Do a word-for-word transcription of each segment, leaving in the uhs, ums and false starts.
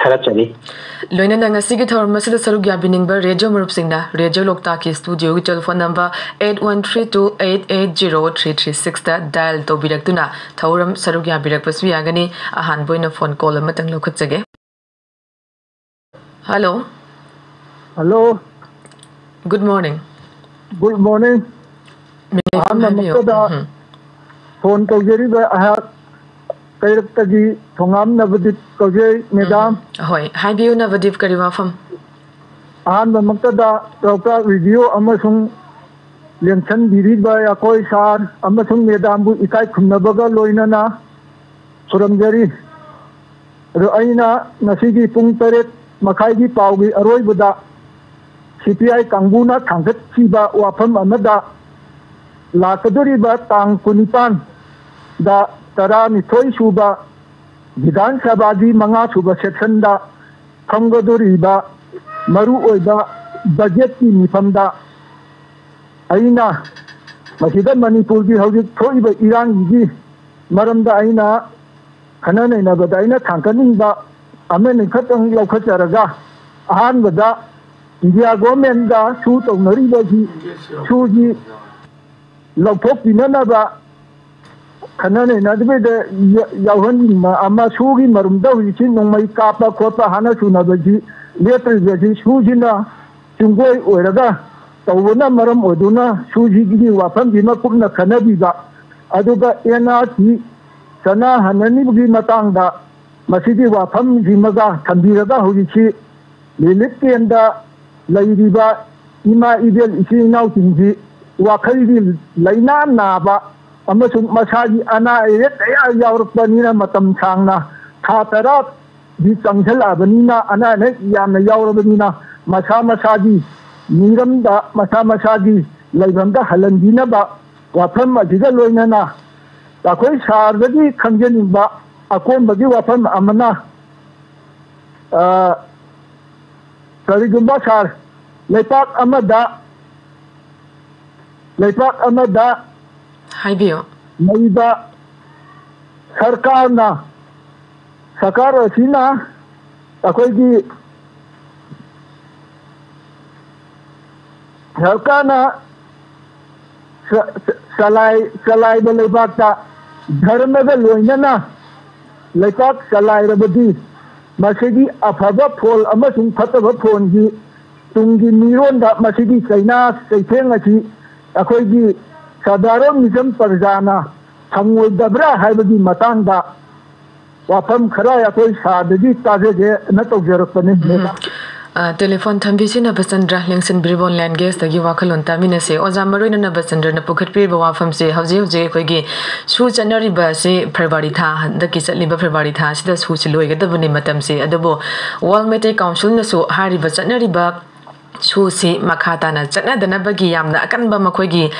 ꯊꯥꯒꯠꯆꯔꯤ꯫ ꯂꯣꯏꯅꯅ ꯉꯁꯤꯒꯤ ꯊꯧꯔꯝ ꯑꯁꯤꯗ ꯁꯔꯨꯛ ꯌꯥꯕꯤꯅꯤꯡꯕ ꯔꯦꯗꯤꯑꯣ ꯃꯔꯨꯞꯁꯤꯡꯅ ꯔꯦꯗꯤꯑꯣ ꯂꯣꯛꯇꯥꯛꯀꯤ ꯁ꯭ꯇꯨꯗꯤꯑꯣꯒꯤ telephone number eight one three two eight eight zero three three sixꯇ ꯗꯥꯏꯜ ꯇꯧꯕꯤꯔꯛꯇꯨꯅ ꯊꯧꯔꯝ ꯁꯔꯨꯛ ꯌꯥꯕꯤꯔꯛꯄꯁꯨ ꯌꯥꯒꯅꯤ꯫ ꯑꯍꯥꯟꯕ ꯑꯣꯏꯅ ꯐꯣꯟ ꯀꯣꯜ ꯑꯃꯇꯪ ꯂꯧꯈꯠꯆꯒꯦ꯫ Hello. Hello. Good morning. Good morning. Minute ꯑꯍꯨꯝ ꯍꯥꯏꯕꯤꯌꯨ꯫ ꯑꯍꯥꯟꯕꯃꯛꯇꯗ ꯎꯝ꯫ ꯐꯣꯟ ꯇꯧꯖꯔꯤꯕ ꯑꯩꯍꯥꯛ ꯀꯩꯔꯛꯇꯒꯤ ꯊꯣꯉꯥꯝ ꯅꯕꯗꯤꯞ ꯀꯧꯖꯩ, ꯃꯦꯗꯥꯝ꯫ ꯎꯝ꯫ ꯍꯣꯏ, ꯍꯥꯏꯕꯤꯌꯨ ꯅꯕꯗꯤꯞ, ꯀꯔꯤ ꯋꯥꯐꯝ? ꯑꯍꯥꯟꯕꯃꯛꯇꯗ ꯂꯣꯛꯇꯥꯛ ꯔꯦꯗꯤꯑꯣ ꯑꯃꯁꯨꯡ ꯂꯦꯡꯁꯟꯕꯤꯔꯤꯕ ꯑꯩꯈꯣꯏ ꯁꯥꯔ ꯑꯃꯁꯨꯡ ꯃꯦꯗꯥꯝꯕꯨ ꯏꯀꯥꯏ ꯈꯨꯝꯅꯕꯒ ꯂꯣꯏꯅꯅ ꯈꯨꯔꯨꯝꯖꯔꯤ꯫ ꯑꯗꯣ ꯑꯩꯅ ꯉꯁꯤꯒꯤ ꯄꯨꯡ ꯇꯔꯦꯠ ꯃꯈꯥꯏꯒꯤ ꯄꯥꯎꯒꯤ ꯑꯔꯣꯏꯕꯗ CPI ꯀꯥꯡꯕꯨꯅ ꯊꯥꯡꯒꯠꯈꯤꯕ ꯋꯥꯐꯝ ꯑꯃꯗ, ꯂꯥꯛꯀꯗꯧꯔꯤꯕ ꯇꯥꯡ ꯀꯨꯟꯅꯤꯄꯥꯟꯗ ꯇꯔꯥꯅꯤꯊꯣꯏ ꯁꯨꯕ ꯕꯤꯙꯥꯟ ꯁꯚꯥꯒꯤ ꯃꯉꯥ ꯁꯨꯕ ꯁꯦꯁꯟꯗ ꯐꯝꯒꯗꯧꯔꯤꯕ ꯃꯔꯨꯑꯣꯏꯕ ꯕꯖꯦꯠꯀꯤ ꯃꯤꯐꯝꯗ ꯑꯩꯅ ꯃꯁꯤꯗ ꯃꯅꯤꯄꯨꯔꯒꯤ ꯍꯧꯖꯤꯛ ꯊꯣꯛꯏꯕ ꯏꯔꯥꯡꯒꯤ ꯃꯔꯝꯗ ꯑꯩꯅ ꯈꯟꯅ ꯅꯩꯅꯕꯗ ꯑꯩꯅ ꯊꯥꯡꯒꯠꯅꯤꯡꯕ ꯑꯃꯅꯤ ꯈꯛꯇꯪ ꯂꯧꯈꯠꯆꯔꯒ, ꯑꯍꯥꯟꯕꯗ ꯏꯟꯗꯤꯌꯥ ꯒꯣꯔꯃꯦꯟꯒ ꯁꯨ ꯇꯧꯅꯔꯤꯕꯁꯤ, ꯁꯨꯁꯤ ꯂꯧꯊꯣꯛꯄꯤꯅꯅꯕ ꯈꯟꯅ ꯅꯩꯅꯗꯕꯤꯗ ꯌꯥ-, ꯌꯥꯎꯍꯟꯅꯤꯡꯕ ꯑꯃ, ꯁꯨꯒꯤ ꯃꯔꯨꯝꯗ ꯍꯧꯖꯤꯛꯁꯤ ꯅꯣꯡꯃꯩ ꯀꯥꯞꯄ ꯈꯣꯠꯄ ꯍꯥꯠꯅ ꯁꯨꯅꯕꯁꯤ ꯂꯦꯞꯇ꯭ꯔꯤꯕꯁꯤ ꯁꯨꯁꯤꯅ ꯆꯤꯡꯒꯣꯏ ꯑꯣꯏꯔꯒ ꯇꯧꯕꯅ ꯃꯔꯝ ꯑꯣꯏꯗꯨꯅ ꯁꯨꯁꯤꯒꯤ ꯋꯥꯐꯝꯁꯤꯃ ꯀꯨꯞꯅ ꯈꯟꯅꯕꯤꯕ, ꯑꯗꯨꯒ NRC ꯆꯠꯅꯍꯟꯅꯅꯤꯡꯕꯒꯤ ꯃꯇꯥꯡꯗ ꯃꯁꯤꯒꯤ ꯋꯥꯐꯝꯁꯤꯃꯒ ꯊꯝꯕꯤꯔꯒ ꯍꯧꯖꯤꯛꯁꯤ ꯔꯤꯂꯤꯐ ꯀꯦꯝꯗ ꯂꯩꯔꯤꯕ ꯏꯃꯥ ꯏꯕꯦꯜ ꯏꯆꯤꯜ ꯏꯅꯥꯎꯁꯤꯡꯁꯤ ꯋꯥꯈꯜꯒꯤ ꯂꯥꯏꯅꯥ ꯅꯥꯕ ꯑꯃꯁꯨꯡ ꯃꯁꯥꯒꯤ ꯑꯅꯥ ꯑꯌꯦꯛ ꯀꯌꯥ ꯌꯥꯎꯔꯛꯄꯅꯤꯅ ꯃꯇꯝ ꯁꯥꯡꯅ ꯊꯥ ꯇꯔꯥꯗꯤ ꯆꯪꯁꯤꯜꯂꯛꯑꯕꯅꯤꯅ, ꯑꯅꯥ ꯑꯌꯦꯛ ꯌꯥꯝꯅ ꯌꯥꯎꯔꯕꯅꯤꯅ ꯃꯁꯥ ꯃꯁꯥꯒꯤ ꯃꯤꯔꯝꯗ, ꯃꯁꯥ ꯃꯁꯥꯒꯤ ꯂꯩꯐꯝꯗ ꯍꯜꯍꯟꯕꯤꯅꯕ ꯋꯥꯐꯝ ꯑꯁꯤꯒ ꯂꯣꯏꯅꯅ ꯑꯩꯈꯣꯏ ꯁꯥꯔꯗꯒꯤ ꯈꯪꯖꯅꯤꯡꯕ ꯑꯀꯣꯟꯕꯒꯤ ꯋꯥꯐꯝ ꯑꯃꯅ, ꯑ, ꯀꯔꯤꯒꯨꯝꯕ ꯁꯥꯔ, ꯂꯩꯄꯥꯛ ꯑꯃꯗ, ꯂꯩꯄꯥꯛ ꯑꯃꯗ ꯍꯥꯏꯕꯤꯌꯨ꯫ ꯂꯩꯕ ꯁꯔꯀꯥꯔꯅ, ꯁꯔꯀꯥꯔ ꯑꯁꯤꯅ ꯑꯩꯈꯣꯏꯒꯤ ꯁꯔꯀꯥꯔꯅ ꯆ- ꯆ- ꯆꯂꯥꯏ- ꯆꯂꯥꯏꯕ ꯂꯩꯕꯥꯛꯇ ꯙꯔꯃꯒ ꯂꯣꯏꯅꯅ ꯂꯩꯕꯥꯛ ꯆꯂꯥꯏꯔꯕꯗꯤ, ꯃꯁꯤꯒꯤ ꯑꯐꯕ ꯐꯣꯜ ꯑꯃꯁꯨꯡ ꯐꯠꯇꯕ ꯐꯣꯜꯒꯤ ꯇꯨꯡꯒꯤ ꯃꯤꯔꯣꯟꯗ ꯃꯁꯤꯒꯤ ꯆꯩꯅꯥ ꯆꯩꯊꯦꯡ ꯑꯁꯤ ꯑꯩꯈꯣꯏꯒꯤ ꯁꯥꯙꯥꯔꯣꯟ ꯃꯤꯆꯝ ꯄ꯭ꯔꯖꯥꯅ ꯐꯪꯉꯣꯏꯗꯕ꯭ꯔꯥ ꯍꯥꯏꯕꯒꯤ ꯃꯇꯥꯡꯗ ꯋꯥꯐꯝ ꯈꯔ ꯑꯩꯈꯣꯏ ꯁꯥꯔꯗꯒꯤ ꯇꯥꯖꯒꯦꯅ ꯇꯧꯖꯔꯛꯄꯅꯤ, ꯃꯦꯗꯥꯝ꯫ ꯑ, ꯇꯦꯂꯤꯐꯣꯟ ꯊꯝꯕꯤꯁꯤ ꯅꯕꯆꯟꯗ꯭ꯔ, ꯂꯦꯡꯁꯤꯟꯕꯤꯔꯤꯕ ꯑꯣꯟꯂꯥꯏꯟ ꯒꯦꯁꯇꯒꯤ ꯋꯥꯈꯜꯂꯣꯟ ꯇꯥꯃꯤꯟꯅꯁꯦ꯫ ꯑꯣꯖꯥ, ꯃꯔꯨꯑꯣꯏꯅ ꯅꯕꯆꯟꯗ꯭ꯔꯅ ꯄꯨꯈꯠꯄꯤꯔꯤꯕ ꯋꯥꯐꯝꯁꯦ ꯍꯧꯖꯤꯛ ꯍꯧꯖꯤꯛ ꯑꯩꯈꯣꯏꯒꯤ ꯁꯨ ꯆꯠꯅꯔꯤꯕ ꯑꯁꯤ ꯐꯦꯕ꯭ꯔꯨꯋꯥꯔꯤ ꯊꯥ, ꯍꯟꯗꯛꯀꯤ ꯆꯠꯂꯤꯕ ꯐꯦꯕ꯭ꯔꯨꯋꯥꯔꯤ ꯊꯥ ꯑꯁꯤꯗ ꯁꯨꯁꯤ ꯂꯣꯏꯒꯗꯕꯅꯤ ꯃꯇꯝꯁꯦ꯫ ꯑꯗꯨꯕꯨ ꯋꯥꯔꯜ ꯃꯩꯇꯩ ꯀꯥꯎꯟꯁꯤꯜꯅꯁꯨ ꯍꯥꯏꯔꯤꯕ ꯆꯠꯅꯔꯤꯕ ꯁꯨꯁꯤ ꯃꯈꯥ ꯇꯥꯅ ꯆꯠꯅꯗꯅꯕꯒꯤ ꯌꯥꯝꯅ ꯑꯀꯟꯕ ꯃꯈꯣꯏꯒꯤ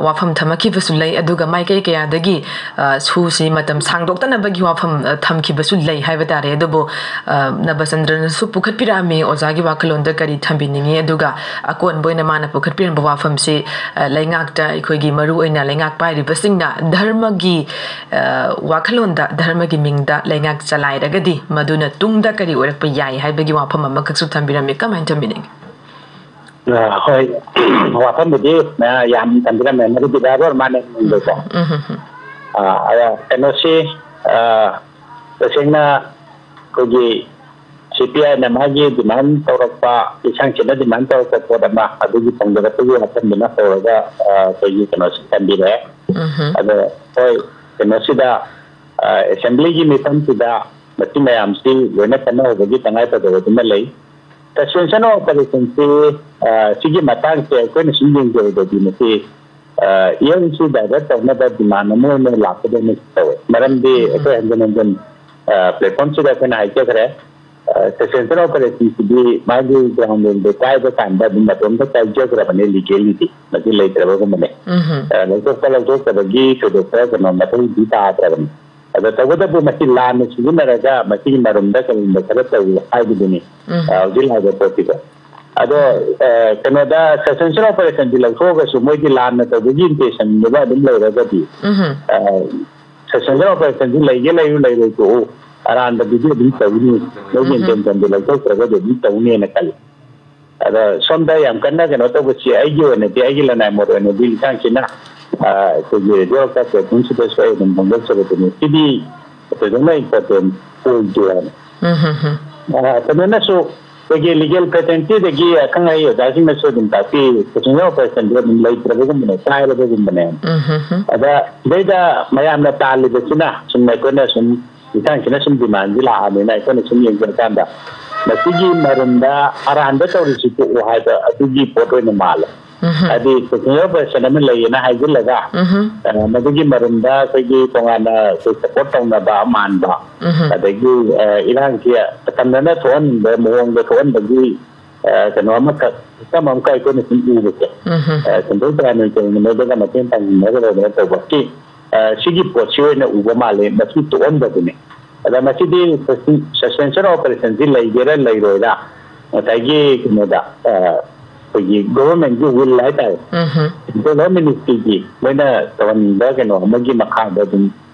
ꯋꯥꯐꯝ ꯊꯝꯃꯛꯈꯤꯕꯁꯨ ꯂꯩ꯫ ꯑꯗꯨꯒ ꯃꯥꯏꯀꯩ ꯀꯌꯥꯗꯒꯤ, ꯑ, ꯁꯨꯁꯤ ꯃꯇꯝ ꯁꯥꯡꯗꯣꯛꯇꯅꯕꯒꯤ ꯋꯥꯐꯝ, ꯑ, ꯊꯝꯈꯤꯕꯁꯨ ꯂꯩ ꯍꯥꯏꯕ ꯇꯥꯔꯦ꯫ ꯑꯗꯨꯕꯨ, ꯑ, ꯅꯕꯆꯟꯗ꯭ꯔꯅꯁꯨ ꯄꯨꯈꯠꯄꯤꯔꯛꯑꯝꯃꯤ, ꯑꯣꯖꯥꯒꯤ ꯋꯥꯈꯜꯂꯣꯟꯗ ꯀꯔꯤ ꯊꯝꯕꯤꯅꯤꯡꯉꯤ? ꯑꯗꯨꯒ ꯑꯀꯣꯟꯕ ꯑꯣꯏꯅ ꯃꯥꯅ ꯄꯨꯈꯠꯄꯤꯔꯝꯕ ꯋꯥꯐꯝꯁꯤ, ꯑ, ꯂꯩꯉꯥꯛꯇ, ꯑꯩꯈꯣꯏꯒꯤ ꯃꯔꯨ ꯑꯣꯏꯅ ꯂꯩꯉꯥꯛ ꯄꯥꯏꯔꯤꯕꯁꯤꯡꯅ ꯙꯔꯃꯒꯤ, ꯑ, ꯋꯥꯈꯜꯂꯣꯟꯗ, ꯙꯔꯃꯒꯤ ꯃꯤꯡꯗ ꯂꯩꯉꯥꯛ ꯆꯂꯥꯏꯔꯒꯗꯤ ꯃꯗꯨꯅ ꯇꯨꯡꯗ ꯀꯔꯤ ꯑꯣꯏꯔꯛꯄ ꯌꯥꯏ ꯍꯥꯏꯕꯒꯤ ꯋꯥꯐꯝ ꯑꯃꯈꯛꯁꯨ ꯊꯝꯕꯤꯔꯝꯃꯤ꯫ ꯀꯃꯥꯏꯅ ꯊꯝꯕꯤꯅꯤꯡꯉꯤ? ꯑ, ꯍꯣꯏ꯫ ꯋꯥꯐꯝꯕꯨꯗꯤ ꯃꯌꯥꯝ ꯌꯥꯝ ꯊꯝꯕꯤꯔꯝꯃꯦ, ꯃꯗꯨꯗꯤ ꯕꯥꯏꯕꯜ ꯃꯥꯅ ꯍꯤꯡꯕꯀꯣ꯫ ꯎꯝ, ꯎꯝ, ꯎꯝ꯫ ꯑ, ꯑꯗ ꯀꯩꯅꯣꯁꯤ, ꯑ, ꯇꯁꯦꯡꯅ ꯑꯩꯈꯣꯏꯒꯤ ꯁꯤ ꯄꯤ ꯑꯥꯏꯅ ꯃꯥꯒꯤ ꯗꯤꯃꯥꯟ ꯇꯧꯔꯛꯄ, ꯏꯁꯥꯡꯁꯤꯟꯅ ꯗꯤꯃꯥꯟ ꯇꯧꯔꯛꯄ ꯄꯣꯠ ꯑꯃ ꯑꯗꯨꯒꯤ ꯐꯣꯡꯗꯣꯔꯛꯄꯒꯤ ꯋꯥꯐꯝꯗꯨꯅ ꯍꯧꯔꯒ, ꯑ, ꯑꯩꯈꯣꯏꯒꯤ ꯀꯩꯅꯣꯁꯤ ꯊꯝꯕꯤꯔꯛꯑꯦ꯫ ꯎꯝ, ꯎꯝ꯫ ꯑꯗꯣ ꯍꯣꯏ, ꯀꯩꯅꯣꯁꯤꯗ, ꯑ, ꯑꯦꯁꯦꯝꯕ꯭ꯂꯤꯒꯤ ꯃꯤꯐꯝꯁꯤꯗ ꯃꯁꯤ ꯃꯌꯥꯝꯁꯤ ꯂꯣꯏꯅ ꯈꯟꯅꯍꯧꯕꯒꯤ ꯇꯉꯥꯏꯐꯗꯕꯗꯨꯃ ꯂꯩ꯫ ꯁꯁꯄꯦꯟꯁꯟ ꯑꯣꯐ ꯑꯣꯄꯔꯦꯁꯟꯁꯤ, ꯑ, ꯁꯤꯒꯤ ꯃꯇꯥꯡꯁꯦ ꯑꯩꯈꯣꯏꯅ ꯁꯨꯝ ꯌꯦꯡꯖꯕꯗꯗꯤ ꯃꯁꯤ, ꯑ, ꯏꯌꯔꯁꯤ ꯗꯥꯏꯚꯔꯠ ꯇꯧꯅꯕ ꯗꯤꯃꯥꯟ ꯑꯃ ꯑꯣꯏꯅ ꯂꯥꯛꯀꯗꯧꯅ ꯇꯧꯋꯦ꯫ ꯃꯔꯝꯗꯤ ꯑꯩꯈꯣꯏ ꯍꯟꯖꯤꯟ ꯍꯟꯖꯤꯟ, ꯑ, ꯄ꯭ꯂꯦꯠꯐꯣꯝꯁꯤꯗ ꯑꯩꯈꯣꯏꯅ ꯍꯥꯏꯖꯈ꯭ꯔꯦ꯫ ꯑ, ꯁꯁꯄꯦꯟꯁꯟ ꯑꯣꯐ ꯑꯣꯄꯔꯦꯁꯟꯁꯤꯗꯤ ꯃꯥꯒꯤ ꯒ꯭ꯔꯥꯎꯟ ꯂꯦꯕꯦꯜꯗ ꯀꯥꯏꯕ ꯀꯥꯟꯗ ꯑꯗꯨꯝ ꯃꯇꯣꯝꯇ ꯀꯥꯏꯖꯈ꯭ꯔꯕꯅꯦ, ꯂꯤꯒꯦꯜꯂꯤꯗꯤ ꯃꯁꯤ ꯂꯩꯇ꯭ꯔꯕꯒꯨꯝꯕꯅꯦ꯫ ꯎꯝ, ꯎꯝ꯫ ꯑ, ꯂꯧꯊꯣꯛꯄ ꯂꯧꯊꯣꯛꯇꯕꯒꯤ ꯊꯣꯏꯗꯣꯛꯄ ꯀꯩꯅꯣ ꯃꯊꯧꯗꯤ ꯇꯥꯗ꯭ꯔꯕꯅꯤ꯫ ꯑꯗꯣ ꯇꯧꯕꯇꯕꯨ ꯃꯁꯤ ꯂꯥꯟꯅ ꯁꯤꯖꯤꯟꯅꯔꯒ ꯃꯁꯤꯒꯤ ꯃꯔꯨꯝꯗ ꯀꯔꯤꯒꯨꯝꯕ ꯈꯔ ꯇꯧꯏ ꯍꯥꯏꯕꯗꯨꯅꯤ, ꯎꯝ꯫ ꯑ, ꯍꯧꯖꯤꯛ ꯂꯥꯛꯏꯕ ꯄꯣꯠꯁꯤꯗ꯫ ꯑꯗꯣ, ꯑ, ꯀꯩꯅꯣꯗ ꯁꯁꯄꯦꯟꯁꯟ ꯑꯣꯄꯔꯦꯁꯟꯁꯤ ꯂꯧꯊꯣꯛꯑꯒꯁꯨ ꯃꯣꯏꯗꯤ ꯂꯥꯟꯅ ꯇꯧꯕꯒꯤ ꯏꯟꯇꯦꯟꯁꯟꯗꯨꯗ ꯑꯗꯨꯝ ꯂꯩꯔꯒꯗꯤ, ꯎꯝ꯫ ꯑ, ꯁꯁꯄꯦꯟꯁꯟ ꯑꯣꯄꯔꯦꯁꯟꯁꯤ ꯂꯩꯒꯦ ꯂꯩꯌꯨ, ꯂꯩꯔꯣꯏ ꯇꯣꯛꯎ, ꯑꯔꯥꯟꯕꯗꯨꯗꯤ ꯑꯗꯨꯝ ꯇꯧꯅꯤ, ꯅꯣꯏꯒꯤ ꯎꯝ꯫ ꯏꯟꯇꯦꯟꯁꯟꯗꯨ ꯂꯧꯊꯣꯛꯇ꯭ꯔꯒꯗꯤ ꯑꯗꯨꯝ ꯇꯧꯅꯤꯅ ꯈꯜꯂꯤ꯫ ꯑꯗ ꯁꯣꯝꯗ ꯌꯥꯝ ꯀꯟꯅ ꯀꯩꯅꯣ ꯇꯧꯕꯁꯤ, ꯑꯩꯒꯤ ꯑꯣꯏꯅꯗꯤ, ꯑꯩꯒꯤ ꯂꯅꯥꯏ ꯃꯣꯠ ꯑꯣꯏꯅꯗꯤ, ꯏꯟꯁꯥꯡꯁꯤꯅ, ꯑ, ꯑꯩꯈꯣꯏꯒꯤ ꯖꯣꯕ ꯀꯥꯔꯗ ꯄ꯭ꯔꯣꯕ꯭ꯂꯦꯝꯁꯤꯗꯁꯨ ꯑꯩ ꯑꯗꯨꯝ ꯐꯣꯡꯗꯣꯛꯆꯕꯗꯨꯅꯤ꯫ ꯁꯤꯗꯤ ꯊꯣꯏꯗꯣꯛꯅ ꯏꯝꯄꯣꯔꯇꯦꯟ ꯑꯣꯏꯗꯦ ꯍꯥꯏꯅ꯫ ꯎꯝ, ꯍꯝ, ꯍꯝ꯫ ꯑ, ꯀꯩꯅꯣꯅꯁꯨ ꯑꯩꯈꯣꯏꯒꯤ ꯂꯤꯒꯦꯜ ꯐꯦꯇꯔꯅꯤꯇꯤꯗꯒꯤ ꯑꯈꯪ ꯑꯍꯩ ꯑꯣꯖꯥꯁꯤꯡꯅꯁꯨ ꯑꯗꯨꯝ ꯇꯥꯛꯄꯤ, ꯄ꯭ꯔꯣꯐꯦꯁꯅꯦꯜ ꯑꯣꯄꯔꯦꯁꯟꯗꯤ ꯑꯗꯨꯝ ꯂꯩꯇ꯭ꯔꯕꯒꯨꯝꯕꯅꯦ, ꯀꯥꯏꯔꯕꯒꯨꯝꯕꯅꯦ꯫ ꯎꯝ, ꯍꯝ, ꯍꯝ꯫ ꯑꯗ ꯁꯤꯗꯩꯗ ꯃꯌꯥꯝꯅ ꯇꯥꯜꯂꯤꯕꯁꯤꯅ ꯁꯨꯝ ꯑꯩꯈꯣꯏꯅ ꯁꯨꯝ ꯏꯟꯁꯥꯡꯁꯤꯅ ꯁꯨꯝ ꯗꯤꯃꯥꯟꯁꯤ ꯂꯥꯛꯑꯕꯅꯤꯅ ꯑꯩꯈꯣꯏꯅ ꯁꯨꯝ ꯌꯦꯡꯖꯔꯀꯥꯟꯗ ꯃꯁꯤꯒꯤ ꯃꯔꯨꯝꯗ ꯑꯔꯥꯟꯕ ꯇꯧꯔꯤꯁꯤ ꯇꯣꯛꯑꯣ ꯍꯥꯏꯕ ꯑꯗꯨꯒꯤ ꯄꯣꯠ ꯑꯣꯏꯅ ꯃꯥꯜꯂꯦ꯫ ꯎꯝ꯫ ꯍꯥꯏꯗꯤ ꯄ꯭ꯔꯣꯐꯦꯁꯅꯦꯜ ꯑꯣꯄꯔꯦꯁꯟ ꯑꯃ ꯂꯩꯌꯦꯅ ꯍꯥꯏꯖꯤꯜꯂꯒ, ꯎꯝ꯫ ꯑ, ꯃꯗꯨꯒꯤ ꯃꯔꯨꯝꯗ ꯑꯩꯈꯣꯏꯒꯤ ꯇꯣꯉꯥꯟꯅ ꯑꯩꯈꯣꯏ ꯁꯄꯣꯔꯠ ꯇꯧꯅꯕ ꯃꯥꯟꯕ, ꯎꯝ꯫ ꯑꯗꯒꯤ, ꯑ, ꯏꯔꯥꯡꯁꯤ ꯇꯝꯅꯅ ꯊꯣꯛꯍꯟꯅꯤꯡꯕ ꯃꯑꯣꯡꯗ ꯊꯣꯛꯍꯟꯕꯒꯤ, ꯑ, ꯀꯩꯅꯣ ꯑꯃꯈꯛ, ꯁꯤꯁꯇꯦꯝ ꯑꯃꯈꯛ ꯑꯩꯈꯣꯏꯅ ꯁꯨꯝ ꯎꯕꯁꯦ, ꯎꯝ꯫ ꯑ, ꯁꯦꯟꯇ꯭ꯔꯦꯜ ꯒꯚꯔꯟꯃꯦꯟꯠ ꯇꯧꯅꯤꯡꯕꯗ ꯃꯇꯦꯡ ꯄꯥꯡꯅꯤꯡꯅꯕ ꯇꯧꯕ ꯁꯤ, ꯑ, ꯁꯤꯒꯤ ꯄꯣꯠꯁꯤ ꯑꯣꯏꯅ ꯎꯕ ꯃꯥꯜꯂꯦ, ꯃꯁꯤ ꯇꯣꯛꯍꯟꯕꯗꯨꯅꯤ꯫ ꯑꯗ ꯃꯁꯤꯗꯤ ꯁꯁꯄꯦꯟꯁꯟ ꯑꯣꯄꯔꯦꯁꯟꯁꯤ ꯂꯩꯒꯦꯔꯥ ꯂꯩꯔꯣꯏꯔꯥ, ꯉꯁꯥꯏꯒꯤ ꯀꯩꯅꯣꯗ, ꯑ, ꯑꯩꯈꯣꯏꯒꯤ ꯒꯣꯚꯔꯟꯃꯦꯟꯠꯀꯤ ꯋꯤꯜ ꯍꯥꯏꯇꯥꯔꯦ, ꯎꯝ꯫ ꯁꯦꯟꯇ꯭ꯔꯦꯜ ꯃꯤꯅꯤꯁꯇ꯭ꯔꯤꯒꯤ ꯃꯣꯏꯅ ꯇꯧꯍꯟꯅꯤꯡꯕ ꯀꯩꯅꯣ ꯑꯃꯒꯤ ꯃꯈꯥꯗ ꯑꯗꯨꯝ,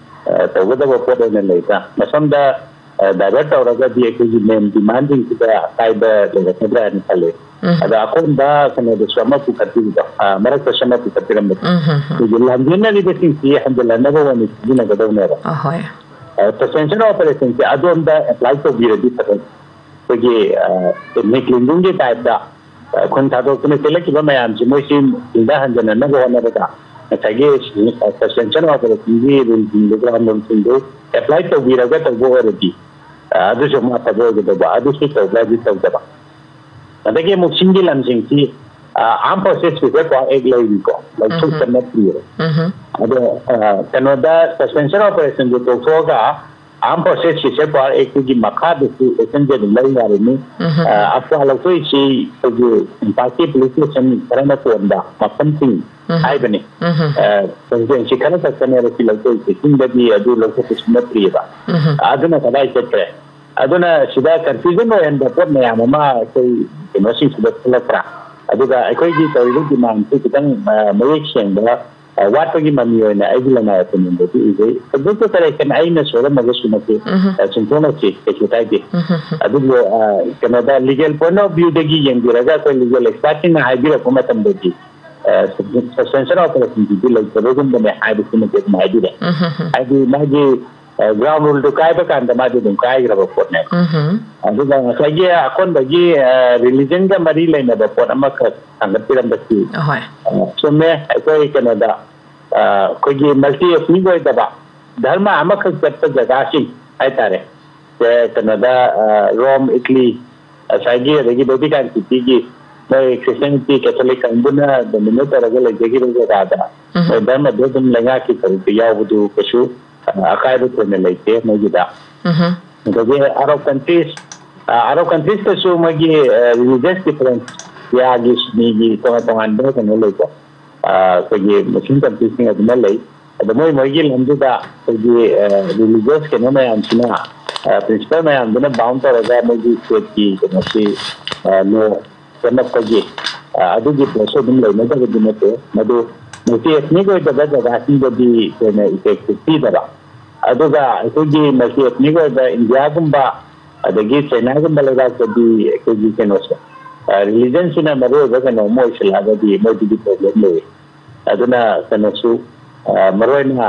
ꯑ, ꯇꯧꯒꯗꯕ ꯄꯣꯠ ꯑꯣꯏꯅ ꯂꯩꯕ꯭ꯔꯥ? ꯃꯁꯣꯝꯗ, ꯑ, ꯗꯥꯏꯚꯔꯠ ꯇꯧꯔꯒꯗꯤ ꯑꯩꯈꯣꯏꯒꯤ ꯃꯦꯟ ꯗꯤꯃꯥꯟꯁꯤꯡꯁꯤꯗ ꯑꯀꯥꯏꯕ ꯂꯩꯔꯛꯀꯗ꯭ꯔꯥ ꯍꯥꯏꯅ ꯈꯜꯂꯦ꯫ ꯎꯝ꯫ ꯑꯗ ꯑꯀꯣꯟꯕ ꯀꯩꯅꯣꯗꯁꯨ ꯑꯃ ꯄꯨꯈꯠꯄꯤꯕꯗꯣ, ꯑ, ꯃꯔꯛꯇꯁꯨ ꯑꯃ ꯄꯨꯈꯠꯄꯤꯔꯝꯕꯗꯣ, ꯎꯝ, ꯎꯝ, ꯎꯝ꯫ ꯑꯩꯈꯣꯏꯒꯤ ꯂꯥꯟꯖꯦꯟꯅꯔꯤꯕꯁꯤꯡꯁꯤ ꯍꯟꯖꯤꯜꯍꯟꯅꯕ ꯑꯣꯏꯅ ꯁꯤꯖꯤꯟꯅꯒꯗꯧꯅꯦꯕ꯫ ꯑꯍꯣꯏ꯫ ꯑ, ꯁꯁꯄꯦꯟꯁꯟ ꯑꯣꯄꯔꯦꯁꯟꯁꯦ ꯑꯗꯣꯝꯗ ꯑꯦꯄ꯭ꯂꯥꯏ ꯇꯧꯕꯤꯔꯗꯤ ꯐꯖꯅ ꯑꯩꯈꯣꯏꯒꯤ, ꯑ, ꯅꯤꯛ ꯂꯤꯡꯗꯨꯝꯒꯤ ꯇꯥꯏꯞꯇ, ꯑ, ꯈꯨꯟ ꯊꯥꯗꯣꯛꯇꯨꯅ ꯆꯦꯜꯂꯛꯈꯤꯕ ꯃꯌꯥꯝꯁꯤ ꯃꯣꯏꯁꯤ ꯆꯤꯡꯗ ꯍꯟꯖꯤꯟꯅꯅꯕ ꯍꯣꯠꯅꯕꯗ ꯉꯁꯥꯏꯒꯤ, ꯑ, ꯁꯁꯄꯦꯟꯁꯟ ꯑꯣꯄꯔꯦꯁꯟꯒꯤ ꯔꯨꯜꯁꯤꯡꯗꯨ, ꯒ꯭ꯔꯥꯎꯟ ꯔꯨꯜꯁꯤꯡꯗꯨ ꯑꯦꯄ꯭ꯂꯥꯏ ꯇꯧꯕꯤꯔꯒ ꯇꯧꯕ ꯑꯣꯏꯔꯗꯤ, ꯑ, ꯑꯗꯨꯁꯨ ꯑꯃꯨꯛ ꯑꯐꯕ ꯑꯣꯏꯒꯗꯧꯕ, ꯑꯗꯨꯁꯨ ꯇꯧꯕ꯭ꯔꯥ ꯍꯥꯏꯗꯤ ꯇꯧꯗꯕ꯫ ꯑꯗꯒꯤ ꯑꯃꯨꯛ ꯆꯤꯡꯒꯤ ꯂꯝꯁꯤꯡꯁꯤ, ꯑ, ꯑꯥꯔꯝ ꯐꯣꯔꯁꯦꯁ ꯁꯤꯖꯔ ꯄꯥꯋꯔ ꯑꯦꯛ ꯂꯩꯔꯤꯀꯣ, ꯂꯧꯊꯣꯛꯄ ꯎꯝ꯫ ꯅꯠꯇ꯭ꯔꯤꯑꯕ꯫ ꯎꯝ꯫ ꯑꯗꯣ, ꯑ, ꯀꯩꯅꯣꯗ ꯁꯁꯄꯦꯟꯁꯟ ꯑꯣꯄꯔꯦꯁꯟꯗꯨ ꯇꯣꯛꯊꯣꯛꯑꯒ ꯑꯥꯔꯝ ꯐꯣꯔꯁꯦꯁ ꯁꯤꯖꯔ ꯄꯥꯋꯔ ꯑꯦꯛꯇꯨꯒꯤ ꯃꯈꯥꯗꯁꯨ ꯑꯦꯛꯁꯟꯁꯦ ꯑꯗꯨꯝ ꯂꯧ ꯌꯥꯔꯅꯤ꯫ ꯎꯝ꯫ ꯑ, ꯑꯀ꯭ꯋꯥ ꯂꯧꯊꯣꯛꯏꯁꯤ ꯑꯩꯈꯣꯏꯒꯤ ꯇꯝꯄꯥꯛꯀꯤ ꯄꯨꯂꯤꯁ ꯁ꯭ꯇꯦꯁꯟ ꯈꯔꯅ ꯀꯣꯟꯕ ꯃꯐꯝꯁꯤꯡ ꯎꯝ꯫ ꯍꯥꯏꯕꯅꯤ꯫ ꯎꯝ꯫ ꯑ, ꯀꯟꯁꯇꯤꯇ꯭ꯋꯦꯟꯁꯤ ꯈꯔ ꯈꯛꯇꯅꯦꯕ ꯁꯤ ꯂꯧꯊꯣꯛꯏꯁꯦ, ꯆꯤꯡꯗꯗꯤ ꯑꯗꯨ ꯂꯧꯊꯣꯛꯄꯁꯨ ꯅꯠꯇ꯭ꯔꯤꯑꯕ꯫ ꯎꯝ꯫ ꯑꯗꯨꯅ ꯀꯗꯥꯏ ꯆꯠꯈ꯭ꯔꯦ? ꯑꯗꯨꯅ ꯁꯤꯗ ꯀꯟꯐ꯭ꯌꯨꯖꯟ ꯑꯣꯏꯍꯟꯕ ꯄꯣꯠ ꯃꯌꯥꯝ ꯑꯃ ꯑꯩꯈꯣꯏ ꯀꯩꯅꯣꯁꯤꯡꯁꯤꯗ ꯊꯣꯛꯂꯛꯄ꯭ꯔꯥ? ꯑꯗꯨꯒ ꯑꯩꯈꯣꯏꯒꯤ ꯇꯧꯔꯤꯕ ꯗꯤꯃꯥꯟꯁꯤ ꯈꯤꯇꯪ, ꯑ, ꯃꯌꯦꯛ ꯁꯦꯡꯕ ꯑ, ꯋꯥꯠꯄꯒꯤ ꯃꯃꯤ ꯑꯣꯏꯅ ꯑꯩꯒꯤ ꯂꯅꯥꯏ ꯑꯣꯄꯤꯅꯤꯌꯟꯗꯗꯤ ꯎꯖꯩ꯫ Subject ꯀꯔꯦꯛꯁꯟ ꯑꯩꯅ ꯁꯣꯏꯔꯝꯃꯒꯁꯨ ꯃꯁꯤ, ꯎꯝ꯫ ꯑ, ꯆꯨꯝꯊꯣꯛꯅꯁꯤ, ꯀꯩꯁꯨ ꯀꯥꯏꯗꯦ꯫ ꯎꯝ꯫ ꯑꯗꯨꯕꯨ, ꯑ, ꯀꯩꯅꯣꯗ, ꯂꯤꯒꯦꯜ ꯄꯣꯏꯟ ꯑꯣꯐ ꯚ꯭ꯌꯨꯗꯒꯤ ꯌꯦꯡꯕꯤꯔꯒ ꯑꯩꯈꯣꯏ ꯂꯤꯒꯦꯜ ꯑꯦꯛꯁꯄꯥꯔꯠꯁꯤꯡꯅ ꯍꯥꯏꯕꯤꯔꯛꯄ ꯃꯇꯝꯗꯗꯤ, ꯑ, ꯁꯁꯄꯦꯟꯁꯟ ꯑꯣꯐ ꯑꯣꯄꯔꯦꯁꯟꯁꯤꯗꯤ ꯂꯩꯇꯕꯒꯨꯝꯕꯅꯦ ꯍꯥꯏꯕꯁꯤꯃꯗꯤ ꯑꯗꯨꯝ ꯍꯥꯏꯕꯤꯔꯦ꯫ ꯎꯝ꯫ ꯍꯥꯏꯗꯤ ꯃꯥꯒꯤ, ꯑ, ꯒ꯭ꯔꯥꯎꯟ ꯔꯨꯜꯗꯨ ꯀꯥꯏꯕ ꯀꯥꯟꯗ ꯃꯥꯗꯤ ꯑꯗꯨꯝ ꯀꯥꯏꯈ꯭ꯔꯕ ꯄꯣꯠꯅꯦ꯫ ꯎꯝ꯫ ꯑꯗꯨꯒ ꯉꯁꯥꯏꯒꯤ ꯑꯀꯣꯟꯕꯒꯤ, ꯑ, ꯔꯤꯂꯤꯖꯟꯒ ꯃꯔꯤ ꯂꯩꯅꯕ ꯄꯣꯠ ꯑꯃꯈꯛ ꯊꯥꯡꯒꯠꯄꯤꯔꯝꯕꯁꯤ, ꯍꯣꯏ꯫ ꯑ, ꯆꯨꯝꯃꯦ꯫ ꯑꯩꯈꯣꯏ ꯀꯩꯅꯣꯗ, ꯑ, ꯑꯩꯈꯣꯏꯒꯤ ꯃꯜꯇꯤ ꯑꯦꯊꯅꯤꯛ ꯑꯣꯏꯗꯕ ꯙꯔꯃ ꯑꯃꯈꯛ ꯆꯠꯄ ꯖꯒꯥꯁꯤꯡ ꯍꯥꯏꯇꯥꯔꯦ꯫ ꯁꯦ, ꯀꯩꯅꯣꯗ, ꯑ, ꯔꯣꯝ, ꯏꯠꯂꯤ, ꯉꯁꯥꯏꯒꯤ, ꯑꯗꯒꯤ ꯚꯦꯇꯤꯀꯥꯟ ꯁꯤꯇꯤꯒꯤ ꯃꯣꯏ ꯈ꯭ꯔꯤꯁꯇꯤꯌꯥꯅꯤꯇꯤ, ꯀꯦꯊꯣꯂꯤꯛ ꯀꯥꯡꯕꯨꯅ ꯗꯣꯃꯤꯅꯦꯠ ꯇꯧꯔꯒ ꯂꯩꯖꯈꯤꯕ ꯖꯒꯥꯗ, ꯎꯝ꯫ ꯃꯣꯏ ꯙꯔꯃꯗꯣ ꯑꯗꯨꯝ ꯂꯩꯉꯥꯛꯀꯤ ꯁꯔꯨꯛꯇ ꯌꯥꯎꯕꯗꯨ ꯀꯩꯁꯨ, ꯑ, ꯑꯀꯥꯏꯕ ꯊꯣꯏꯅ ꯂꯩꯇꯦ ꯃꯣꯏꯒꯤꯗ꯫ ꯎꯝ꯫ ꯑꯗꯒꯤ ꯑꯔꯕ ꯀꯟꯇ꯭ꯔꯤꯁ, ꯑ, ꯑꯔꯕ ꯀꯟꯇ꯭ꯔꯤꯁꯇꯁꯨ ꯃꯣꯏꯒꯤ, ꯑ, ꯔꯤꯂꯤꯖꯤꯌꯁ ꯗꯤꯐꯔꯦꯟꯁ, ꯁꯤꯌꯥꯒꯤ, ꯁꯨꯟꯅꯤꯒꯤ ꯇꯣꯉꯥꯟ ꯇꯣꯉꯥꯟꯕ ꯀꯩꯅꯣ ꯂꯩꯀꯣ꯫ ꯑ, ꯑꯩꯈꯣꯏꯒꯤ ꯃꯨꯁꯂꯤꯝ ꯀꯟꯇ꯭ꯔꯤꯁꯤꯡ ꯑꯗꯨꯃ ꯂꯩ꯫ ꯑꯗꯣ ꯃꯣꯏ ꯃꯣꯏꯒꯤ ꯂꯝꯗꯨꯗ ꯑꯩꯈꯣꯏꯒꯤ, ꯑ, ꯔꯤꯂꯤꯖꯤꯌꯁ ꯀꯩꯅꯣ ꯃꯌꯥꯝꯁꯤꯅ, ꯑ, ꯄ꯭ꯔꯤꯟꯁꯤꯄꯜ ꯃꯌꯥꯝꯗꯨꯅ ꯕꯥꯎꯟ ꯇꯧꯔꯒ ꯃꯣꯏꯒꯤ ꯁ꯭ꯇꯦꯠꯀꯤ ꯀꯩꯅꯣꯁꯤ, ꯑ, ꯂꯣ ꯁꯦꯝꯃꯛꯄꯒꯤ, ꯑ, ꯑꯗꯨꯒꯤ ꯄꯣꯠꯁꯨ ꯑꯗꯨꯝ ꯂꯩꯅꯗꯕꯗꯤ ꯅꯠꯇꯦ꯫ ꯃꯗꯨ ꯃꯜꯇꯤ ꯑꯦꯊꯅꯤꯛ ꯑꯣꯏꯗꯕ ꯖꯒꯥꯁꯤꯡꯗꯗꯤ ꯊꯣꯏꯅ ꯏꯐꯦꯛꯇꯤꯚ ꯄꯤꯗꯕ꯫ ꯑꯗꯨꯒ ꯑꯩꯈꯣꯏꯒꯤ ꯃꯜꯇꯤ ꯑꯦꯊꯅꯤꯛ ꯑꯣꯏꯕ ꯏꯟꯗꯤꯌꯥꯒꯨꯝꯕ, ꯑꯗꯒꯤ ꯆꯩꯅꯥꯒꯨꯝꯕ ꯂꯩꯕꯥꯛꯇꯗꯤ ꯑꯩꯈꯣꯏꯒꯤ ꯀꯩꯅꯣꯁꯦ, ꯑ, ꯔꯤꯂꯤꯖꯟꯁꯤꯅ ꯃꯔꯨꯑꯣꯏꯕ ꯀꯩꯅꯣ ꯑꯃ ꯑꯣꯏꯁꯤꯜꯂꯛꯑꯒꯗꯤ ꯃꯣꯏꯗꯗꯤ ꯄ꯭ꯔꯣꯕ꯭ꯂꯦꯝ ꯂꯩ꯫ ꯑꯗꯨꯅ ꯀꯩꯅꯣꯁꯨ, ꯑ, ꯃꯔꯨꯑꯣꯏꯅ,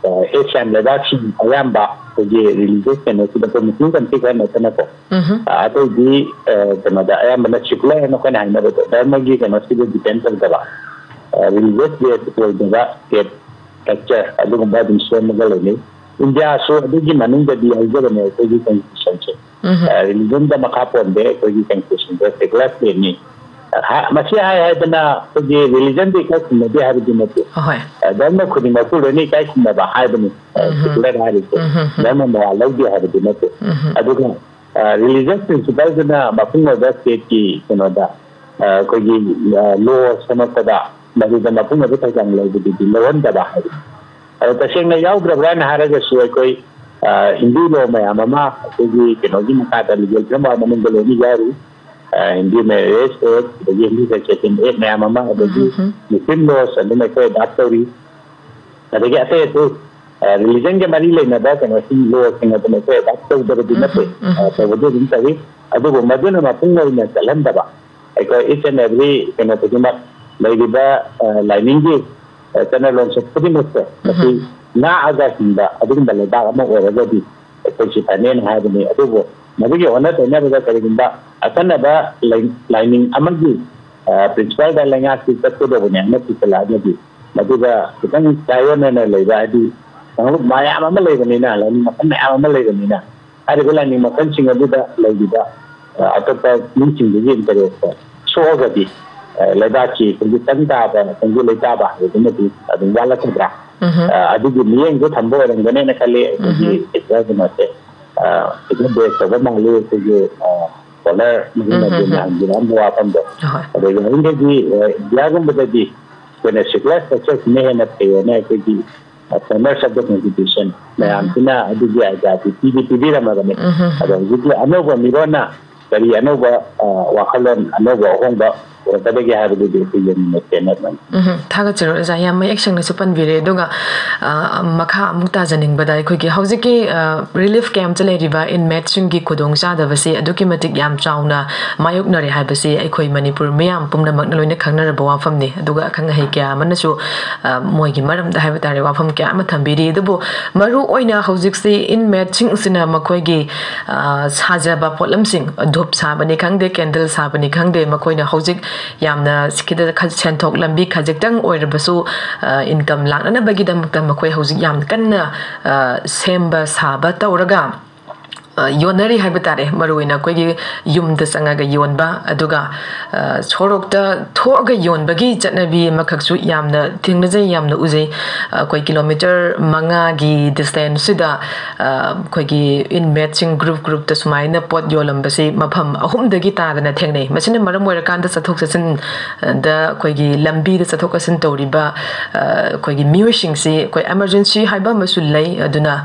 ꯑ, ꯑꯦꯁꯤꯌꯥꯟ ꯂꯩꯕꯥꯛꯁꯤꯡ ꯑꯌꯥꯝꯕ ꯑꯩꯈꯣꯏꯒꯤ ꯔꯤꯂꯤꯖꯤꯌꯁ ꯀꯩꯅꯣꯁꯤꯗ ꯑꯩꯈꯣꯏ ꯃꯨꯁꯂꯤꯝ ꯀꯟꯇ꯭ꯔꯤ ꯈꯔ ꯅꯠꯇꯅꯀꯣ, ꯎꯝ꯫ ꯑ, ꯑꯇꯩꯗꯤ, ꯑ, ꯀꯩꯅꯣꯗ ꯑꯌꯥꯝꯕꯅ ꯁꯦꯀꯨꯂꯔ ꯍꯥꯏꯅ ꯑꯩꯈꯣꯏꯅ ꯍꯥꯏꯅꯕꯗꯣ, ꯙꯔꯃꯒꯤ ꯀꯩꯅꯣꯁꯤꯗ ꯗꯤꯄꯦꯟ ꯇꯧꯗꯕ, ꯑ, ꯔꯤꯂꯤꯖꯤꯌꯁ ꯕꯦꯁ ꯑꯣꯏꯗꯕ ꯁ꯭ꯇꯦꯠ ꯁ꯭ꯇ꯭ꯔꯛꯆꯔ ꯑꯗꯨꯒꯨꯝꯕ ꯑꯗꯨꯝ ꯁꯦꯝꯃꯒ ꯂꯩꯅꯩ꯫ ꯏꯟꯗꯤꯌꯥꯁꯨ ꯑꯗꯨꯒꯤ ꯃꯅꯨꯡꯗꯗꯤ ꯌꯥꯎꯖꯕꯅꯦ ꯑꯩꯈꯣꯏꯒꯤ ꯀꯟꯁꯇꯤꯇ꯭ꯌꯨꯁꯟꯁꯦ꯫ ꯎꯝ꯫ ꯑ, ꯔꯤꯂꯤꯖꯟꯗ ꯃꯈꯥ ꯄꯣꯟꯗꯦ ꯑꯩꯈꯣꯏꯒꯤ ꯀꯟꯁꯇꯤꯇ꯭ꯌꯨꯁꯟꯁꯦ, ꯁꯦꯀꯨꯂꯔ ꯁ꯭ꯇꯦꯠꯅꯤ꯫ ꯑ, ꯃꯁꯤ ꯍꯥꯏ ꯍꯥꯏꯗꯅ ꯑꯩꯈꯣꯏꯒꯤ ꯔꯤꯂꯤꯖꯟꯗ ꯏꯀꯥꯏ ꯈꯨꯝꯅꯗꯦ ꯍꯥꯏꯕꯗꯤ ꯅꯠꯇꯦ꯫ ꯍꯣꯏ꯫ ꯑ, ꯙꯔꯃ ꯈꯨꯗꯤꯡꯃꯛꯄꯨ ꯂꯣꯏꯅ ꯏꯀꯥꯏ ꯈꯨꯝꯅꯕ ꯍꯥꯏꯕꯅꯤ, ꯑ, ꯎꯝ꯫ ꯁꯦꯀꯨꯂꯔ ꯍꯥꯏꯔꯤꯁꯦ꯫ ꯎꯝ꯫ ꯙꯔꯃ ꯃꯋꯥ ꯂꯧꯗꯦ ꯍꯥꯏꯕꯗꯤ ꯅꯠꯇꯦ꯫ ꯎꯝ꯫ ꯑꯗꯨꯒ, ꯑ, ꯔꯤꯂꯤꯖꯟ ꯄ꯭ꯔꯤꯟꯁꯤꯄꯜꯗꯨꯅ ꯃꯄꯨꯡ ꯑꯣꯏꯕ ꯁ꯭ꯇꯦꯠꯀꯤ ꯀꯩꯅꯣꯗ, ꯑ, ꯑꯩꯈꯣꯏꯒꯤ, ꯑ, ꯂꯣ ꯁꯦꯝꯃꯛꯄꯗ ꯃꯗꯨꯗ ꯃꯄꯨꯡ ꯑꯣꯏꯕ ꯊꯧꯗꯥꯡ ꯂꯧꯕꯗꯨꯗꯤ ꯂꯧꯍꯟꯗꯕ ꯍꯥꯏꯕꯅꯤ꯫ ꯑꯗꯣ ꯇꯁꯦꯡꯅ ꯌꯥꯎꯗ꯭ꯔꯕ꯭ꯔꯥꯅ ꯍꯥꯏꯔꯒꯁꯨ ꯑꯩꯈꯣꯏ, ꯑ, ꯍꯤꯟꯗꯨ ꯂꯣ ꯃꯌꯥꯝ ꯑꯃ ꯑꯩꯈꯣꯏꯒꯤ ꯀꯩꯅꯣꯒꯤ ꯃꯈꯥꯗ, ꯂꯤꯒꯦꯜ ꯐ꯭ꯔꯦꯝꯋꯥꯔꯛ ꯃꯅꯨꯡꯗ ꯂꯣꯏꯅ ꯌꯥꯎꯔꯤ꯫ ꯍꯤꯟꯗꯨ ꯃꯦꯔꯦꯖ ꯑꯦꯛ, ꯑꯗꯒꯤ ꯍꯤꯟꯗꯨ ꯁꯛꯁꯦꯁꯟ ꯑꯦꯛ ꯃꯌꯥꯝ ꯑꯃ, ꯑꯗꯒꯤ ꯃꯨꯁꯂꯤꯝ ꯂꯣꯁ ꯑꯗꯨꯝ ꯑꯩꯈꯣꯏ ꯑꯦꯗꯥꯞ ꯇꯧꯔꯤ꯫ ꯑꯗꯒꯤ ꯑꯇꯩ ꯑꯇꯩ ꯔꯤꯂꯤꯖꯟꯒ ꯃꯔꯤ ꯂꯩꯅꯕ ꯀꯩꯅꯣꯁꯤꯡ, ꯂꯣꯁꯤꯡ ꯑꯗꯨꯝ ꯑꯩꯈꯣꯏ ꯑꯦꯗꯥꯞ ꯇꯧꯗꯕꯗꯤ ꯅꯠꯇꯦ, ꯇꯧꯕꯗꯤ ꯑꯗꯨꯝ ꯇꯧꯏ꯫ ꯑꯗꯨꯕꯨ ꯃꯗꯨꯅ ꯃꯄꯨꯡ ꯑꯣꯏꯅ ꯆꯠꯍꯟꯗꯕ, ꯑꯩꯈꯣꯏ each and every ꯀꯩꯅꯣ ꯈꯨꯗꯤꯡꯃꯛ, ꯂꯩꯔꯤꯕ ꯂꯥꯏꯅꯤꯡꯒꯤ ꯆꯠꯅ ꯂꯣꯟꯆꯠ ꯈꯨꯗꯤꯡꯃꯛꯁꯦ ꯃꯁꯤ ꯉꯥꯛꯑꯒ ꯍꯤꯡꯕ ꯑꯗꯨꯒꯨꯝꯕ ꯂꯩꯕꯥꯛ ꯑꯃ ꯑꯣꯏꯔꯒꯗꯤ ꯑꯩꯈꯣꯏꯁꯤ ꯐꯅꯦꯅ ꯍꯥꯏꯕꯅꯤ꯫ ꯑꯗꯨꯕꯨ ꯃꯗꯨꯒꯤ ꯑꯣꯟꯅ ꯇꯩꯅꯕꯗ ꯀꯔꯤꯒꯨꯝꯕ ꯑꯈꯟꯅꯕ ꯂꯥꯏꯅꯤꯡ ꯑꯃꯒꯤ ꯄ꯭ꯔꯤꯟꯁꯤꯄꯥꯜꯗ ꯂꯩꯉꯥꯛꯁꯤ ꯆꯠꯀꯗꯕꯅꯤ ꯍꯥꯏꯅ ꯄꯨꯁꯜꯂꯛꯑꯒꯗꯤ, ꯃꯗꯨꯗ ꯈꯤꯇꯪ ꯆꯥꯌꯣꯟꯅꯅ ꯂꯩꯕ, ꯍꯥꯏꯗꯤ ꯀꯥꯡꯂꯨꯞ ꯃꯌꯥꯝ ꯑꯃ ꯂꯩꯕꯅꯤꯅ, ꯂꯥꯏꯅꯤꯡ ꯃꯈꯜ ꯃꯌꯥꯝ ꯑꯃ ꯂꯩꯕꯅꯤꯅ, ꯍꯥꯏꯔꯤꯕ ꯂꯥꯏꯅꯤꯡ ꯃꯈꯜꯁꯤꯡ ꯑꯗꯨꯗ ꯂꯩꯔꯤꯕ ꯑꯇꯣꯞꯄ ꯃꯤꯁꯤꯡꯗꯨꯒꯤ ꯏꯟꯇꯔꯦꯁꯇ ꯁꯣꯛꯑꯒꯗꯤ, ꯂꯩꯕꯥꯛꯀꯤ ꯑꯩꯈꯣꯏꯒꯤ ꯇꯪ ꯇꯥꯕ, ꯑꯩꯈꯣꯏꯒꯤ ꯂꯩꯇꯥꯕ ꯍꯥꯏꯕꯗꯨꯃꯗꯤ ꯑꯗꯨꯝ ꯋꯥꯠꯂꯛꯀꯗ꯭ꯔꯥ? ꯑꯗꯨꯒꯤ ꯃꯤꯠꯌꯦꯡꯗꯣ ꯊꯝꯕ ꯑꯣꯏꯔꯝꯒꯅꯦꯅ ꯈꯜꯂꯤ꯫ ꯑꯩꯈꯣꯏꯒꯤ ꯀꯩꯅꯣꯁꯦ ꯈꯤꯇꯪ ꯕꯦꯁ ꯇꯧꯕ ꯃꯥꯜꯂꯤ꯫ ꯑꯩꯈꯣꯏꯒꯤ ꯁ꯭ꯀꯣꯂꯔ ꯃꯈꯩꯅ ꯍꯥꯟꯕꯤꯔꯛꯑꯝꯕ ꯋꯥꯐꯝꯗꯣ꯫ ꯑꯗꯣ ꯌꯥꯔꯤꯈꯩꯗꯤ ꯏꯟꯗꯤꯌꯥꯒꯨꯝꯕꯗꯗꯤ ꯑꯩꯈꯣꯏꯅ ꯁꯦꯀꯨꯂꯔ ꯁ꯭ꯇ꯭ꯔꯛꯆꯔꯁꯤꯅ ꯍꯦꯟꯅ ꯐꯩꯌꯦꯅ ꯑꯩꯈꯣꯏꯒꯤ ꯐꯣꯔꯃꯔꯁ ꯑꯣꯐ ꯗ ꯀꯣꯟꯁꯇꯤꯇ꯭ꯌꯨꯁꯟ ꯃꯌꯥꯝꯁꯤꯅ ꯑꯗꯨꯒꯤ ꯑꯥꯏꯗꯤꯌꯥꯗꯤ ꯄꯤꯗꯤ ꯄꯤꯕꯤꯔꯝꯃꯕꯅꯤ꯫ ꯑꯗꯣ ꯍꯧꯖꯤꯛꯀꯤ ꯑꯅꯧꯕ ꯃꯤꯔꯣꯟꯅ ꯀꯔꯤ ꯑꯅꯧꯕ ꯋꯥꯈꯜꯂꯣꯟ, ꯑꯅꯧꯕ ꯑꯍꯣꯡꯕ ꯄꯨꯔꯛꯀꯗꯒꯦ ꯍꯥꯏꯕꯗꯨꯗꯤ ꯑꯩꯈꯣꯏ ꯌꯦꯡꯃꯤꯟꯅꯁꯦꯅ ꯑꯗꯨꯃꯥꯏꯅ꯫ ꯎꯝ, ꯊꯥꯒꯠꯆꯔꯤ ꯑꯣꯖꯥ, ꯌꯥꯝ ꯃꯌꯦꯛ ꯁꯦꯡꯅꯁꯨ ꯄꯟꯕꯤꯔꯦ꯫ ꯑꯗꯨꯒ ꯃꯈꯥ ꯑꯃꯨꯛ ꯇꯥꯖꯅꯤꯡꯕꯗ, ꯑꯩꯈꯣꯏꯒꯤ ꯍꯧꯖꯤꯛꯀꯤ ꯔꯤꯂꯤꯐ ꯀꯦꯝꯞꯇ ꯂꯩꯔꯤꯕ ꯏꯟꯃꯦꯠꯁꯤꯡꯒꯤ ꯈꯨꯗꯣꯡꯆꯥꯗꯕꯁꯤ ꯑꯗꯨꯛꯀꯤ ꯃꯇꯤꯛ ꯌꯥꯝ ꯆꯥꯎꯅ ꯃꯥꯌꯣꯛꯅꯔꯦ ꯍꯥꯏꯕꯁꯤ ꯑꯩꯈꯣꯏ ꯃꯅꯤꯄꯨꯔ ꯃꯤꯌꯥꯝ ꯄꯨꯝꯅꯃꯛꯅ ꯂꯣꯏꯅ ꯈꯪꯅꯔꯕ ꯋꯥꯐꯝꯅꯤ꯫ ꯑꯗꯨꯒ ꯑꯈꯪ ꯑꯍꯩ ꯀꯌꯥ ꯑꯃꯅꯁꯨ ꯃꯣꯏꯒꯤ ꯃꯔꯝꯗ ꯍꯥꯏꯕ ꯇꯥꯔꯦ ꯋꯥꯐꯝ ꯀꯌꯥ ꯑꯃ ꯊꯝꯕꯤꯔꯤ꯫ ꯑꯗꯨꯕꯨ ꯃꯔꯨ ꯑꯣꯏꯅ ꯍꯧꯖꯤꯛꯁꯤ ꯏꯟꯃꯦꯠꯁꯤꯡꯁꯤꯅ ꯃꯈꯣꯏꯒꯤ ꯁꯥꯖꯕ ꯄꯣꯠꯂꯝꯁꯤꯡ, ꯙꯨꯞ ꯁꯥꯕꯅꯤ ꯈꯪꯗꯦ, ꯀꯦꯟꯗꯜ ꯁꯥꯕꯅꯤ ꯈꯪꯗꯦ, ꯃꯈꯣꯏꯅ ꯍꯧꯖꯤꯛ ꯌꯥꯝꯅ ꯁꯤꯗ ꯁꯦꯟꯊꯣꯛ ꯂꯝꯕꯤ ꯈꯖꯤꯛꯇꯪ ꯑꯣꯏꯔꯕꯁꯨ ꯏꯟꯀꯝ ꯂꯥꯛꯅꯅꯕꯒꯤꯗꯃꯛꯇ ꯃꯈꯣꯏ ꯍꯧꯖꯤꯛ ꯌꯥꯝ ꯀꯟꯅ ꯁꯦꯝꯕ ꯁꯥꯕ ꯇꯧꯔꯒ ꯌꯣꯟꯅꯔꯤ ꯍꯥꯏꯕ ꯇꯥꯔꯦ꯫ ꯃꯔꯨ ꯑꯣꯏꯅ ꯑꯩꯈꯣꯏꯒꯤ ꯌꯨꯝꯗ ꯆꯪꯉꯒ ꯌꯣꯟꯕ, ꯑꯗꯨꯒ ꯁꯣꯔꯣꯛꯇ ꯊꯣꯛꯑꯒ ꯌꯣꯟꯕꯒꯤ ꯆꯠꯅꯕꯤ ꯑꯃꯈꯛꯁꯨ ꯌꯥꯝꯅ ꯊꯦꯡꯅꯖꯩ, ꯌꯥꯝꯅ ꯎꯖꯩ꯫ ꯑꯩꯈꯣꯏ ꯀꯤꯂꯣꯃꯤꯇꯔ ꯃꯉꯥꯒꯤ ꯗꯤꯁꯇꯦꯟꯁꯁꯤꯗ ꯑꯩꯈꯣꯏꯒꯤ ꯏꯟꯃꯦꯠꯁꯤꯡ ꯒ꯭ꯔꯨꯞ ꯒ꯭ꯔꯨꯞꯇ ꯁꯨꯃꯥꯏꯅ ꯄꯣꯠ ꯌꯣꯜꯂꯝꯕꯁꯤ ꯃꯐꯝ ꯑꯍꯨꯝꯗꯒꯤ ꯇꯥꯗꯅ ꯊꯦꯡꯅꯩ꯫ ꯃꯁꯤꯅ ꯃꯔꯝ ꯑꯣꯏꯔꯀꯥꯟꯗ ꯆꯠꯊꯣꯛ ꯆꯠꯁꯤꯟꯗ, ꯑꯩꯈꯣꯏꯒꯤ ꯂꯝꯕꯤꯗ ꯆꯠꯊꯣꯛ ꯆꯠꯁꯤꯟ ꯇꯧꯔꯤꯕ ꯑꯩꯈꯣꯏꯒꯤ ꯃꯤꯑꯣꯏꯁꯤꯡꯁꯤ ꯑꯩꯈꯣꯏ ꯏꯃꯥꯔꯖꯦꯟꯁꯤ ꯍꯥꯏꯕ ꯑꯃꯁꯨ ꯂꯩ꯫ ꯑꯗꯨꯅ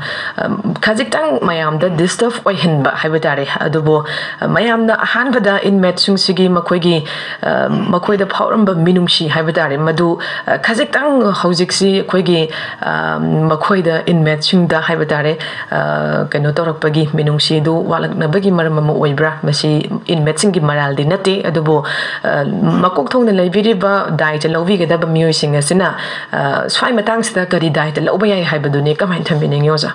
ꯈꯖꯤꯛꯇꯪ ꯃꯌꯥꯝꯗ ꯗꯤꯁꯇꯔꯕ ꯑꯣꯏꯍꯟꯕ ꯍꯥꯏꯕ ꯇꯥꯔꯦ꯫ ꯑꯗꯨꯕꯨ, ꯑ, ꯃꯌꯥꯝꯅ ꯑꯍꯥꯟꯕꯗ inmateꯁꯤꯡꯁꯤꯒꯤ ꯃꯈꯣꯏꯒꯤ, ꯑ, ꯃꯈꯣꯏꯗ ꯐꯥꯎꯔꯝꯕ ꯃꯤꯅꯨꯡꯁꯤ ꯍꯥꯏꯕ ꯇꯥꯔꯦ, ꯃꯗꯨ, ꯑ, ꯈꯖꯤꯛꯇꯪ ꯍꯧꯖꯤꯛꯁꯤ ꯑꯩꯈꯣꯏꯒꯤ, ꯑ, ꯃꯈꯣꯏꯗ inmateꯁꯤꯡꯗ ꯍꯥꯏꯕ ꯇꯥꯔꯦ, ꯑ, ꯀꯩꯅꯣ ꯇꯧꯔꯛꯄꯒꯤ ꯃꯤꯅꯨꯡꯁꯤꯗꯨ ꯋꯥꯠꯂꯛꯅꯕꯒꯤ ꯃꯔꯝ ꯑꯃ ꯑꯣꯏꯕ꯭ꯔꯥ? ꯃꯁꯤ inmateꯁꯤꯡꯒꯤ ꯃꯔꯥꯜꯗꯤ ꯅꯠꯇꯦ, ꯑꯗꯨꯕꯨ, ꯑ, ꯃꯀꯣꯛ ꯊꯣꯡꯅ ꯂꯩꯕꯤꯔꯤꯕ ꯗꯥꯏꯇ ꯂꯧꯕꯤꯒꯗꯕ ꯃꯤꯑꯣꯏꯁꯤꯡ ꯑꯁꯤꯅ, ꯑ, ꯁ꯭ꯋꯥꯏ ꯃꯇꯥꯡꯁꯤꯗ ꯀꯔꯤ ꯗꯥꯏꯇ ꯂꯧꯕ ꯌꯥꯏ ꯍꯥꯏꯕꯗꯨꯅꯤ꯫ ꯀꯃꯥꯏꯅ ꯊꯝꯕꯤꯅꯤꯡꯉꯤ, ꯑꯣꯖꯥ?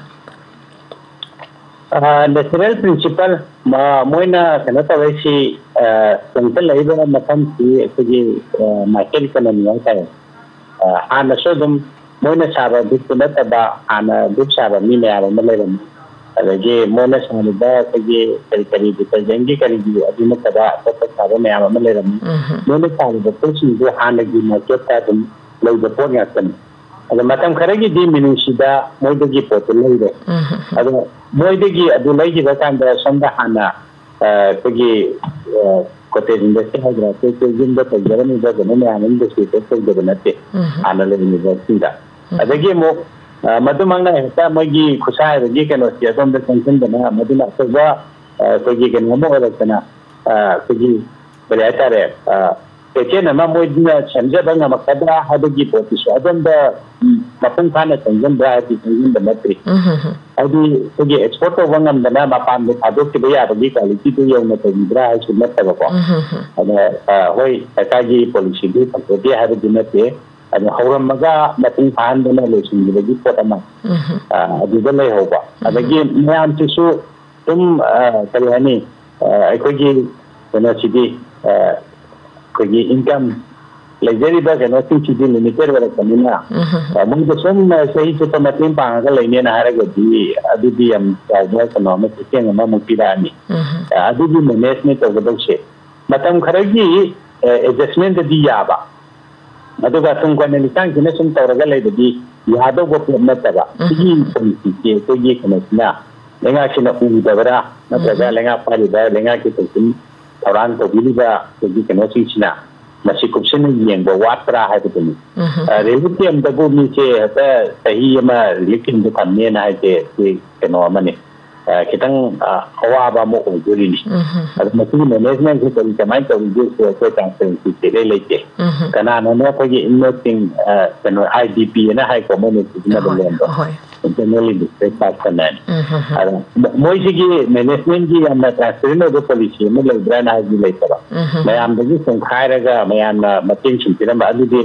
ꯑ, natural principle, ꯃ-, ꯃꯣꯏꯅ ꯀꯩꯅꯣ ꯇꯧꯔꯛꯏꯁꯤ, ꯑ, ꯆꯪꯁꯤꯜꯂꯛꯏꯕ ꯃꯐꯝꯁꯤ ꯑꯩꯈꯣꯏꯒꯤ, ꯑ, market economy ꯍꯥꯏꯇꯥꯔꯦ꯫ ꯑ, ꯍꯥꯟꯅꯁꯨ ꯑꯗꯨꯝ ꯃꯣꯏꯅ ꯁꯥꯕ ꯗꯨꯛꯇꯨ ꯅꯠꯇꯕ ꯍꯥꯟꯅ ꯗꯨꯛ ꯁꯥꯕ ꯃꯤ ꯃꯌꯥꯝ ꯑꯃ ꯂꯩꯔꯝꯃꯤ꯫ ꯑꯗꯒꯤ ꯃꯣꯏꯅ ꯁꯥꯔꯤꯕ ꯑꯩꯈꯣꯏꯒꯤ ꯀꯔꯤ ꯀꯔꯤ detergentꯒꯤ ꯀꯔꯤꯒꯤ ꯑꯗꯨ ꯅꯠꯇꯕ ꯑꯇꯣꯞꯄ ꯁꯥꯕ ꯃꯌꯥꯝ ꯑꯃ ꯂꯩꯔꯝꯃꯤ꯫ ꯎꯝꯍꯨꯝ꯫ ꯃꯣꯏꯅ ꯁꯥꯔꯤꯕ ꯄꯣꯠꯁꯤꯡꯗꯨ ꯍꯥꯟꯅꯒꯤ marketꯇ ꯑꯗꯨꯝ ꯂꯩꯕ ꯄꯣꯠ ꯉꯥꯛꯇꯅꯤ꯫ ꯑꯗꯣ ꯃꯇꯝ ꯈꯔꯒꯤꯗꯤ ꯃꯤꯅꯨꯡꯁꯤꯗ ꯃꯣꯏꯗꯒꯤ ꯄꯣꯠꯇꯨ ꯂꯩꯔꯦ꯫ ꯎꯝꯍꯨꯝ꯫ ꯑꯗꯣ ꯃꯣꯏꯗꯒꯤ ꯑꯗꯨ ꯂꯩꯈꯤꯕ ꯀꯥꯟꯗ ꯁꯣꯝꯗ ꯍꯥꯟꯅ, ꯑ, ꯑꯩꯈꯣꯏꯒꯤ, ꯑ, cottage industry ꯍꯥꯏꯗ꯭ꯔꯥ, ꯑꯩꯈꯣꯏ ꯌꯨꯝꯗ ꯇꯧꯖꯔꯝꯃꯤꯕ ꯀꯩꯅꯣ ꯃꯌꯥꯝ ꯑꯃꯗꯁꯨ ꯇꯧꯖꯕ ꯅꯠꯇꯦ꯫ ꯎꯝꯍꯨꯝ꯫ ꯍꯥꯟꯅ ꯂꯩꯔꯝꯃꯤꯕꯁꯤꯡꯗ꯫ ꯎꯝꯍꯨꯝ꯫ ꯑꯗꯒꯤ ꯑꯃꯨꯛ, ꯑ, ꯃꯗꯨꯃꯛꯅ ꯍꯦꯛꯇ ꯃꯣꯏꯒꯤ ꯈꯨꯠꯁꯥ ꯍꯥꯏꯕꯒꯤ ꯀꯩꯅꯣꯁꯤ ꯑꯗꯣꯝꯗ ꯆꯪꯁꯤꯟꯗꯅ ꯃꯗꯨꯅ ꯑꯆꯧꯕ, ꯑ, ꯑꯩꯈꯣꯏꯒꯤ ꯀꯩꯅꯣ ꯑꯃ ꯑꯣꯏꯔꯛꯇꯅ, ꯑ, ꯑꯩꯈꯣꯏꯒꯤ ꯀꯔꯤ ꯍꯥꯏꯇꯥꯔꯦ, ꯑ, ꯀꯩꯊꯦꯜ ꯑꯃ ꯃꯣꯏꯗꯨꯅ ꯁꯦꯝꯖꯕ ꯉꯝꯃꯛꯀꯗ꯭ꯔꯥ ꯍꯥꯏꯕꯒꯤ ꯄꯣꯠꯇꯨꯁꯨ ꯑꯗꯣꯝꯗ, ꯎꯝ, ꯃꯄꯨꯡ ꯐꯥꯅ ꯆꯪꯁꯤꯟꯕ꯭ꯔꯥ ꯍꯥꯏꯕꯗꯤ ꯆꯪꯁꯤꯟꯕ ꯅꯠꯇ꯭ꯔꯤ꯫ ꯎꯝ, ꯍꯝ, ꯍꯝ꯫ ꯍꯥꯏꯗꯤ ꯑꯩꯈꯣꯏꯒꯤ export ꯇꯧꯕ ꯉꯝꯗꯅ ꯃꯄꯥꯟꯗ ꯊꯥꯗꯣꯛꯈꯤꯕ ꯌꯥꯕꯒꯤ qualityꯗꯨ ꯌꯧꯅ ꯇꯧꯕꯤꯕ꯭ꯔꯥ ꯍꯥꯏꯁꯨ ꯅꯠꯇꯕꯀꯣ꯫ ꯎꯝ, ꯍꯝ, ꯍꯝ꯫ ꯑꯗ, ꯑ, ꯍꯣꯏ, ꯁꯔꯀꯥꯔꯒꯤ policyꯗꯨ ꯐꯖꯗꯦ ꯍꯥꯏꯕꯗꯤ ꯅꯠꯇꯦ꯫ ꯑꯗꯣ ꯍꯧꯔꯝꯃꯒ ꯃꯄꯨꯡ ꯐꯥꯍꯟꯗꯅ ꯂꯣꯏꯁꯤꯟꯈꯤꯕꯒꯤ ꯄꯣꯠ ꯑꯃ, ꯎꯝ, ꯍꯝ꯫ ꯑ, ꯑꯗꯨꯗ ꯂꯩꯍꯧꯕ꯫ ꯎꯝ, ꯍꯝ꯫ ꯑꯗꯒꯤ ꯃꯌꯥꯝꯁꯤꯁꯨ ꯑꯗꯨꯝ, ꯑ, ꯀꯔꯤ ꯍꯥꯏꯅꯤ, ꯑ, ꯑꯩꯈꯣꯏꯒꯤ ꯀꯩꯅꯣꯁꯤꯗꯤ, ꯑ, ꯑꯩꯈꯣꯏꯒꯤ income ꯂꯩꯖꯔꯤꯕ ꯀꯩꯅꯣꯁꯤꯡꯁꯤꯗꯤ limited ꯑꯣꯏꯔꯛꯄꯅꯤꯅ, ꯎꯝ, ꯍꯝ, ꯍꯝ꯫ ꯑ, ꯃꯣꯏꯗ ꯁꯨꯝ, ꯑ, ꯆꯍꯤ ꯆꯨꯞꯄ ꯃꯇꯦꯡ ꯄꯥꯡꯉꯒ ꯂꯩꯅꯦꯅ ꯍꯥꯏꯔꯒꯗꯤ ꯑꯗꯨꯗꯤ ꯌꯥꯝ ꯆꯥꯎꯕ ꯀꯩꯅꯣ ꯑꯃ, ꯆꯩꯊꯦꯡ ꯑꯃꯃꯨꯛ ꯄꯤꯔꯛꯑꯅꯤ꯫ ꯎꯝ, ꯍꯝ꯫ ꯑ, ꯑꯗꯨꯒꯤ management ꯇꯧꯒꯗꯧꯁꯦ ꯃꯇꯝ ꯈꯔꯒꯤ, ꯑ, adjustmentꯗꯗꯤ ꯌꯥꯕ, ꯑꯗꯨꯒ ꯇꯨꯡ ꯀꯣꯏꯅ ꯂꯤꯁꯥꯡꯁꯤꯅ ꯁꯨꯝ ꯇꯧꯔꯒ ꯂꯩꯕꯗꯤ ꯌꯥꯗꯧꯕ ꯄꯣꯠ ꯅꯠꯇꯕ꯫ ꯎꯝ꯫ ꯁꯤꯒꯤ policyꯁꯦ ꯑꯩꯈꯣꯏꯒꯤ ꯀꯩꯅꯣꯁꯤꯅ, ꯂꯩꯉꯥꯛꯁꯤꯅ ꯎꯗꯕ꯭ꯔꯥ, ꯅꯠꯇ꯭ꯔꯒ ꯎꯝ꯫ ꯂꯩꯉꯥꯛ ꯄꯥꯜꯂꯤꯕ, ꯂꯩꯉꯥꯛꯀꯤ ꯊꯧꯁꯤꯜ ꯊꯧꯔꯥꯡ ꯇꯧꯕꯤꯔꯤꯕ ꯑꯩꯈꯣꯏꯒꯤ ꯀꯩꯅꯣꯁꯤꯡꯁꯤꯅ ꯃꯁꯤ ꯀꯨꯞꯁꯤꯟꯅ ꯌꯦꯡꯕ ꯋꯥꯠꯄ꯭ꯔꯥ ꯍꯥꯏꯕꯗꯨꯅꯤ꯫ ꯎꯝ꯫ ꯑ, relief campꯇꯕꯨ ꯃꯤꯁꯦ ꯍꯦꯛꯇ ꯆꯍꯤ ꯑꯃ relief campꯇ ꯊꯝꯅꯦꯅ ꯍꯥꯏꯁꯦ ꯁꯤ ꯀꯩꯅꯣ ꯑꯃꯅꯤ꯫ ꯑ, ꯈꯤꯇꯪ, ꯑ, ꯑꯋꯥꯕ ꯑꯃ ꯑꯣꯏꯗꯣꯔꯤꯅꯤ꯫ ꯎꯝ, ꯎꯝ, ꯎꯝ, ꯑꯗꯣ ꯃꯁꯤꯒꯤ ꯃꯦꯅꯦꯖꯃꯦꯟꯁꯤ ꯀꯔꯤ, ꯀꯃꯥꯏꯅ ꯇꯧꯔꯤꯒꯦꯁꯦ ꯑꯩꯈꯣꯏ ꯇ꯭ꯔꯥꯟꯁꯄꯦꯔꯦꯟꯁꯤꯁꯦ ꯏꯔꯩ ꯂꯩꯇꯦ꯫ ꯎꯝ, ꯎꯝ, ꯀꯅꯥꯅꯣꯅ ꯑꯩꯈꯣꯏꯒꯤ ꯏꯟꯃꯦꯠꯁꯤꯡ, ꯑ, ꯀꯩꯅꯣ, ꯑꯥꯏ ꯗꯤ ꯄꯤ ꯑꯅ ꯍꯥꯏꯀꯣ, ꯃꯣꯏꯅ ꯁꯤꯖꯤꯟꯅꯕ ꯍꯣꯏ, ꯂꯣꯟꯗꯣ, ꯍꯣꯏ, ꯏꯟꯇꯔꯅꯦꯜꯂꯤ ꯗꯤꯁꯄ꯭ꯂꯦꯁ ꯄꯔꯁꯟ ꯍꯥꯏꯅ꯫ ꯎꯝ, ꯎꯝ, ꯎꯝ, ꯑꯗ ꯃ-, ꯃꯣꯏꯁꯤꯒꯤ ꯃꯦꯅꯦꯖꯃꯦꯟꯒꯤ ꯌꯥꯝꯅ ꯇ꯭ꯔꯥꯟꯁꯄꯦꯔꯦꯟ ꯑꯣꯏꯕ ꯄꯣꯂꯤꯁꯤ ꯑꯃ ꯂꯩꯕ꯭ꯔꯥꯅ ꯍꯥꯏꯕꯗꯤ ꯂꯩꯇꯕ꯫ ꯎꯝ, ꯎꯝ, ꯎꯝ, ꯃꯌꯥꯝꯗꯒꯤ ꯁꯨꯝꯈꯥꯏꯔꯒ ꯃꯌꯥꯝꯅ ꯃꯇꯦꯡ ꯁꯨꯝ ꯄꯤꯔꯝꯕ ꯑꯗꯨꯗꯤ,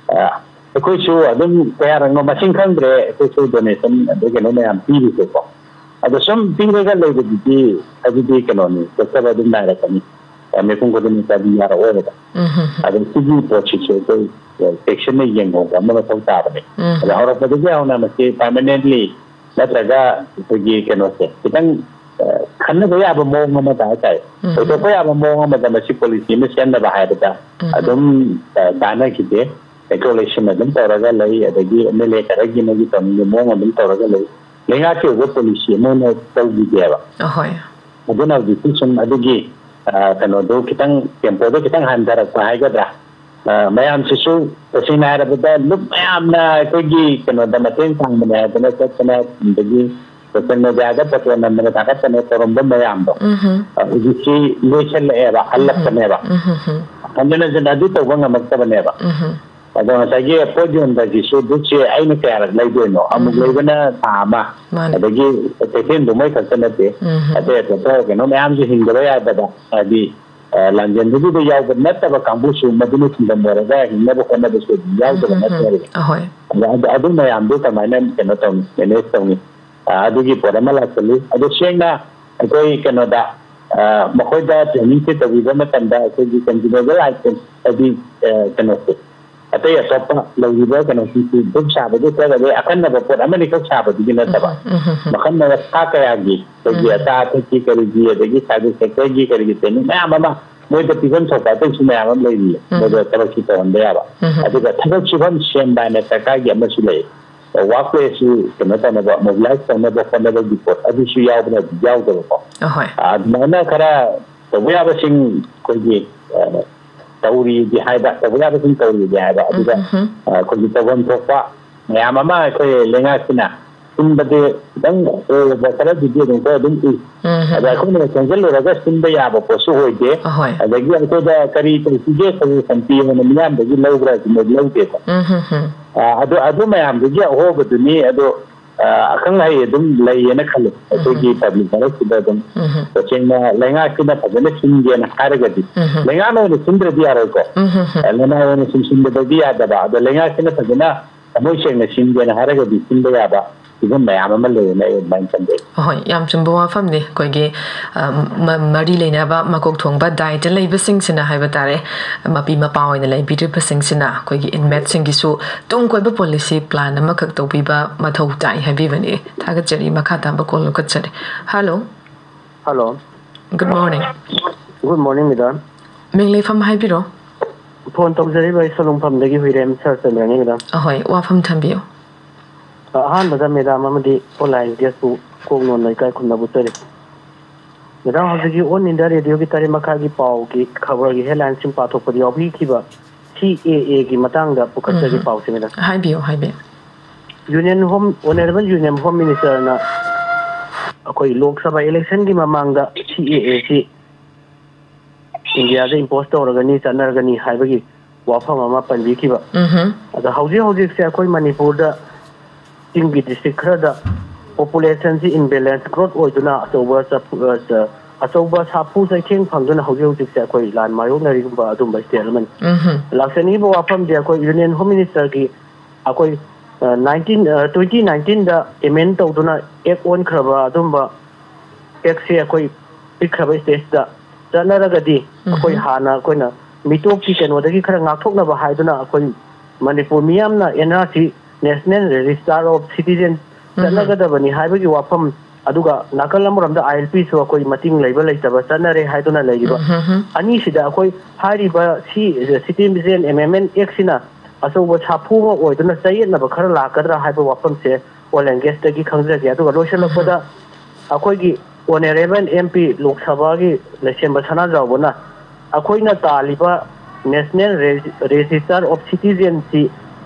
ꯑ, ꯑꯩꯈꯣꯏꯁꯨ ꯑꯗꯨꯝ ꯀꯌꯥꯔꯛꯅꯣ ꯃꯁꯤꯡ ꯈꯪꯗ꯭ꯔꯦ, ꯑꯩꯈꯣꯏꯁꯨ ꯗꯣꯅꯦꯁꯟ ꯑꯗꯩ ꯀꯩꯅꯣ ꯃꯌꯥꯝ ꯄꯤꯔꯤꯁꯦꯀꯣ꯫ ꯑꯗꯣ ꯁꯨꯝ ꯄꯤꯔꯒ ꯂꯩꯕꯗꯨꯗꯤ ꯑꯗꯨꯗꯤ ꯀꯩꯅꯣꯅꯤ, ꯆꯠꯆꯕ ꯑꯗꯨꯝ ꯅꯥꯏꯔꯛꯀꯅꯤ꯫ ꯑ, ꯃꯤꯄꯨꯝ ꯈꯨꯗꯤꯡꯃꯛꯇ ꯑꯗꯨꯝ ꯌꯥꯔꯛꯑꯣꯏꯕ꯫ ꯎꯝ, ꯎꯝ, ꯎꯝ, ꯑꯗꯣ ꯁꯤꯒꯤ ꯄꯣꯠꯁꯤꯁꯨ ꯑꯩꯈꯣꯏ, ꯑ, ꯆꯦꯛꯁꯤꯟꯅ ꯌꯦꯡꯍꯧꯕ ꯑꯃ ꯃꯊꯧ ꯇꯥꯕꯅꯦ꯫ ꯎꯝ, ꯑꯗꯣ ꯍꯧꯔꯛꯄꯗꯒꯤ ꯍꯧꯅ ꯃꯁꯤ ꯄꯔꯃꯅꯦꯟꯠꯂꯤ ꯅꯠꯇ꯭ꯔꯒ ꯑꯩꯈꯣꯏꯒꯤ ꯀꯩꯅꯣꯁꯦ ꯈꯤꯇꯪ, ꯑ, ꯈꯟꯅꯕ ꯌꯥꯕ ꯃꯑꯣꯡ ꯑꯃꯗ ꯍꯥꯏꯇꯥꯔꯦ, ꯎꯝ, ꯑꯣꯏꯊꯣꯛꯄ ꯌꯥꯕ ꯃꯑꯣꯡ ꯑꯃꯗ ꯃꯁꯤ ꯄꯣꯂꯤꯁꯤ ꯑꯃ ꯁꯦꯝꯅꯕ ꯍꯥꯏꯕꯗ ꯎꯝ, ꯑꯗꯨꯝ, ꯑ, ꯇꯥꯟꯅꯈꯤꯗꯦ꯫ ꯔꯤꯀꯣꯂꯦꯁꯟ ꯑꯗꯨꯝ ꯇꯧꯔꯒ ꯂꯩ, ꯑꯗꯒꯤ ꯑꯦꯝ ꯑꯦꯜ ꯑꯦ ꯈꯔꯒꯤ ꯃꯣꯏꯒꯤ ꯇꯧꯅꯤꯡꯕ ꯃꯑꯣꯡ ꯑꯗꯨꯝ ꯇꯧꯔꯒ ꯂꯩ꯫ ꯂꯩꯉꯥꯛꯀꯤ ꯑꯣꯏꯕ ꯄꯣꯂꯤꯁꯤ ꯑꯃ ꯑꯣꯏꯅ ꯇꯧꯈꯤꯗꯦꯕ꯫ ꯑꯍꯣꯏ, ꯑꯗꯨꯅ ꯍꯧꯖꯤꯛꯇꯤ ꯁꯨꯝ ꯑꯗꯨꯒꯤ, ꯑ, ꯀꯩꯅꯣꯗꯣ ꯈꯤꯇꯪ, ꯇꯦꯝꯄꯣꯗꯣ ꯈꯤꯇꯪ ꯍꯟꯊꯔꯛꯄ ꯍꯥꯏꯒꯗ꯭ꯔꯥ, ꯑ, ꯃꯌꯥꯝꯁꯤꯁꯨ ꯇꯁꯦꯡꯅ ꯍꯥꯏꯔꯕꯗ ꯂꯨꯞ ꯃꯌꯥꯝꯅ ꯑꯩꯈꯣꯏꯒꯤ ꯀꯩꯅꯣꯗ ꯃꯇꯦꯡ ꯄꯥꯡꯕꯅꯦ ꯍꯥꯏꯗꯅ ꯆꯠꯇꯅ, ꯑꯗꯒꯤ ꯁꯣꯁꯦꯜ ꯃꯦꯗꯤꯌꯥꯗ ꯐꯣꯇꯣ ꯅꯝꯗꯅ ꯊꯥꯒꯠꯇꯅ ꯇꯧꯔꯝꯕ ꯃꯌꯥꯝꯗꯣ, ꯎꯝ, ꯎꯝ, ꯑ, ꯍꯧꯖꯤꯛꯇꯤ ꯂꯣꯏꯁꯜꯂꯛꯑꯦꯕ, ꯍꯜꯂꯛꯄꯅꯦꯕ꯫ ꯎꯝ, ꯎꯝ, ꯎꯝ, ꯍꯟꯖꯤꯟ ꯍꯟꯖꯤꯟ ꯑꯗꯨ ꯇꯧꯕ ꯉꯝꯃꯛꯇꯕꯅꯦꯕ꯫ ꯎꯝ, ꯎꯝ, ꯑꯗꯣ ꯉꯁꯥꯏꯒꯤ ꯄꯣꯠ ꯌꯣꯟꯕꯒꯤꯁꯨ ꯕꯨꯠꯁꯦ ꯑꯩꯅ ꯀꯌꯥꯔꯛ ꯂꯩꯗꯣꯏꯅꯣ? ꯑꯃꯨꯛ ꯎꯝ꯫ ꯂꯩꯕꯅ ꯊꯥ ꯑꯃ, ꯃꯥꯅꯦ꯫ ꯑꯗꯒꯤ ꯀꯩꯊꯦꯜꯗꯨ ꯃꯣꯏ ꯈꯛꯇ ꯅꯠꯇꯦ, ꯎꯝ꯫ ꯑꯇꯩ ꯑꯇꯣꯞꯄ ꯀꯩꯅꯣ ꯃꯌꯥꯝꯁꯨ ꯍꯤꯡꯗꯕ ꯌꯥꯗꯕ, ꯍꯥꯏꯗꯤ, ꯑ, ꯂꯥꯟꯖꯦꯟꯗꯨꯗ ꯌꯥꯎꯕ ꯅꯠꯇꯕ ꯀꯥꯡꯕꯨꯁꯨ ꯃꯗꯨꯅ ꯁꯤꯟꯐꯝ ꯑꯣꯏꯔꯒ ꯍꯤꯡꯅꯕ ꯍꯣꯠꯅꯕꯁꯨ ꯑꯗꯨꯝ ꯌꯥꯎꯗꯕ ꯎꯝ, ꯎꯝ, ꯎꯝ꯫ ꯅꯠꯇꯦ꯫ ꯑꯍꯣꯏ꯫ ꯑꯗ ꯑꯗꯨ, ꯑꯗꯨ ꯃꯌꯥꯝꯗꯨ ꯀꯃꯥꯏꯅ ꯀꯩꯅꯣ ꯇꯧꯅꯤ, ꯃꯦꯅꯦꯖ ꯇꯧꯅꯤ? ꯑ, ꯑꯗꯨꯒꯤ ꯄꯣꯠ ꯑꯃ ꯂꯥꯛꯁꯜꯂꯤ꯫ ꯑꯗꯣ ꯁꯦꯡꯅ ꯑꯩꯈꯣꯏ ꯀꯩꯅꯣꯗ, ꯑ, ꯃꯈꯣꯏꯗ ꯇ꯭ꯔꯦꯅꯤꯡꯁꯦ ꯇꯧꯕꯤꯕ ꯃꯇꯝꯗ ꯑꯩꯈꯣꯏꯒꯤ ꯀꯟꯖꯨꯃꯔ ꯂꯥꯏꯁꯦꯟꯁ ꯍꯥꯏꯗꯤ, ꯑ, ꯀꯩꯅꯣꯁꯦ, ꯑꯇꯩ ꯑꯇꯣꯞꯄ ꯂꯩꯔꯤꯕ ꯀꯩꯅꯣꯁꯤꯡꯁꯤ ꯙꯨꯞ ꯁꯥꯕꯗꯨ ꯅꯠꯇ꯭ꯔꯒꯗꯤ ꯑꯀꯟꯅꯕ ꯄꯣꯠ ꯑꯃꯅꯤꯈꯛ ꯁꯥꯕꯗꯨꯒꯤ ꯅꯠꯇꯕ, ꯎꯝ, ꯎꯝ, ꯎꯝ꯫ ꯃꯈꯜ ꯃꯈꯜ ꯁꯥ ꯀꯌꯥꯒꯤ ꯑꯩꯈꯣꯏꯒꯤ ꯎꯝ꯫ ꯑꯆꯥ ꯑꯊꯛꯀꯤ ꯀꯔꯤꯒꯤ, ꯑꯗꯒꯤ ꯁꯥꯏꯕꯔ ꯁꯦꯛꯇꯔꯒꯤ ꯀꯔꯤꯒꯤ ꯇ꯭ꯔꯦꯅꯤꯡ ꯃꯌꯥꯝ ꯑꯃ ꯃꯣꯏꯗ ꯄꯤꯐꯝ ꯊꯣꯛꯄ ꯑꯇꯩꯁꯨ ꯃꯌꯥꯝ ꯑꯃ ꯂꯩꯔꯤꯌꯦ, ꯎꯝ꯫ ꯃꯣꯏꯗ ꯊꯕꯛꯁꯤ ꯇꯧꯍꯟꯕ ꯌꯥꯕ꯫ ꯎꯝ꯫ ꯑꯗꯨꯒ ꯊꯕꯛ ꯁꯨꯐꯝ ꯁꯦꯝꯕ ꯍꯥꯏꯅ ꯁꯔꯀꯥꯔꯒꯤ ꯑꯃꯁꯨ ꯂꯩ꯫ ꯋꯥꯔꯛ ꯄ꯭ꯂꯦꯁꯁꯨ ꯀꯩꯅꯣ ꯇꯧꯅꯕ, ꯃꯣꯕꯤꯂꯥꯏꯁ ꯇꯧꯅꯕ ꯍꯣꯠꯅꯕꯒꯤ ꯄꯣꯠ ꯑꯗꯨꯁꯨ ꯌꯥꯎꯕꯅ ꯌꯥꯎꯗꯕꯀꯣ꯫ ꯑꯍꯣꯏ꯫ ꯑꯗꯨꯃꯥꯏꯅ ꯈꯔ ꯇꯧꯕ ꯌꯥꯕꯁꯤꯡ ꯑꯩꯈꯣꯏꯒꯤ, ꯑ, ꯇꯧꯔꯤꯗꯤ ꯍꯥꯏꯕ, ꯇꯧꯕ ꯌꯥꯕꯁꯤꯡ ꯇꯧꯔꯤꯗꯤ ꯍꯥꯏꯕ, ꯑꯗꯨꯒ, ꯎꯝ, ꯎꯝ꯫ ꯑ, ꯑꯩꯈꯣꯏꯒꯤ ꯇꯧꯐꯝ ꯊꯣꯛꯄ ꯃꯌꯥꯝ ꯑꯃ ꯑꯩꯈꯣꯏ ꯂꯩꯉꯥꯛꯁꯤꯅ ꯁꯤꯟꯕꯗꯤ ꯈꯤꯇꯪ ꯑꯣꯏꯕ ꯈꯔꯗꯨꯗꯤ ꯑꯗꯨꯝ ꯈꯔ ꯑꯗꯨꯝ ꯎꯏ꯫ ꯎꯝ, ꯎꯝ, ꯑꯗ ꯎꯝ꯫ ꯑꯩꯈꯣꯏꯅ ꯆꯪꯁꯤꯜꯂꯨꯔꯒ ꯁꯤꯟꯕ ꯌꯥꯕ ꯄꯣꯠꯁꯨ ꯑꯣꯏꯗꯦ꯫ ꯑꯍꯣꯏ꯫ ꯑꯗꯒꯤ ꯑꯩꯈꯣꯏꯗ ꯀꯔꯤ ꯇꯧꯁꯤꯒꯦ, ꯁꯖꯦꯁꯟ ꯄꯤꯌꯣꯅ ꯃꯤꯌꯥꯝꯗꯒꯤ ꯂꯧꯕ꯭ꯔꯥ ꯍꯥꯏꯁꯤ ꯃꯣꯏ ꯂꯧꯗꯦꯕ꯫ ꯎꯝ, ꯎꯝ, ꯎꯝ꯫ ꯑ, ꯑꯗꯨ, ꯑꯗꯨ ꯃꯌꯥꯝꯗꯨꯒꯤ ꯑꯍꯣꯕꯗꯨꯅꯤ꯫ ꯑꯗꯣ, ꯑ, ꯑꯈꯪ ꯑꯍꯩ ꯑꯗꯨꯝ ꯂꯩꯌꯦꯅ ꯈꯜꯂꯦ ꯑꯩꯈꯣꯏꯒꯤ ꯎꯝ꯫ ꯄꯕ꯭ꯂꯤꯛ ꯃꯔꯛꯁꯤꯗ ꯑꯗꯨꯝ꯫ ꯎꯝ꯫ ꯇꯁꯦꯡꯅ ꯂꯩꯉꯥꯛꯁꯤꯅ ꯐꯖꯅ ꯁꯤꯟꯒꯦꯅ ꯍꯥꯏꯔꯒꯗꯤ, ꯎꯝ꯫ ꯂꯩꯉꯥꯛꯅ ꯑꯣꯏꯅ ꯁꯤꯟꯗ꯭ꯔꯗꯤ ꯌꯥꯔꯣꯏꯀꯣ꯫ ꯎꯝ, ꯎꯝ, ꯎꯝ꯫ ꯑ, ꯂꯅꯥꯏ ꯑꯣꯏꯅ ꯁꯨꯝ ꯁꯤꯟꯕꯗꯗꯤ ꯌꯥꯗꯕ꯫ ꯑꯗꯣ ꯂꯩꯉꯥꯛꯁꯤꯅ ꯐꯖꯅ ꯊꯃꯣꯏ ꯁꯦꯡꯅ ꯁꯤꯟꯒꯦꯅ ꯍꯥꯏꯔꯒꯗꯤ ꯁꯤꯟꯕ ꯌꯥꯕ ꯐꯤꯕꯝ ꯃꯌꯥꯝ ꯑꯃ ꯂꯩꯌꯦꯅ ꯑꯩ ꯑꯗꯨꯃꯥꯏꯅ ꯈꯟꯖꯩ꯫ ꯑꯍꯣꯏ, ꯌꯥꯝ ꯆꯨꯝꯕ ꯋꯥꯐꯝꯅꯤ꯫ ꯑꯩꯈꯣꯏꯒꯤ, ꯑ, ꯃ-, ꯃꯔꯤ ꯂꯩꯅꯕ ꯃꯀꯣꯛ ꯊꯣꯡꯕ ꯗꯥꯏꯇ ꯂꯩꯕꯁꯤꯡꯁꯤꯅ ꯍꯥꯏꯕ ꯇꯥꯔꯦ, ꯃꯄꯤ ꯃꯄꯥ ꯑꯣꯏꯅ ꯂꯩꯕꯤꯔꯤꯕꯁꯤꯡꯁꯤꯅ ꯑꯩꯈꯣꯏꯒꯤ ꯏꯟꯃꯦꯠꯁꯤꯡꯒꯤꯁꯨ ꯇꯨꯡ ꯀꯣꯏꯕ ꯄꯣꯂꯤꯁꯤ ꯄ꯭ꯂꯥꯟ ꯑꯃꯈꯛ ꯇꯧꯕꯤꯕ ꯃꯊꯧ ꯇꯥꯏ ꯍꯥꯏꯕꯤꯕꯅꯤ꯫ ꯊꯥꯒꯠꯆꯔꯤ꯫ ꯃꯈꯥ ꯇꯥꯕ ꯀꯣꯜ ꯂꯧꯈꯠꯆꯔꯤ꯫ Hello. Hello. Good morning. Good morning, madam. ꯃꯤꯡ ꯂꯩꯐꯝ ꯍꯥꯏꯕꯤꯔꯣ꯫ ꯐꯣꯟ ꯇꯧꯖꯔꯤꯕ ꯑꯩ ꯁꯣꯂꯨꯡꯐꯝꯗꯒꯤ ꯍꯨꯏꯔꯦꯝ ꯁꯔꯆꯟꯗ꯭ꯔꯅꯤ, ꯃꯦꯗꯥꯝ꯫ ꯑꯍꯣꯏ, ꯋꯥꯐꯝ ꯊꯝꯕꯤꯌꯨ꯫ ꯑꯍꯥꯟꯕꯗ ꯃꯦꯗꯥꯝ ꯑꯃꯗꯤ ꯑꯣꯟꯂꯥꯏꯟ ꯒꯦꯁꯄꯨ ꯀꯣꯛ ꯅꯣꯟꯅ ꯏꯀꯥꯏ ꯈꯨꯝꯅꯕ ꯎꯠꯆꯔꯤ꯫ ꯃꯦꯗꯥꯝ, ꯍꯧꯖꯤꯛꯀꯤ ꯑꯣꯜ ꯏꯟꯗꯤꯌꯥ ꯔꯦꯗꯤꯑꯣꯒꯤ ꯇꯔꯦꯠ ꯃꯈꯥꯏꯒꯤ ꯄꯥꯎꯒꯤ ꯈꯕꯔꯒꯤ ꯍꯦꯗꯂꯥꯏꯟꯁꯤꯡ ꯄꯥꯊꯣꯛꯄꯗ ꯌꯥꯎꯕꯤꯈꯤꯕ ꯁꯤ ꯑꯦ ꯑꯦꯒꯤ ꯃꯇꯥꯡꯗ ꯄꯨꯈꯠꯆꯒꯦ ꯎꯝ꯫ ꯄꯥꯎꯁꯦ, ꯃꯦꯗꯥꯝ꯫ ꯍꯥꯏꯕꯤꯌꯨ, ꯍꯥꯏꯕꯤꯌꯨ꯫ Union home, honourable union home ꯃꯤꯅꯤꯁꯇꯔꯅ ꯑꯩꯈꯣꯏ ꯂꯣꯛ ꯁꯚꯥ ꯏꯂꯦꯛꯁꯟꯒꯤ ꯃꯃꯥꯡꯗ ꯁꯤ ꯑꯦ ꯑꯦꯁꯤ ꯏꯟꯗꯤꯌꯥꯗ ꯏꯝꯄꯣꯁ ꯇꯧꯔꯒꯅꯤ, ꯆꯠꯅꯔꯒꯅꯤ ꯍꯥꯏꯕꯒꯤ ꯋꯥꯐꯝ ꯑꯃ ꯄꯟꯕꯤꯈꯤꯕ꯫ ꯎꯝꯍꯨꯝ꯫ ꯑꯗꯣ ꯍꯧꯖꯤꯛ ꯍꯧꯖꯤꯛꯁꯦ ꯑꯩꯈꯣꯏ ꯃꯅꯤꯄꯨꯔꯗ ꯆꯤꯡꯒꯤ ꯗꯤꯁꯇ꯭ꯔꯤꯛ ꯈꯔꯗ ꯄꯣꯄꯨꯂꯦꯁꯟꯁꯤ ꯏꯝꯕꯦꯂꯦꯟꯁ ꯒ꯭ꯔꯣꯠ ꯑꯣꯏꯗꯨꯅ ꯑꯆꯧꯕ ꯆꯐꯨ-, ꯑ, ꯆ-, ꯑꯆꯧꯕ ꯁꯥꯐꯨ ꯆꯩꯊꯦꯡ ꯐꯪꯗꯨꯅ ꯍꯧꯖꯤꯛ ꯍꯧꯖꯤꯛꯁꯦ ꯑꯩꯈꯣꯏ ꯂꯥꯟ ꯃꯥꯌꯣꯛꯅꯔꯤꯒꯨꯝꯕ ꯑꯗꯨꯝꯕ ꯁ꯭ꯇꯦꯠ ꯑꯃꯅꯤ꯫ ꯎꯝꯍꯨꯝ꯫ ꯂꯥꯛꯆꯅꯤꯡꯉꯤꯕ ꯋꯥꯐꯝꯗꯤ ꯑꯩꯈꯣꯏ ꯌꯨꯅꯤꯌꯟ ꯍꯣꯝ ꯃꯤꯅꯤꯁꯇꯔꯒꯤ ꯑꯩꯈꯣꯏ, ꯑ, ꯅꯥꯏꯟꯇꯤꯟ, ꯑ, ꯇ꯭ꯋꯦꯟꯇꯤ ꯅꯥꯏꯟꯇꯤꯟꯗ ꯑꯦꯃꯦꯟ ꯇꯧꯗꯨꯅ ꯑꯦꯛ ꯑꯣꯟꯈ꯭ꯔꯕ ꯑꯗꯨꯝꯕ ꯑꯦꯛꯁꯦ ꯑꯩꯈꯣꯏ ꯄꯤꯛꯈ꯭ꯔꯕ ꯁ꯭ꯇꯦꯖꯇ ꯆꯠꯅꯔꯒꯗꯤ ꯑꯩꯈꯣꯏ ꯎꯝꯍꯨꯝ꯫ ꯍꯥꯟꯅ ꯑꯩꯈꯣꯏꯅ ꯃꯤꯇꯣꯞꯀꯤ ꯀꯩꯅꯣꯗꯒꯤ ꯈꯔ ꯉꯥꯛꯊꯣꯛꯅꯕ ꯍꯥꯏꯗꯨꯅ ꯑꯩꯈꯣꯏ ꯃꯅꯤꯄꯨꯔ ꯃꯤꯌꯥꯝꯅ N R C, national register of citizen, ꯎꯝꯍꯨꯝ꯫ ꯆꯠꯅꯒꯗꯕꯅꯤ ꯍꯥꯏꯕꯒꯤ ꯋꯥꯐꯝ, ꯑꯗꯨꯒ ꯅꯥꯀꯜ ꯑꯃꯔꯣꯝꯗ ꯑꯥꯏ ꯑꯦꯜ ꯄꯤꯁꯨ ꯑꯩꯈꯣꯏ ꯃꯇꯤꯡ ꯂꯩꯕ ꯂꯩꯇꯕ ꯆꯠꯅꯔꯦ ꯍꯥꯏꯗꯨꯅ ꯂꯩꯔꯤꯕ ꯎꯝꯍꯨꯝ꯫ ꯑꯅꯤꯁꯤꯗ ꯑꯩꯈꯣꯏ ꯍꯥꯏꯔꯤꯕ ꯁꯤ ꯁꯤꯇꯤꯖꯦꯟ ꯑꯦꯃꯦꯟꯃꯦꯟ ꯑꯦꯛꯁꯤꯅ ꯑꯆꯧꯕ ꯁꯥꯐꯨ ꯑꯃ ꯑꯣꯏꯗꯨꯅ ꯆꯌꯦꯠꯅꯕ ꯈꯔ ꯂꯥꯛꯀꯗ꯭ꯔꯥ ꯍꯥꯏꯕ ꯋꯥꯐꯝꯁꯦ ꯑꯣꯜ ꯑꯦꯟ ꯒꯦꯁꯇꯒꯤ ꯈꯪꯖꯒꯦ꯫ ꯑꯗꯨꯒ ꯂꯣꯏꯁꯤꯜꯂꯛꯄꯗ ꯎꯝꯍꯨꯝ꯫ ꯑꯩꯈꯣꯏꯒꯤ ꯑꯣꯅꯔꯦꯕꯜ ꯑꯦꯝ ꯄꯤ ꯂꯣꯛ ꯁꯚꯥꯒꯤ ꯂꯩꯁꯦꯝꯕ ꯁꯅꯥꯖꯥꯎꯕꯅ ꯑꯩꯈꯣꯏꯅ ꯇꯥꯜꯂꯤꯕ ꯅꯦꯁꯅꯦꯜ ꯔꯦꯖꯤ-, ꯔꯦꯖꯤꯁꯇꯔ ꯑꯣꯐ ꯁꯤꯇꯤꯖꯦꯟꯁꯤ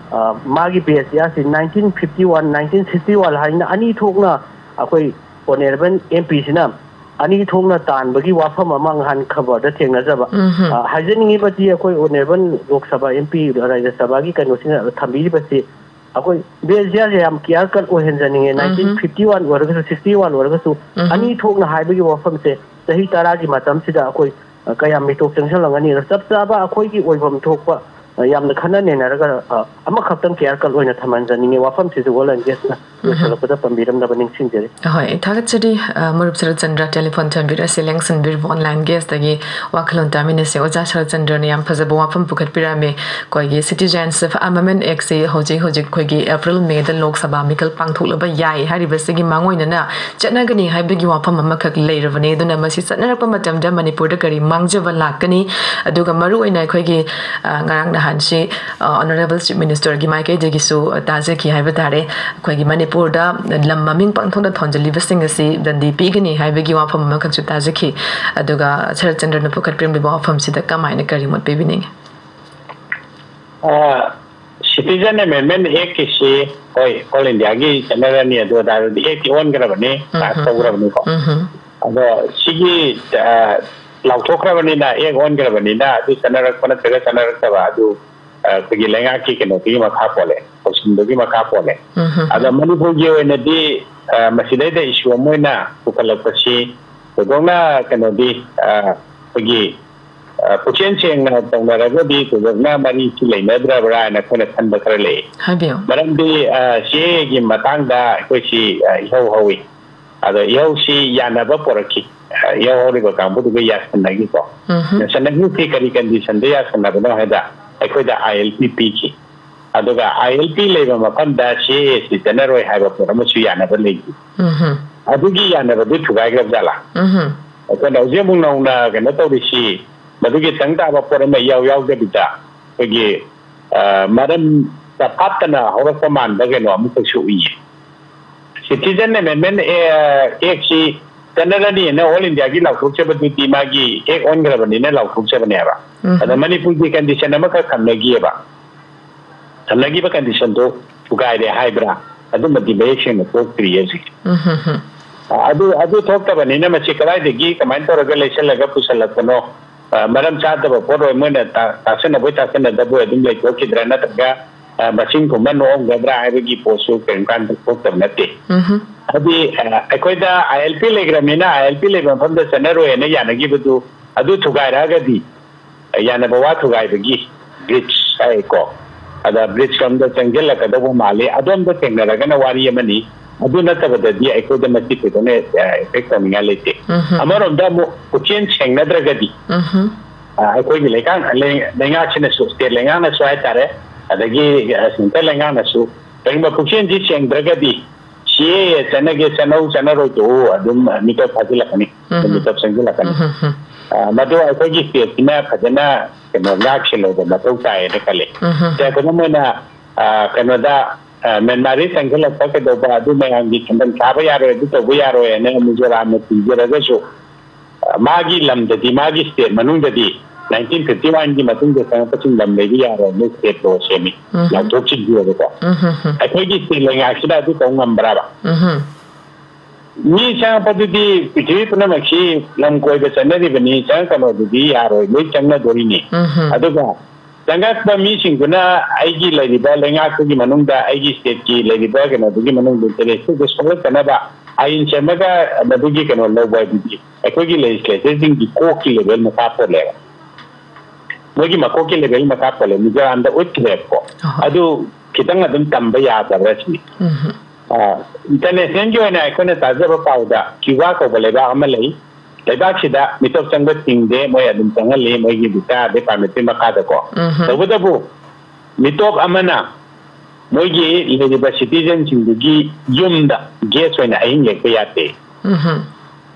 ꯃꯥꯒꯤ ꯕꯦꯁ ꯌꯥꯁꯤ nineteen fifty one, nineteen sixty one ꯍꯥꯏꯅ ꯑꯅꯤ ꯊꯣꯛꯅ ꯑꯩꯈꯣꯏ ꯑꯣꯅꯔꯦꯕꯜ ꯑꯦꯝ ꯄꯤꯁꯤꯅ ꯑꯅꯤ ꯊꯣꯛꯅ ꯇꯥꯟꯕꯒꯤ ꯋꯥꯐꯝ ꯑꯃ ꯅꯍꯥꯟ ꯈꯕꯔꯗ ꯊꯦꯡꯅꯖꯕ꯫ ꯎꯝꯍꯨꯝ꯫ ꯑ, ꯍꯥꯏꯖꯅꯤꯡꯉꯤꯕꯗꯤ ꯑꯩꯈꯣꯏ honourable Lok Sabha M P, ꯔꯥꯖ꯭ꯌ ꯁꯚꯥꯒꯤ ꯀꯩꯅꯣꯁꯤꯅ ꯊꯝꯕꯤꯔꯤꯕꯁꯤ ꯑꯩꯈꯣꯏ ꯕꯦꯁ ꯌꯥꯁꯦ ꯌꯥꯝ ꯀꯤꯌꯥꯔ ꯀꯠ ꯑꯣꯏꯍꯟꯖꯅꯤꯡꯉꯦ꯫ ꯎꯝꯍꯨꯝ꯫ ꯅꯥꯏꯟꯇꯤꯟ ꯐꯤꯐꯇꯤ ꯋꯥꯟ ꯑꯣꯏꯔꯒꯁꯨ, ꯁꯤꯛꯁꯇꯤ ꯋꯥꯟ ꯑꯣꯏꯔꯒꯁꯨ, ꯎꯝꯍꯨꯝ꯫ ꯑꯅꯤ ꯊꯣꯛꯅ ꯍꯥꯏꯕꯒꯤ ꯋꯥꯐꯝꯁꯦ ꯆꯍꯤ ꯇꯔꯥꯒꯤ ꯃꯇꯝꯁꯤꯗ ꯑꯩꯈꯣꯏ, ꯑ, ꯀꯌꯥꯝ ꯃꯤꯇꯣꯞ ꯆꯪꯁꯤꯜꯂꯝꯒꯅꯤ? ꯑꯗꯣ ꯆꯞ ꯆꯥꯕ ꯑꯩꯈꯣꯏꯒꯤ ꯑꯣꯏꯐꯝ ꯊꯣꯛꯄ, ꯑ, ꯌꯥꯝꯅ ꯈꯟꯅ ꯅꯩꯅꯔꯒ, ꯑ, ꯑꯃꯈꯛꯇꯪ ꯀꯤꯌꯥꯔ ꯀꯠ ꯑꯣꯏꯅ ꯊꯝꯍꯟꯖꯅꯤꯡꯉꯦ꯫ ꯋꯥꯐꯝꯁꯤꯁꯨ ꯑꯣꯜ ꯑꯦꯟ ꯒꯦꯁꯅ ꯎꯝꯍꯨꯝ꯫ ꯂꯣꯏꯁꯤꯜꯂꯛꯄꯗ ꯄꯟꯕꯤꯔꯝꯅꯕ ꯅꯤꯡꯁꯤꯡꯖꯔꯤ꯫ ꯑꯍꯣꯏ, ꯊꯥꯒꯠꯆꯔꯤ, ꯑ, ꯃꯔꯨꯞ ꯁꯔꯠ ꯆꯟꯗ꯭ꯔ ꯇꯦꯂꯤꯐꯣꯟ ꯊꯝꯕꯤꯔꯛꯑꯁꯤ, ꯂꯦꯡꯁꯟꯕꯤꯔꯕ ꯑꯣꯟꯂꯥꯏꯟ ꯒꯦꯁꯇꯒꯤ ꯋꯥꯈꯜꯂꯣꯟ ꯇꯥꯃꯤꯟꯅꯁꯤ꯫ ꯑꯣꯖꯥ ꯁꯔꯠ ꯆꯟꯗ꯭ꯔꯅ ꯌꯥꯝ ꯐꯖꯕ ꯋꯥꯐꯝ ꯄꯨꯈꯠꯄꯤꯔꯛꯑꯝꯃꯤ꯫ ꯑꯩꯈꯣꯏꯒꯤ Citizens Amendment Act ꯁꯤ ꯍꯧꯖꯤꯛ ꯍꯧꯖꯤꯛ ꯑꯩꯈꯣꯏꯒꯤ ꯑꯦꯄ꯭ꯔꯤꯜ, ꯃꯦꯗ ꯂꯣꯛ ꯁꯚꯥ ꯃꯤꯈꯜ ꯄꯥꯡꯊꯣꯛꯂꯕ ꯌꯥꯏ ꯍꯥꯏꯔꯤꯕꯁꯤꯒꯤ ꯃꯥꯡꯑꯣꯏꯅꯅ ꯆꯠꯅꯒꯅꯤ ꯍꯥꯏꯕꯒꯤ ꯋꯥꯐꯝ ꯑꯃꯈꯛ ꯂꯩꯔꯕꯅꯤ꯫ ꯑꯗꯨꯅ ꯃꯁꯤ ꯆꯠꯅꯔꯛꯄ ꯃꯇꯝꯗ ꯃꯅꯤꯄꯨꯔꯗ ꯀꯔꯤ ꯃꯥꯡꯖꯕ ꯂꯥꯛꯀꯅꯤ? ꯑꯗꯨꯒ ꯃꯔꯨꯑꯣꯏꯅ ꯑꯩꯈꯣꯏꯒꯤ, ꯑ, ꯉꯔꯥꯡ ꯅꯍꯥꯟꯁꯤ, ꯑ, Honourable Chief Minister ꯒꯤ ꯃꯥꯏꯀꯩꯗꯒꯤꯁꯨ ꯇꯥꯖꯈꯤ ꯍꯥꯏꯕ ꯇꯥꯔꯦ꯫ ꯑꯩꯈꯣꯏꯒꯤ ꯃꯅꯤꯄꯨꯔꯗ ꯂꯝ ꯃꯃꯤꯡ ꯄꯥꯡꯊꯣꯛꯅ ꯊꯣꯟꯖꯜꯂꯤꯕꯁꯤꯡ ꯑꯁꯤ ꯗꯟꯗꯤ ꯄꯤꯒꯅꯤ ꯍꯥꯏꯕꯒꯤ ꯋꯥꯐꯝ ꯑꯃꯈꯛꯁꯨ ꯇꯥꯖꯈꯤ꯫ ꯑꯗꯨꯒ ꯁꯔꯠ ꯆꯟꯗ꯭ꯔꯅ ꯄꯨꯈꯠꯄꯤꯔꯝꯂꯤꯕ ꯋꯥꯐꯝꯁꯤꯗ ꯀꯃꯥꯏꯅ ꯀꯔꯤ ꯃꯣꯠ ꯄꯤꯕꯤꯅꯤꯡꯉꯤ? ꯑ, Citizen Amendment Act ꯀꯤꯁꯤ, ꯍꯣꯏ, ꯑꯣꯜ ꯏꯟꯗꯤꯌꯥꯒꯤ ꯆꯠꯅꯔꯅꯤ, ꯑꯗꯨ ꯑꯗꯥꯗꯤ ꯑꯦꯛꯇꯤ ꯑꯣꯟꯈ꯭ꯔꯕꯅꯤ, ꯄꯥꯁ ꯎꯝꯍꯨꯝ꯫ ꯇꯧꯈ꯭ꯔꯕꯅꯤꯀꯣ꯫ ꯎꯝꯍꯨꯝ꯫ ꯑꯗꯣ ꯁꯤꯒꯤ, ꯑ, ꯂꯥꯎꯊꯣꯛꯈ꯭ꯔꯕꯅꯤꯅ, ꯑꯦꯛ ꯑꯣꯟꯈ꯭ꯔꯕꯅꯤꯅ, ꯑꯗꯨ ꯆꯠꯅꯔꯛꯄ ꯅꯠꯇ꯭ꯔꯒ ꯆꯠꯅꯔꯛꯇꯕ, ꯑꯗꯨ, ꯑ, ꯑꯩꯈꯣꯏꯒꯤ ꯂꯩꯉꯥꯛꯀꯤ ꯀꯩꯅꯣꯗꯨꯒꯤ ꯃꯈꯥ ꯄꯣꯜꯂꯦ, ꯊꯧꯁꯤꯟꯕꯒꯤ ꯃꯈꯥ ꯄꯣꯜꯂꯦ꯫ ꯎꯝꯍꯨꯝ꯫ ꯑꯗꯣ ꯃꯅꯤꯄꯨꯔꯒꯤ ꯑꯣꯏꯅꯗꯤ, ꯑ, ꯃꯁꯤꯗꯩꯗ issue ꯑꯃ ꯑꯣꯏꯅ ꯄꯨꯈꯠꯂꯛꯄꯁꯤ ꯊꯣꯏꯗꯣꯛꯅ ꯀꯩꯅꯣꯗꯤ, ꯑ, ꯑꯩꯈꯣꯏꯒꯤ, ꯑ, ꯄꯨꯛꯆꯦꯟ ꯁꯦꯡꯅ ꯇꯧꯅꯔꯒꯗꯤ ꯊꯣꯏꯗꯣꯛꯅ ꯃꯔꯤꯁꯤ ꯂꯩꯅꯗ꯭ꯔꯕ꯭ꯔꯥ ꯍꯥꯏꯅ ꯑꯩꯈꯣꯏꯅ ꯈꯟꯕ ꯈꯔ ꯂꯩ꯫ ꯍꯥꯏꯕꯤꯌꯨ꯫ ꯃꯔꯝꯗꯤ, ꯑ, ꯁꯤ ꯑꯦ ꯑꯦꯒꯤ ꯃꯇꯥꯡꯗ ꯑꯩꯈꯣꯏꯁꯤ, ꯑ, ꯏꯍꯧ ꯍꯧꯏ꯫ ꯑꯗꯣ ꯏꯍꯧꯁꯤ ꯌꯥꯅꯕ ꯄꯣꯔꯛꯈꯤ꯫ ꯑ, ꯏꯍꯧ ꯍꯧꯔꯤꯕ ꯀꯥꯡꯕꯨꯗꯨꯒ ꯌꯥꯁꯟꯅꯈꯤꯀꯣ꯫ ꯎꯝꯍꯨꯝ꯫ ꯌꯥꯁꯟꯅꯈꯤꯕꯁꯤ ꯀꯔꯤ condition ꯗ ꯌꯥꯁꯟꯅꯕꯅꯣ ꯍꯥꯏꯗ, ꯑꯩꯈꯣꯏꯗ I L P ꯄꯤꯈꯤ꯫ ꯑꯗꯨꯒ I L P ꯂꯩꯕ ꯃꯐꯝꯗ C A A ꯁꯤ ꯆꯠꯅꯔꯣꯏ ꯍꯥꯏꯕ ꯄꯣꯠ ꯑꯃꯁꯨ ꯌꯥꯅꯕ ꯂꯩꯈꯤ꯫ ꯎꯝꯍꯨꯝ꯫ ꯑꯗꯨꯒꯤ ꯌꯥꯅꯕꯗꯨ ꯊꯨꯒꯥꯏꯈ꯭ꯔꯕ ꯖꯥꯠꯂꯥ? ꯎꯝꯍꯨꯝ꯫ ꯑꯩꯈꯣꯏꯅ ꯍꯧꯖꯤꯛ ꯑꯃꯨꯛ ꯅꯧꯅ ꯀꯩꯅꯣ ꯇꯧꯔꯤꯁꯤ, ꯃꯗꯨꯒꯤ ꯇꯪ ꯇꯥꯕ ꯄꯣꯠ ꯑꯃ ꯏꯌꯥꯎ ꯌꯥꯎꯗꯕꯤꯗ ꯑꯩꯈꯣꯏꯒꯤ, ꯑ, ꯃꯔꯝ ꯆꯐꯥꯠꯇꯅ ꯍꯧꯔꯛꯄ ꯃꯥꯟꯕ ꯀꯩꯅꯣ ꯑꯃꯈꯛꯁꯨ ꯎꯏꯌꯦ꯫ Citizen Amendment Act ꯁꯤ ꯆꯠꯅꯔꯅꯤꯅ ꯑꯣꯜ ꯏꯟꯗꯤꯌꯥꯒꯤ ꯂꯥꯎꯊꯣꯛꯆꯕꯗꯨꯗꯤ ꯃꯥꯒꯤ ꯑꯦꯛ ꯑꯣꯟꯈ꯭ꯔꯕꯅꯤꯅ ꯂꯥꯎꯊꯣꯛꯆꯕꯅꯦꯕ꯫ ꯎꯝ꯫ ꯑꯗ ꯃꯅꯤꯄꯨꯔꯒꯤ condition ꯑꯃꯈꯛ ꯊꯝꯅꯈꯤꯑꯕ꯫ ꯊꯝꯅꯈꯤꯕ conditionꯗꯣ ꯊꯨꯒꯥꯏꯔꯦ ꯍꯥꯏꯕ꯭ꯔꯥ, ꯑꯗꯨꯃꯗꯤ ꯃꯌꯦꯛ ꯁꯦꯡꯅ ꯊꯣꯛꯇ꯭ꯔꯤꯌꯦ ꯍꯧꯖꯤꯛ꯫ ꯑꯗꯨ, ꯑꯗꯨ ꯊꯣꯛꯇꯕꯅꯤꯅ ꯃꯁꯤ ꯀꯗꯥꯏꯗꯒꯤ, ꯀꯃꯥꯏꯅ ꯇꯧꯔꯒ ꯂꯩꯁꯜꯂꯒ ꯄꯨꯁꯜꯂꯛꯄꯅꯣ? ꯑ, ꯃꯔꯝ ꯆꯥꯗꯕ ꯄꯣꯠ ꯑꯣꯏ, ꯃꯣꯏꯅ ꯇꯥ-, ꯇꯥꯁꯟꯅꯕꯣꯏ ꯇꯥꯁꯟꯅꯗꯕꯣꯏ ꯑꯗꯨꯝ ꯂꯩꯊꯣꯛꯈꯤꯗ꯭ꯔꯥ, ꯅꯠꯇ꯭ꯔꯒ, ꯑ, ꯃꯁꯤꯡ ꯊꯨꯝꯕ ꯅꯣꯛꯑꯝꯒꯗ꯭ꯔꯥ ꯍꯥꯏꯕꯒꯤ ꯄꯣꯠꯁꯨ ꯀꯔꯤꯝ ꯀꯥꯟꯗ ꯊꯣꯛꯇꯕ ꯅꯠꯇꯦ꯫ ꯍꯥꯏꯗꯤ, ꯑ, ꯑꯩꯈꯣꯏꯗ ILP ꯂꯩꯈ꯭ꯔꯕꯅꯤꯅ, ILP ꯂꯩꯕ ꯃꯐꯝꯗ ꯆꯠꯅꯔꯣꯏ ꯍꯥꯏꯅ ꯌꯥꯅꯈꯤꯕꯗꯨ ꯑꯗꯨ ꯊꯨꯒꯥꯏꯔꯛꯑꯒꯗꯤ, ꯌꯥꯅꯕ ꯋꯥ ꯊꯨꯒꯥꯏꯕꯒꯤ, breach ꯍꯥꯏꯀꯣ, ꯑꯗ breach ꯂꯣꯝꯗ ꯆꯪꯁꯤꯜꯂꯛꯀꯗꯧꯕ ꯃꯥꯜꯂꯤ꯫ ꯑꯗꯣꯝꯗ ꯊꯦꯡꯅꯔꯒꯅ ꯋꯥꯔꯤ ꯑꯃꯅꯤ, ꯑꯗꯨ ꯅꯠꯇꯕꯗꯗꯤ ꯑꯩꯈꯣꯏꯗ ꯃꯁꯤ ꯊꯣꯏꯗꯣꯛꯅ, ꯑ, effect ꯇꯧꯅꯤꯡꯉꯥꯏ ꯂꯩꯇꯦ꯫ ꯑꯃꯔꯣꯝꯗ ꯑꯃꯨꯛ ꯄꯨꯛꯆꯦꯜ ꯁꯦꯡꯅꯗ꯭ꯔꯒꯗꯤ, ꯑ, ꯑꯩꯈꯣꯏꯒꯤ ꯂꯩꯀꯥꯡ-, ꯂꯩ-, ꯂꯩꯉꯥꯛꯁꯤꯅꯁꯨ, state ꯂꯩꯉꯥꯛꯅꯁꯨ ꯍꯥꯏꯇꯥꯔꯦ, ꯑꯗꯒꯤ, ꯑ, central ꯂꯩꯉꯥꯛꯅꯁꯨ ꯀꯔꯤꯒꯨꯝꯕ ꯄꯨꯛꯆꯦꯜꯁꯤ ꯁꯦꯡꯗ꯭ꯔꯒꯗꯤ, ꯁꯤꯌꯦ, ꯆꯠꯅꯒꯦ ꯆꯠꯅꯧ, ꯆꯠꯅꯔꯣꯏ ꯇꯣꯛꯎ, ꯑꯗꯨꯝ ꯃꯤꯇꯣꯞ ꯊꯥꯖꯤꯜꯂꯛꯀꯅꯤ, ꯑꯗꯨꯝ ꯃꯤꯇꯣꯞ ꯆꯪꯁꯤꯜꯂꯛꯀꯅꯤ꯫ ꯑ, ꯃꯗꯨ ꯑꯩꯈꯣꯏꯒꯤ stateꯁꯤꯅ ꯐꯖꯅ, ꯀꯩꯅꯣ, ꯉꯥꯛ ꯁꯦꯜꯍꯧꯕ ꯃꯊꯧ ꯇꯥꯏꯌꯦꯅ ꯈꯜꯂꯤ꯫ ꯁꯦ, ꯈꯨꯗꯝ ꯑꯣꯏꯅ, ꯑ, ꯀꯩꯅꯣꯗ, ꯑ, ꯃ꯭ꯌꯥꯟꯃꯥꯔꯗꯒꯤ ꯆꯪꯁꯤꯜꯂꯛꯄ ꯀꯩꯗꯧꯕ, ꯑꯗꯨ ꯃꯌꯥꯝꯒꯤ ꯈꯟꯗꯟ ꯊꯥꯕ ꯌꯥꯔꯣꯏ, ꯑꯗꯨ ꯇꯧꯕ ꯌꯥꯔꯣꯏ ꯍꯥꯏꯅ ꯃꯤꯖꯣꯔꯥꯝꯅ ꯊꯤꯡꯖꯔꯒꯁꯨ, ꯑ, ꯃꯥꯒꯤ ꯂꯝꯗꯗꯤ, ꯃꯥꯒꯤ state ꯃꯅꯨꯡꯗꯗꯤ nineteen fifty oneꯒꯤ ꯃꯇꯨꯡꯗ ꯆꯪꯉꯛꯄꯁꯤꯡ ꯂꯝ ꯂꯩꯕ ꯌꯥꯔꯣꯏ, ꯃꯣꯏ state law ꯁꯦꯝꯃꯤ, ꯂꯥꯎꯊꯣꯛꯈꯤꯕ꯫ ꯑꯩꯈꯣꯏꯒꯤ state ꯂꯩꯉꯥꯛꯁꯤꯅ ꯑꯗꯨ ꯇꯧ ꯉꯝꯕ꯭ꯔꯕ? ꯃꯤ ꯆꯪꯉꯛꯄꯗꯨꯗꯤ ꯄ꯭ꯔꯤꯊꯤꯕꯤ ꯄꯨꯝꯅꯃꯛꯁꯤ ꯂꯝ ꯀꯣꯏꯕ ꯆꯠꯅꯔꯤꯕꯅꯤ, ꯆꯪꯉꯛꯀꯅꯣꯗꯨꯗꯤ ꯌꯥꯔꯣꯏ, ꯂꯣꯏ ꯆꯪꯅꯗꯣꯔꯤꯅꯤ꯫ ꯑꯗꯨꯒ ꯆꯪꯉꯛꯄ ꯃꯤꯁꯤꯡꯗꯨꯅ ꯑꯩꯒꯤ ꯂꯩꯔꯤꯕ ꯂꯩꯉꯥꯛꯇꯨꯒꯤ ꯃꯅꯨꯡꯗ, ꯑꯩꯒꯤ stateꯀꯤ ꯂꯩꯔꯤꯕ ꯀꯩꯅꯣꯗꯨꯒꯤ ꯃꯅꯨꯡꯗ interestꯇꯨ ꯁꯣꯛꯂꯛꯇꯅꯕ ꯑꯥꯏꯟ ꯁꯦꯝꯃꯒ ꯃꯗꯨꯒꯤ ꯀꯩꯅꯣ ꯂꯧꯕ ꯍꯥꯏꯗꯨꯗꯤ ꯑꯩꯈꯣꯏꯒꯤ legislatorꯁꯤꯡꯒꯤ ꯀꯣꯛꯀꯤ level ꯃꯈꯥ ꯄꯣꯜꯂꯦꯕ꯫ ꯃꯣꯏꯒꯤ ꯃꯀꯣꯛꯀꯤ level ꯃꯈꯥ ꯄꯣꯜꯂꯦ꯫ ꯃꯤꯖꯣꯔꯥꯝꯗ ꯎꯠꯈ꯭ꯔꯦꯕꯀꯣ꯫ ꯑꯗꯨ ꯈꯤꯇꯪ ꯑꯗꯨꯝ ꯇꯝꯕ ꯌꯥꯗꯕ꯭ꯔꯥ ꯁꯤꯅꯤ꯫ ꯑ, internationalꯒꯤ ꯑꯣꯏꯅ ꯑꯩꯈꯣꯏꯅ ꯇꯥꯖꯕ ꯄꯥꯎꯗ ꯀ꯭ꯌꯨꯕꯥ ꯀꯧꯕ ꯂꯩꯕꯥꯛ ꯑꯃ ꯂꯩ꯫ ꯂꯩꯕꯥꯛꯁꯤꯗ ꯃꯤꯇꯣꯞ ꯆꯪꯕ ꯊꯤꯡꯗꯦ, ꯃꯣꯏ ꯑꯗꯨꯝ ꯆꯪꯍꯜꯂꯤ, ꯃꯣꯏꯒꯤ visa departmentꯀꯤ ꯃꯈꯥꯗꯀꯣ꯫ ꯇꯧꯕꯇꯕꯨ ꯃꯤꯇꯣꯞ ꯑꯃꯅ ꯃꯣꯏꯒꯤ ꯂꯩꯔꯤꯕ citizenꯁꯤꯡꯗꯨꯒꯤ ꯌꯨꯝꯗ guest ꯑꯣꯏꯅ ꯑꯍꯤꯡ ꯂꯦꯛꯄ ꯌꯥꯗꯦ꯫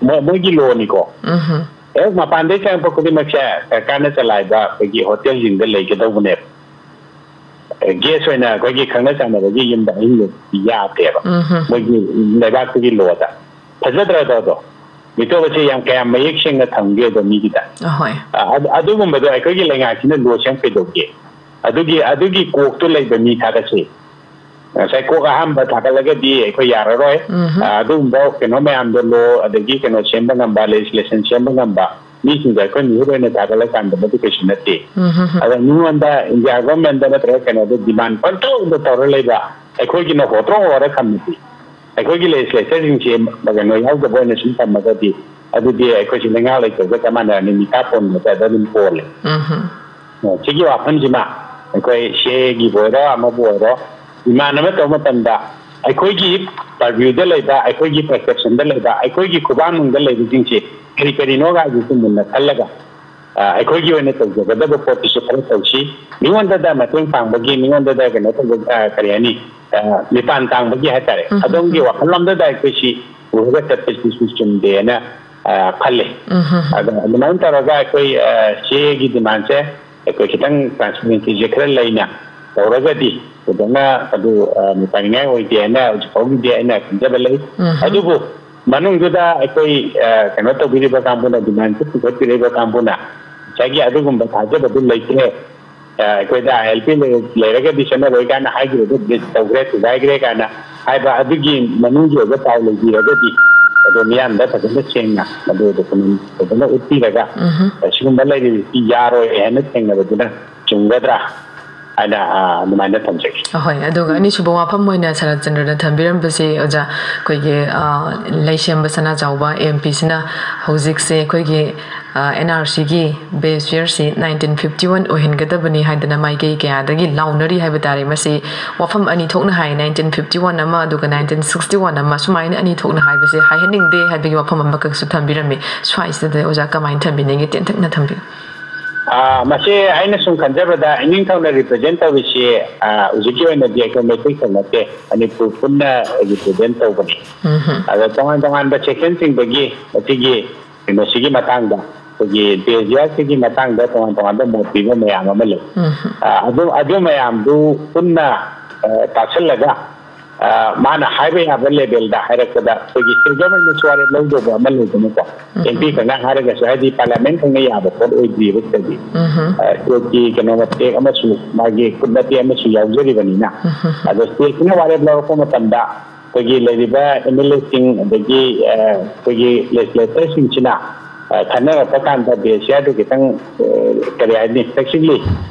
ꯃꯣꯏ, ꯃꯣꯏꯒꯤ lawꯅꯤꯀꯣ꯫ ꯍꯦꯛ ꯃꯄꯥꯟꯗꯩ ꯆꯪꯉꯛꯄ ꯈꯨꯗꯤꯡꯃꯛꯁꯦ ꯁꯔꯀꯥꯔꯅ ꯆꯂꯥꯏꯕ ꯑꯩꯈꯣꯏꯒꯤ ꯍꯣꯇꯦꯜꯁꯤꯡꯗ ꯂꯩꯒꯗꯧꯕꯅꯦꯕ꯫ Guest ꯑꯣꯏꯅ ꯑꯩꯈꯣꯏꯒꯤ ꯈꯪꯅ ꯆꯥꯟꯅꯕꯒꯤ ꯌꯨꯝꯗ ꯑꯍꯤꯡ ꯂꯦꯛꯄꯗꯤ ꯌꯥꯗꯦꯕ꯫ ꯃꯣꯏꯒꯤ ꯂꯩꯕꯥꯛꯇꯨꯒꯤ lawꯗ꯫ ꯐꯖꯗ꯭ꯔꯗꯣ ꯑꯗꯣ? ꯃꯤꯇꯣꯞ ꯑꯁꯦ ꯌꯥꯝ, ꯀꯌꯥꯝ ꯃꯌꯦꯛ ꯁꯦꯡꯅ ꯊꯝꯒꯦꯗꯣ ꯃꯤꯒꯤꯗ꯫ ꯑꯍꯣꯏ꯫ ꯑ, ꯑꯗꯨ-, ꯑꯗꯨꯒꯨꯝꯕꯗꯣ ꯑꯩꯈꯣꯏꯒꯤ ꯂꯩꯉꯥꯛꯁꯤꯅ law ꯁꯦꯝ ꯀꯩꯗꯧꯒꯦ? ꯑꯗꯨꯒꯤ ꯑꯗꯨꯒꯤ ꯀꯣꯛꯇꯨ ꯂꯩꯕ ꯃꯤ ꯊꯥꯒꯠꯁꯤ꯫ ꯉꯁꯥꯏ ꯀꯣꯛ ꯑꯍꯥꯟꯕ ꯊꯥꯒꯠꯂꯒꯗꯤ ꯑꯩꯈꯣꯏ ꯌꯥꯔꯔꯣꯏ꯫ ꯑꯗꯨꯒꯨꯝꯕ ꯀꯩꯅꯣ ꯃꯌꯥꯝꯗꯣ, ꯂꯣ ꯑꯗꯒꯤ ꯀꯩꯅꯣ ꯁꯦꯝꯕ ꯉꯝꯕ, ꯂꯦꯖꯤꯁꯂꯦꯁꯟ ꯁꯦꯝꯕ ꯉꯝꯕ ꯃꯤꯁꯤꯡꯗꯣ ꯑꯩꯈꯣꯏ ꯃꯤꯍꯨꯠ ꯑꯣꯏꯅ ꯊꯥꯒꯠꯂꯀꯥꯟꯗ ꯃꯗꯨ ꯀꯩꯁꯨ ꯅꯠꯇꯦ꯫ ꯑꯗ ꯃꯤꯉꯣꯟꯗ ꯏꯟꯗꯤꯌꯥ ꯒꯣꯔꯃꯦꯟꯗ ꯅꯠꯇ꯭ꯔꯒ ꯀꯩꯅꯣꯗ ꯗꯤꯃꯥꯟ ꯄꯪꯇꯧꯗ ꯇꯧꯔ ꯂꯩꯕ, ꯑꯩꯈꯣꯏꯒꯤꯅ ꯍꯣꯠꯇ꯭ꯔꯣ ꯍꯣꯔ ꯊꯝꯃꯗꯤ, ꯑꯩꯈꯣꯏꯒꯤ ꯂꯦꯖꯤꯁꯂꯦꯆꯔꯁꯤꯡꯁꯦ ꯀꯩꯅꯣ ꯌꯥꯎꯗꯕ ꯑꯣꯏꯅ ꯁꯨꯝ ꯊꯝꯃꯒꯗꯤ, ꯑꯗꯨꯗꯤ ꯑꯩꯈꯣꯏꯁꯤ ꯂꯩꯉꯥꯛ ꯂꯩꯇꯕꯒ ꯆꯞ ꯃꯥꯟꯅꯔꯅꯤ, ꯃꯤꯈꯥ ꯄꯣꯟꯕꯗ ꯑꯗꯨꯝ ꯄꯣꯜꯂꯦ꯫ ꯁꯤꯒꯤ ꯋꯥꯐꯝꯁꯤꯃ ꯑꯩꯈꯣꯏ ꯁꯤ ꯑꯦꯒꯤꯕꯨ ꯑꯣꯏꯔꯣ, ꯑꯃꯕꯨ ꯑꯣꯏꯔꯣ, ꯗꯤꯃꯥꯟ ꯑꯃ ꯇꯧꯕ ꯃꯇꯝꯗ ꯑꯩꯈꯣꯏꯒꯤ ꯄꯔꯚ꯭ꯌꯨꯗ ꯂꯩꯕ, ꯑꯩꯈꯣꯏꯒꯤ ꯄꯔꯁꯦꯞꯁꯟꯗ ꯂꯩꯕ, ꯑꯩꯈꯣꯏꯒꯤ ꯈꯨꯕꯥꯡꯅꯨꯡꯗ ꯂꯩꯕꯁꯤꯡꯁꯦ ꯀꯔꯤ ꯀꯔꯤꯅꯣ ꯀꯥꯏꯗꯨꯁꯨ ꯃꯨꯟꯅ ꯈꯜꯂꯒ, ꯑ, ꯑꯩꯈꯣꯏꯒꯤ ꯑꯣꯏꯅ ꯇꯧꯖꯒꯗꯕ ꯄꯣꯠꯇꯨꯁꯨ ꯈꯔ ꯇꯧꯁꯤ꯫ ꯃꯤꯉꯣꯟꯗꯗ ꯃꯇꯦꯡ ꯄꯥꯡꯕꯒꯤ, ꯃꯤꯉꯣꯟꯗꯗ ꯀꯩꯅꯣ ꯇꯧꯕ, ꯑ, ꯀꯔꯤ ꯍꯥꯏꯅꯤ, ꯑ, ꯃꯤꯄꯥꯟ ꯇꯥꯡꯕꯒꯤ ꯍꯥꯏꯇꯥꯔꯦ, ꯑꯗꯣꯝꯒꯤ ꯋꯥꯈꯜꯂꯣꯝꯗꯗ ꯑꯩꯈꯣꯏꯁꯤ ꯄꯨꯔꯒ ꯆꯠꯄꯁꯤꯁꯨ ꯆꯨꯝꯗꯦꯅ, ꯑ, ꯈꯜꯂꯤ꯫ ꯑꯗꯣ ꯑꯗꯨꯃꯥꯏꯅ ꯇꯧꯔꯒ ꯑꯩꯈꯣꯏ, ꯑ, ꯁꯤ ꯑꯦꯒꯤ ꯗꯤꯃꯥꯟꯁꯦ ꯑꯩꯈꯣꯏ ꯈꯤꯇꯪ ꯇ꯭ꯔꯥꯟꯁꯄꯦꯔꯦꯟꯁꯤꯁꯦ ꯈꯔ ꯂꯩꯅ ꯇꯧꯔꯒꯗꯤ ꯊꯣꯏꯗꯣꯛꯅ ꯑꯗꯨ, ꯑ, ꯃꯤꯄꯥꯏꯅꯤꯡꯉꯥꯏ ꯑꯣꯏꯗꯦ ꯍꯥꯏꯅ ꯍꯧꯖꯤꯛ ꯐꯥꯎꯒꯤꯗꯤ ꯑꯩꯅ ꯈꯟꯖꯕ ꯂꯩ꯫ ꯑꯗꯨꯕꯨ ꯃꯅꯨꯡꯗꯨꯗ ꯑꯩꯈꯣꯏ, ꯑ, ꯀꯩꯅꯣ ꯇꯧꯕꯤꯔꯤꯕ ꯀꯥꯡꯕꯨꯅ, ꯗꯤꯃꯥꯟꯁꯦ ꯄꯨꯈꯠꯄꯤꯔꯛꯏꯕ ꯀꯥꯡꯕꯨꯅ ꯉꯁꯥꯏꯒꯤ ꯑꯗꯨꯒꯨꯝꯕ ꯊꯥꯖꯕꯗꯨ ꯂꯩꯇ꯭ꯔꯦ꯫ ꯑ, ꯑꯩꯈꯣꯏꯗ ꯑꯥꯏ ꯑꯦꯜ ꯄꯤ ꯂꯩ-, ꯂꯩꯔꯒꯗꯤ ꯆꯠꯅꯔꯣꯏ ꯀꯥꯏꯅ ꯍꯥꯏꯈꯤꯕꯗꯨ ꯗꯤꯂꯤꯠ ꯇꯧꯈ꯭ꯔꯦ, ꯊꯨꯒꯥꯏꯈ꯭ꯔꯦ ꯀꯥꯏꯅ ꯍꯥꯏꯕ ꯑꯗꯨꯒꯤ ꯃꯅꯨꯡꯒꯤ ꯑꯣꯏꯕ ꯄꯥꯎ ꯂꯩꯕꯤꯔꯒꯗꯤ ꯑꯗꯣ ꯃꯤꯌꯥꯝꯗ ꯐꯖꯅ ꯁꯦꯡꯅ ꯑꯗꯨ ꯗꯣꯀꯨꯃꯦꯟ ꯐꯖꯅ ꯎꯠꯄꯤꯔꯒ, ꯎꯝ꯫ ꯑꯁꯤꯒꯨꯝꯕ ꯂꯩꯔꯤꯕꯁꯤ ꯌꯥꯔꯣꯏ ꯍꯥꯏꯅ ꯊꯦꯡꯅꯕꯗꯨꯅ ꯆꯨꯝꯒꯗ꯭ꯔꯥ ꯍꯥꯏꯅ, ꯑ, ꯑꯗꯨꯃꯥꯏꯅ ꯊꯝꯖꯒꯦ꯫ ꯑꯍꯣꯏ, ꯑꯗꯨꯒ ꯑꯅꯤꯁꯨꯕ ꯋꯥꯐꯝ ꯑꯣꯏꯅ ꯁꯔꯠꯆꯟꯗ꯭ꯔꯅ ꯊꯝꯕꯤꯔꯝꯕꯁꯦ, ꯑꯣꯖꯥ, ꯑꯩꯈꯣꯏꯒꯤ, ꯑ, ꯂꯩꯁꯦꯝꯕ ꯁꯅꯥꯖꯥꯎꯕ ꯑꯦꯝ ꯄꯤꯁꯤꯅ ꯍꯧꯖꯤꯛꯁꯦ ꯑꯩꯈꯣꯏꯒꯤ, ꯑ, ꯑꯦꯟ ꯑꯥꯔ ꯁꯤꯒꯤ ꯕꯦꯁ ꯌꯔꯁꯤ ꯅꯥꯏꯟꯇꯤꯟ ꯐꯤꯐꯇꯤ ꯋꯥꯟ ꯑꯣꯏꯍꯟꯒꯗꯕꯅꯤ ꯍꯥꯏꯗꯅ ꯃꯥꯏꯀꯩ ꯀꯌꯥꯗꯒꯤ ꯂꯥꯎꯅꯔꯤ ꯍꯥꯏꯕ ꯇꯥꯔꯦ꯫ ꯃꯁꯤ ꯋꯥꯐꯝ ꯑꯅꯤ ꯊꯣꯛꯅ ꯍꯥꯏ, ꯅꯥꯏꯟꯇꯤꯟ ꯐꯤꯐꯇꯤ ꯋꯥꯟ ꯑꯃ ꯑꯗꯨꯒ ꯅꯥꯏꯟꯇꯤꯟ ꯁꯤꯛꯁꯇꯤ ꯋꯥꯟ ꯑꯃ, ꯁꯨꯃꯥꯏꯅ ꯑꯅꯤ ꯊꯣꯛꯅ ꯍꯥꯏꯕꯁꯦ ꯍꯥꯏꯍꯟꯅꯤꯡꯗꯦ ꯍꯥꯏꯕꯒꯤ ꯋꯥꯐꯝ ꯑꯃꯈꯛꯁꯨ ꯊꯝꯕꯤꯔꯝꯃꯤ꯫ ꯁ꯭ꯋꯥꯏꯁꯤꯗ ꯑꯣꯖꯥ ꯀꯃꯥꯏꯅ ꯊꯝꯕꯤꯅꯤꯡꯉꯤ? ꯇꯦꯟꯇꯛꯅ ꯊꯝꯕꯤꯌꯨ꯫ ꯑꯥ, ꯃꯁꯤ ꯑꯩꯅ ꯁꯨꯝ ꯈꯟꯖꯕꯗ, ꯏꯅꯤꯡꯊꯧꯅ ꯔꯤꯄ꯭ꯔꯖꯦꯟ ꯇꯧꯔꯤꯁꯤ, ꯑꯥ, ꯍꯧꯖꯤꯛꯀꯤ ꯑꯣꯏꯅꯗꯤ ꯑꯩꯈꯣꯏ ꯃꯩꯇꯩꯈꯛ ꯅꯠꯇꯦ, ꯃꯅꯤꯄꯨꯔ ꯄꯨꯟꯅ ꯔꯤꯄ꯭ꯔꯖꯦꯟ ꯇꯧꯕꯅꯤ꯫ ꯎꯝꯍꯨꯝ꯫ ꯑꯗ ꯇꯣꯉꯥꯟ ꯇꯣꯉꯥꯟꯕ ꯁꯦꯛꯁꯟꯁꯤꯡꯗꯒꯤ ꯃꯁꯤꯒꯤ ꯀꯩꯅꯣꯁꯤꯒꯤ ꯃꯇꯥꯡꯗ, ꯑꯩꯈꯣꯏꯒꯤ ꯕꯦꯖꯤꯌꯥꯁꯤꯒꯤ ꯃꯇꯥꯡꯗ ꯇꯣꯉꯥꯟ ꯇꯣꯉꯥꯟꯕ ꯃꯣꯠ ꯄꯤꯕ ꯃꯌꯥꯝ ꯑꯃ ꯂꯩ꯫ ꯎꯝꯍꯨꯝ꯫ ꯑꯥ, ꯑꯗꯨ, ꯑꯗꯨ ꯃꯌꯥꯝꯗꯨ ꯄꯨꯟꯅ, ꯑꯥ, ꯇꯥꯁꯤꯜꯂꯒ ꯑ, ꯃꯥꯅ ꯍꯥꯏꯕ ꯌꯥꯕ ꯂꯦꯚꯦꯜꯗ ꯍꯥꯏꯔꯛꯄꯗ ꯑꯩꯈꯣꯏꯒꯤ ꯁꯦꯟꯇ꯭ꯔꯦꯜ ꯒꯚꯔꯟꯃꯦꯟꯅꯁꯨ ꯋꯥꯔꯦꯞ ꯂꯧꯗꯧꯕ ꯑꯃ ꯂꯩꯗꯅꯀꯣ꯫ ꯑꯦꯝ ꯄꯤ ꯈꯛꯅ ꯍꯥꯏꯔꯒꯁꯨ, ꯍꯥꯏꯗꯤ ꯄꯥꯔꯂꯤꯌꯥꯃꯦꯟ ꯈꯛꯅ ꯌꯥꯕ ꯄꯣꯠ ꯑꯣꯏꯗ꯭ꯔꯤꯕ ꯁꯤꯗꯗꯤ꯫ ꯁ꯭ꯇꯦꯠꯀꯤ ꯀꯩꯅꯣ ꯃꯇꯦꯛ ꯑꯃꯁꯨ, ꯃꯥꯒꯤ ꯈꯨꯠ ꯃꯇꯦꯛ ꯑꯃꯁꯨ ꯌꯥꯎꯖꯔꯤꯕꯅꯤꯅ꯫ ꯑꯗꯣ ꯁ꯭ꯇꯦꯠꯁꯤꯅ ꯋꯥꯔꯦꯞ ꯂꯧꯔꯛꯄ ꯃꯇꯝꯗ ꯑꯩꯈꯣꯏꯒꯤ ꯂꯩꯔꯤꯕ ꯑꯦꯝ ꯑꯦꯜ ꯑꯦꯁꯤꯡ, ꯑꯗꯒꯤ, ꯑ, ꯑꯩꯈꯣꯏꯒꯤ ꯂꯦꯖꯤꯁꯂꯦꯇꯔꯁꯤꯡꯁꯤꯅ, ꯑ, ꯈꯟꯅꯔꯛꯄ ꯀꯥꯟꯗ ꯕꯦꯁꯤꯌꯥꯔꯗꯨ ꯈꯤꯇꯪ, ꯑ, ꯀꯔꯤ ꯍꯥꯏꯅꯤ, ꯐ꯭ꯂꯦꯛꯁꯤꯕꯂꯤ,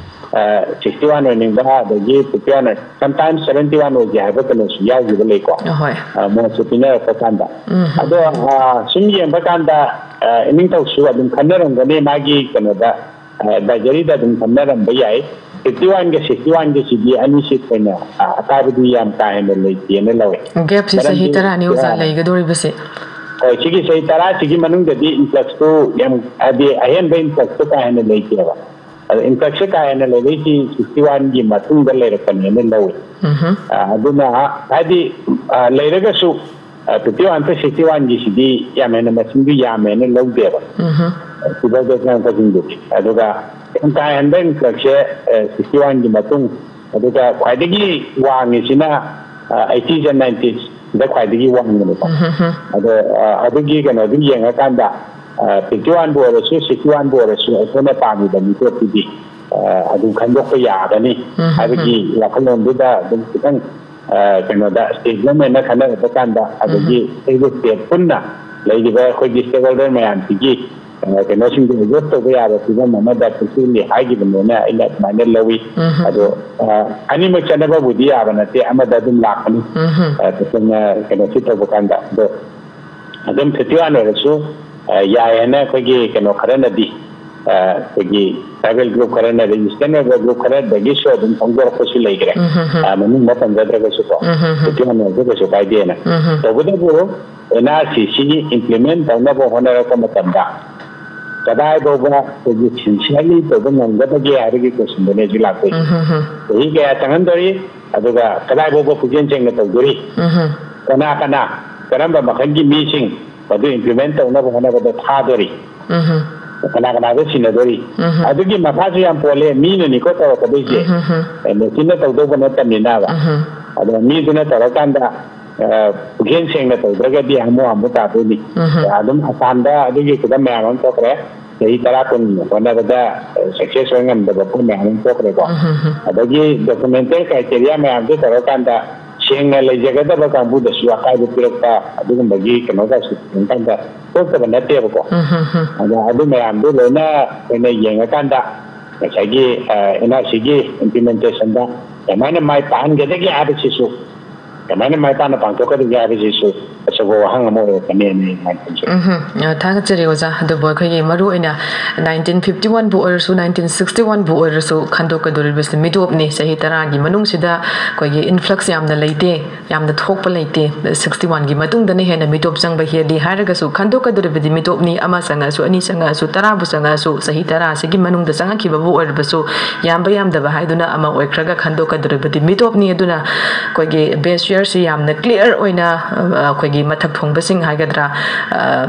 ꯑ, ꯁꯤꯛꯁꯇꯤ ꯋꯥꯟ ꯑꯣꯏꯅꯤꯡꯕ, ꯑꯗꯒꯤ ꯐꯤꯐꯇꯤ ꯋꯥꯟ ꯑꯣꯏ-, ꯁꯝꯇꯥꯏꯝꯁ ꯁꯕꯦꯟꯇꯤ ꯋꯥꯟ ꯑꯣꯏꯒꯦ ꯍꯥꯏꯕ ꯀꯩꯅꯣꯁꯨ ꯌꯥꯎꯈꯤꯕ ꯂꯩꯀꯣ꯫ ꯑꯍꯣꯏ꯫ ꯑ, ꯃꯣꯠꯁꯨ ꯄꯤꯅꯔꯛꯄ ꯀꯥꯟꯗ꯫ ꯑꯗꯣ, ꯑ, ꯁꯨꯝ ꯌꯦꯡꯕ ꯀꯥꯟꯗ, ꯑ, ꯏꯅꯤꯡꯊꯧꯁꯨ ꯑꯗꯨꯝ ꯈꯟꯅꯔꯝꯒꯅꯤ ꯃꯥꯒꯤ ꯀꯩꯅꯣꯗ, ꯑ, ꯑꯦꯗꯚꯥꯏꯖꯔꯤꯗ ꯑꯗꯨꯝ ꯈꯟꯅꯔꯝꯕ ꯌꯥꯏ꯫ ꯐꯤꯐꯇꯤ ꯋꯥꯟꯒ ꯁꯤꯛꯁꯇꯤ ꯋꯥꯟꯒꯁꯤꯗꯤ ꯑꯅꯤꯁꯤ ꯊꯣꯏꯅ, ꯑ, ꯑꯀꯥꯏꯕꯗꯤ ꯌꯥꯝ ꯀꯥ ꯍꯦꯟꯅ ꯂꯩꯇꯦꯅ ꯂꯧꯋꯦ꯫ ꯒꯦꯞꯁꯤ ꯆꯍꯤ ꯃꯔꯝꯗꯤ, ꯇꯔꯥꯅꯤ ꯑꯣꯖꯥ ꯑ, ꯂꯩꯒꯗꯧꯔꯤꯕꯁꯦ꯫ ꯍꯣꯏ, ꯁꯤꯒꯤ ꯆꯍꯤ ꯇꯔꯥꯁꯤꯒꯤ ꯃꯅꯨꯡꯗꯗꯤ ꯏꯟꯐ꯭ꯂꯛꯁꯇꯨ ꯌꯥꯝ, ꯍꯥꯏꯗꯤ ꯑꯍꯦꯟꯕ ꯏꯟꯐ꯭ꯂꯛꯁꯇꯨ ꯀꯥ ꯍꯦꯟꯅ ꯂꯩꯇꯦꯕ꯫ ꯑꯗꯣ ꯏꯟꯐ꯭ꯂꯛꯁꯁꯦ ꯀꯥ ꯍꯦꯟꯅ ꯂꯩꯔꯛꯏꯁꯤ ꯁꯤꯛꯁꯇꯤ ꯋꯥꯟꯒꯤ ꯃꯇꯨꯡꯗ ꯂꯩꯔꯛꯄꯅꯦꯅ ꯂꯧꯏ꯫ ꯑ, ꯑꯗꯨꯅ ꯍꯥꯏꯗꯤ, ꯑ, ꯂꯩꯔꯒꯁꯨ, ꯑ, ꯐꯤꯐꯇꯤ ꯋꯥꯟ ꯇꯨ ꯁꯤꯛꯁꯇꯤ ꯋꯥꯟꯒꯤꯁꯤꯗꯤ ꯌꯥꯝ ꯍꯦꯟꯅ ꯃꯁꯤꯡꯗꯨ ꯌꯥꯝꯃꯦꯅ ꯂꯧꯗꯦꯕ꯫ ꯁꯤꯗ ꯆꯪꯉꯛꯄꯁꯤꯡꯗꯨꯗꯤ꯫ ꯑꯗꯨꯒ ꯌꯥꯝ ꯀꯥ ꯍꯦꯟꯕ ꯏꯟꯐ꯭ꯂꯛꯁꯁꯦ, ꯑ, ꯁꯤꯛꯁꯇꯤ ꯋꯥꯟꯒꯤ ꯃꯇꯨꯡ, ꯑꯗꯨꯒ ꯈ꯭ꯋꯥꯏꯗꯒꯤ ꯋꯥꯡꯉꯤꯁꯤꯅ, ꯑ, ꯑꯩꯠꯇꯤꯁ ꯑꯦꯟ ꯅꯥꯏꯟꯇꯤꯁ ꯗ ꯈ꯭ꯋꯥꯏꯗꯒꯤ ꯋꯥꯡꯕꯅꯤꯀꯣ꯫ ꯑꯗꯣ, ꯑ, ꯑꯗꯨꯒꯤ ꯀꯩꯅꯣꯗꯨ ꯌꯦꯡꯉꯀꯥꯟꯗ, ꯑ, ꯐꯤꯐꯇꯤ ꯋꯥꯟꯕꯨ ꯑꯣꯏꯔꯁꯨ, ꯁꯤꯛꯁꯇꯤ ꯋꯥꯟꯕꯨ ꯑꯣꯏꯔꯁꯨ, ꯑꯩꯈꯣꯏꯅ ꯄꯥꯝꯃꯤꯕ ꯃꯤꯇꯣꯞꯇꯨꯗꯤ, ꯑ, ꯑꯗꯨꯝ ꯈꯟꯗꯣꯛꯄ ꯌꯥꯒꯅꯤ ꯍꯥꯏꯕꯒꯤ ꯋꯥꯈꯜꯂꯣꯟꯗꯨꯗ ꯑꯗꯨꯝ ꯈꯤꯇꯪ, ꯑ, ꯀꯩꯅꯣꯗ, ꯁ꯭ꯇꯦꯠ ꯒꯚꯔꯟꯃꯦꯟꯅ ꯈꯟꯅꯔꯛꯄ ꯀꯥꯟꯗ, ꯑꯗꯒꯤ ꯑꯩꯈꯣꯏꯒꯤ ꯁ꯭ꯇꯦꯠ ꯄꯨꯟꯅ ꯂꯩꯔꯤꯕ ꯑꯩꯈꯣꯏꯒꯤ ꯁ꯭ꯇꯦꯛꯍꯣꯜꯗꯔ ꯃꯌꯥꯝꯁꯤꯒꯤ, ꯑ, ꯀꯩꯅꯣꯁꯤꯡꯗꯣ ꯑꯦꯗꯖꯁ ꯇꯧꯕ ꯌꯥꯕ ꯐꯤꯕꯝ ꯑꯃꯗ ꯄꯨꯟꯁꯤꯜꯂꯤ ꯍꯥꯏꯈꯤꯕꯅꯦꯅ ꯑꯩꯅ ꯑꯗꯨꯃꯥꯏꯅ ꯂꯧꯏ꯫ ꯑꯗꯣ, ꯑ, ꯑꯅꯤꯃꯛ ꯆꯠꯅꯕꯕꯨꯗꯤ ꯌꯥꯕ ꯅꯠꯇꯦ, ꯑꯃꯗ ꯑꯗꯨꯝ ꯂꯥꯛꯀꯅꯤ꯫ ꯑ, ꯇꯁꯦꯡꯅ ꯀꯩꯅꯣꯁꯤ ꯇꯧꯕ ꯀꯥꯟꯗ꯫ ꯑꯗꯣ ꯑꯗꯨꯝ ꯐꯤꯐꯇꯤ ꯋꯥꯟ ꯑꯣꯏꯔꯁꯨ, ꯑ, ꯌꯥꯏ ꯍꯥꯏꯅ ꯑꯩꯈꯣꯏꯒꯤ ꯀꯩꯅꯣ ꯈꯔꯅꯗꯤ, ꯑ, ꯑꯩꯈꯣꯏꯒꯤ ꯇ꯭ꯔꯥꯏꯕꯦꯜ ꯒ꯭ꯔꯨꯞ ꯈꯔꯅ, ꯔꯦꯖꯤꯁꯇꯦꯟ ꯑꯣꯏꯕ ꯒ꯭ꯔꯨꯞ ꯈꯔꯗꯒꯤꯁꯨ ꯑꯗꯨꯝ ꯐꯣꯡꯗꯣꯔꯛꯄꯁꯨ ꯂꯩꯈ꯭ꯔꯦ꯫ ꯑ, ꯃꯃꯤꯡ ꯑꯃ ꯄꯟꯖꯗ꯭ꯔꯒꯁꯨꯀꯣ, ꯐꯤꯐꯇꯤ ꯋꯥꯟ ꯑꯣꯏꯔꯁꯨ ꯀꯩꯁꯨ ꯀꯥꯏꯗꯦꯅ꯫ ꯇꯧꯕꯇꯕꯨ ꯑꯦꯟ ꯑꯥꯔ ꯁꯤ ꯁꯤꯒꯤ ꯏꯝꯄ꯭ꯂꯤꯃꯦꯟ ꯇꯧꯅꯕ ꯍꯣꯠꯅꯔꯛꯄ ꯃꯇꯝꯗ ꯀꯗꯥꯏ ꯐꯥꯎꯕ ꯑꯩꯈꯣꯏꯒꯤ ꯁꯤꯟꯁꯤꯌꯔꯂꯤ ꯇꯧꯕ ꯉꯝꯒꯗꯒꯦ ꯍꯥꯏꯕꯒꯤ ꯀꯣꯏꯁꯟꯗꯨꯅꯦ ꯍꯧꯖꯤꯛ ꯂꯥꯛꯇꯣꯏꯁꯦ꯫ ꯆꯍꯤ ꯀꯌꯥ ꯆꯪꯍꯟꯗꯣꯔꯤ, ꯑꯗꯨꯒ ꯀꯗꯥꯏ ꯐꯥꯎꯕ ꯄꯨꯛꯆꯦꯜ ꯁꯦꯡꯅ ꯇꯧꯗꯣꯔꯤ, ꯀꯅꯥ ꯀꯅꯥ, ꯀꯔꯝꯕ ꯃꯈꯜꯒꯤ ꯃꯤꯁꯤꯡ ꯃꯗꯨ ꯏꯝꯄ꯭ꯂꯤꯃꯦꯟ ꯇꯧꯅꯕ ꯍꯣꯠꯅꯕꯗ ꯊꯥꯗꯣꯔꯤ, ꯀꯅꯥ ꯀꯅꯥꯗ ꯁꯤꯟꯅꯗꯣꯔꯤ, ꯑꯗꯨꯒꯤ ꯃꯈꯥꯁꯨ ꯌꯥꯝ ꯄꯣꯜꯂꯦ꯫ ꯃꯤꯅꯅꯤꯀꯣ ꯇꯧꯔꯛꯀꯗꯣꯏꯁꯦ, ꯃꯦꯆꯤꯟꯅ ꯇꯧꯗꯧꯕ ꯅꯠꯇꯕꯅꯤꯅꯕ꯫ ꯑꯗꯣ ꯃꯤꯗꯨꯅ ꯇꯧꯔꯀꯥꯟꯗ, ꯑ, ꯄꯨꯛꯆꯦꯜ ꯁꯦꯡꯅ ꯇꯧꯗ꯭ꯔꯒꯗꯤ ꯍꯥꯃꯨ ꯍꯥꯃꯨ ꯇꯥꯗꯣꯏꯅꯤ꯫ ꯎꯝꯍꯨꯝ꯫ ꯑꯗꯨꯝ ꯑꯁꯥꯝꯗ ꯑꯗꯨꯒꯤ ꯈꯨꯗꯝ ꯃꯌꯥꯝ ꯑꯃ ꯊꯣꯛꯈ꯭ꯔꯦ꯫ ꯆꯍꯤ ꯇꯔꯥ ꯀꯨꯟ ꯍꯣꯠꯅꯕꯗ, ꯑ, success ꯑꯣꯏ ꯉꯝꯗꯕ ꯄꯣꯠ ꯃꯌꯥꯝ ꯑꯃ ꯊꯣꯛꯈ꯭ꯔꯦꯀꯣ꯫ ꯎꯝꯍꯨꯝ꯫ ꯑꯗꯒꯤ documental criteria ꯃꯌꯥꯝꯗꯨ ꯇꯧꯔꯀꯥꯟꯗ ꯁꯦꯡꯅ ꯂꯩꯖꯒꯗꯕ ꯀꯥꯡꯕꯨꯗꯁꯨ ꯑꯀꯥꯏꯕ ꯄꯤꯔꯛꯄ, ꯑꯗꯨꯒꯨꯝꯕꯒꯤ ꯀꯩꯅꯣꯒꯁꯨ ꯊꯦꯡꯅꯀꯥꯟꯗ ꯊꯣꯛꯇꯕ ꯅꯠꯇꯦꯕꯀꯣ꯫ ꯎꯝꯍꯨꯝ꯫ ꯑꯗꯣ ꯑꯗꯨ ꯃꯌꯥꯝꯗꯨ ꯂꯣꯏꯅ ꯑꯩꯈꯣꯏꯅ ꯌꯦꯡꯉꯀꯥꯟꯗ ꯉꯁꯥꯏꯒꯤ, ꯑ, NRCꯒꯤ implementationꯗ ꯀꯃꯥꯏꯅ ꯃꯥꯏ ꯄꯥꯛꯍꯟꯒꯗꯒꯦ ꯍꯥꯏꯕꯁꯤꯁꯨ, ꯀꯃꯥꯏꯅ ꯃꯥꯏ ꯄꯥꯛꯅ ꯄꯥꯡꯊꯣꯛꯀꯗꯒꯦ ꯍꯥꯏꯕꯁꯤꯁꯨ ꯑꯆꯧꯕ ꯋꯥꯍꯪ ꯑꯃ ꯑꯣꯏꯔꯛꯀꯅꯤ ꯑꯩꯅ ꯈꯟꯖꯩ꯫ ꯎꯝꯍꯨꯝ꯫ ꯑ, ꯊꯥꯒꯠꯆꯔꯤ ꯑꯣꯖꯥ꯫ ꯑꯗꯨꯕꯨ ꯑꯩꯈꯣꯏꯒꯤ ꯃꯔꯨ ꯑꯣꯏꯅ nineteen fifty oneꯕꯨ ꯑꯣꯏꯔꯁꯨ, nineteen sixty oneꯕꯨ ꯑꯣꯏꯔꯁꯨ, ꯈꯟꯗꯣꯛꯀꯗꯧꯔꯤꯕꯁꯤ ꯃꯤꯇꯣꯞꯅꯤ꯫ ꯆꯍꯤ ꯇꯔꯥꯒꯤ ꯃꯅꯨꯡꯁꯤꯗ ꯑꯩꯈꯣꯏꯒꯤ influx ꯌꯥꯝꯅ ꯂꯩꯇꯦ, ꯌꯥꯝꯅ ꯊꯣꯛꯄ ꯂꯩꯇꯦ꯫ Sixty oneꯒꯤ ꯃꯇꯨꯡꯗꯅ ꯍꯦꯟꯅ ꯃꯤꯇꯣꯞ ꯆꯪꯕ ꯍꯦꯜꯂꯤ ꯍꯥꯏꯔꯒꯁꯨ, ꯈꯟꯗꯣꯛꯀꯗꯧꯔꯤꯕꯗꯤ ꯃꯤꯇꯣꯞꯅꯤ꯫ ꯑꯃ ꯆꯪꯉꯛꯑꯁꯨ, ꯑꯅꯤ ꯆꯪꯉꯛꯑꯁꯨ, ꯇꯔꯥꯕꯨ ꯆꯪꯉꯛꯑꯁꯨ, ꯆꯍꯤ ꯇꯔꯥꯁꯤꯒꯤ ꯃꯅꯨꯡꯗ ꯆꯪꯉꯛꯈꯤꯕꯕꯨ ꯑꯣꯏꯔꯕꯁꯨ, ꯌꯥꯝꯕ ꯌꯥꯝꯗꯕ ꯍꯥꯏꯗꯨꯅ ꯑꯃ ꯑꯣꯏꯈ꯭ꯔꯒ ꯈꯟꯗꯣꯛꯀꯗꯧꯔꯤꯕꯗꯤ ꯃꯤꯇꯣꯞꯅꯤ꯫ ꯑꯗꯨꯅ ꯑꯩꯈꯣꯏꯒꯤ best yearꯁꯤ ꯌꯥꯝꯅ clear ꯑꯣꯏꯅ, ꯑ, ꯑꯩꯈꯣꯏꯒꯤ ꯃꯊꯛ ꯊꯣꯡꯕꯁꯤꯡ ꯍꯥꯏꯒꯗ꯭ꯔꯥ, ꯑ,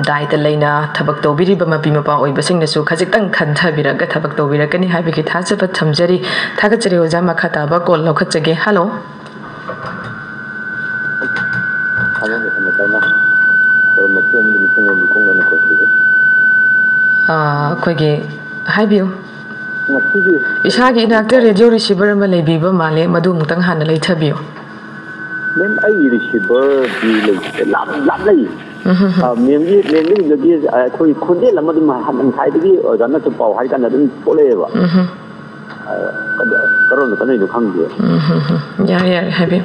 ꯗꯥꯏꯇ ꯂꯩꯅ ꯊꯕꯛ ꯇꯧꯕꯤꯔꯤꯕ ꯃꯄꯤ ꯃꯄꯥ ꯑꯣꯏꯕꯁꯤꯡꯅꯁꯨ ꯈꯖꯤꯛꯇꯪ ꯈꯟꯊꯕꯤꯔꯒ ꯊꯕꯛ ꯇꯧꯕꯤꯔꯛꯀꯅꯤ ꯍꯥꯏꯕꯒꯤ ꯊꯥꯖꯕ ꯊꯝꯖꯔꯤ꯫ ꯊꯥꯒꯠꯆꯔꯤ ꯑꯣꯖꯥ꯫ ꯃꯈꯥ ꯇꯥꯕ call ꯂꯧꯈꯠꯆꯒꯦ꯫ Hello꯫ ꯑ, ꯑꯩꯈꯣꯏꯒꯤ, ꯍꯥꯏꯕꯤꯌꯨ꯫ ꯉꯁꯤꯒꯤ ꯏꯁꯥꯒꯤ ꯏꯅꯥꯛꯇ radio receiver ꯑꯃ ꯂꯩꯕꯤꯕ ꯃꯥꯜꯂꯦ, ꯃꯗꯨ ꯑꯃꯨꯛꯇꯪ ꯍꯥꯟꯅ ꯂꯩꯊꯕꯤꯌꯨ꯫ Ma'am, ꯑꯩꯒꯤ receiverꯗꯤ ꯂꯩꯇꯦ, ꯂꯥꯞ-, ꯂꯥꯞꯅꯩ꯫ ꯎꯝ, ꯍꯝ, ꯍꯝ꯫ ꯑ, ma'amꯒꯤ, ma'amꯒꯤꯗꯨꯗꯗꯤ, ꯑ, ꯑꯩꯈꯣꯏ ꯈꯣꯟꯖꯦꯜ ꯑꯃ ꯑꯗꯨꯝ ꯍ-, ꯉꯁꯥꯏꯗꯒꯤ ꯑꯣꯖꯥꯅꯁꯨ ꯄꯥꯎ ꯍꯥꯏꯔꯀꯥꯟꯗ ꯑꯗꯨꯝ ꯊꯣꯛꯂꯛꯑꯦꯕ꯫ ꯎꯝ, ꯍꯝ꯫ ꯑ, ꯀꯗ-, ꯀꯔꯣꯝꯗ ꯆꯠꯅꯩꯅꯣ ꯈꯪꯗꯦ꯫ ꯎꯝ, ꯍꯝ, ꯍꯝ꯫ ꯌꯥꯔꯦ, ꯌꯥꯔꯦ, ꯍꯥꯏꯕꯤꯌꯨ꯫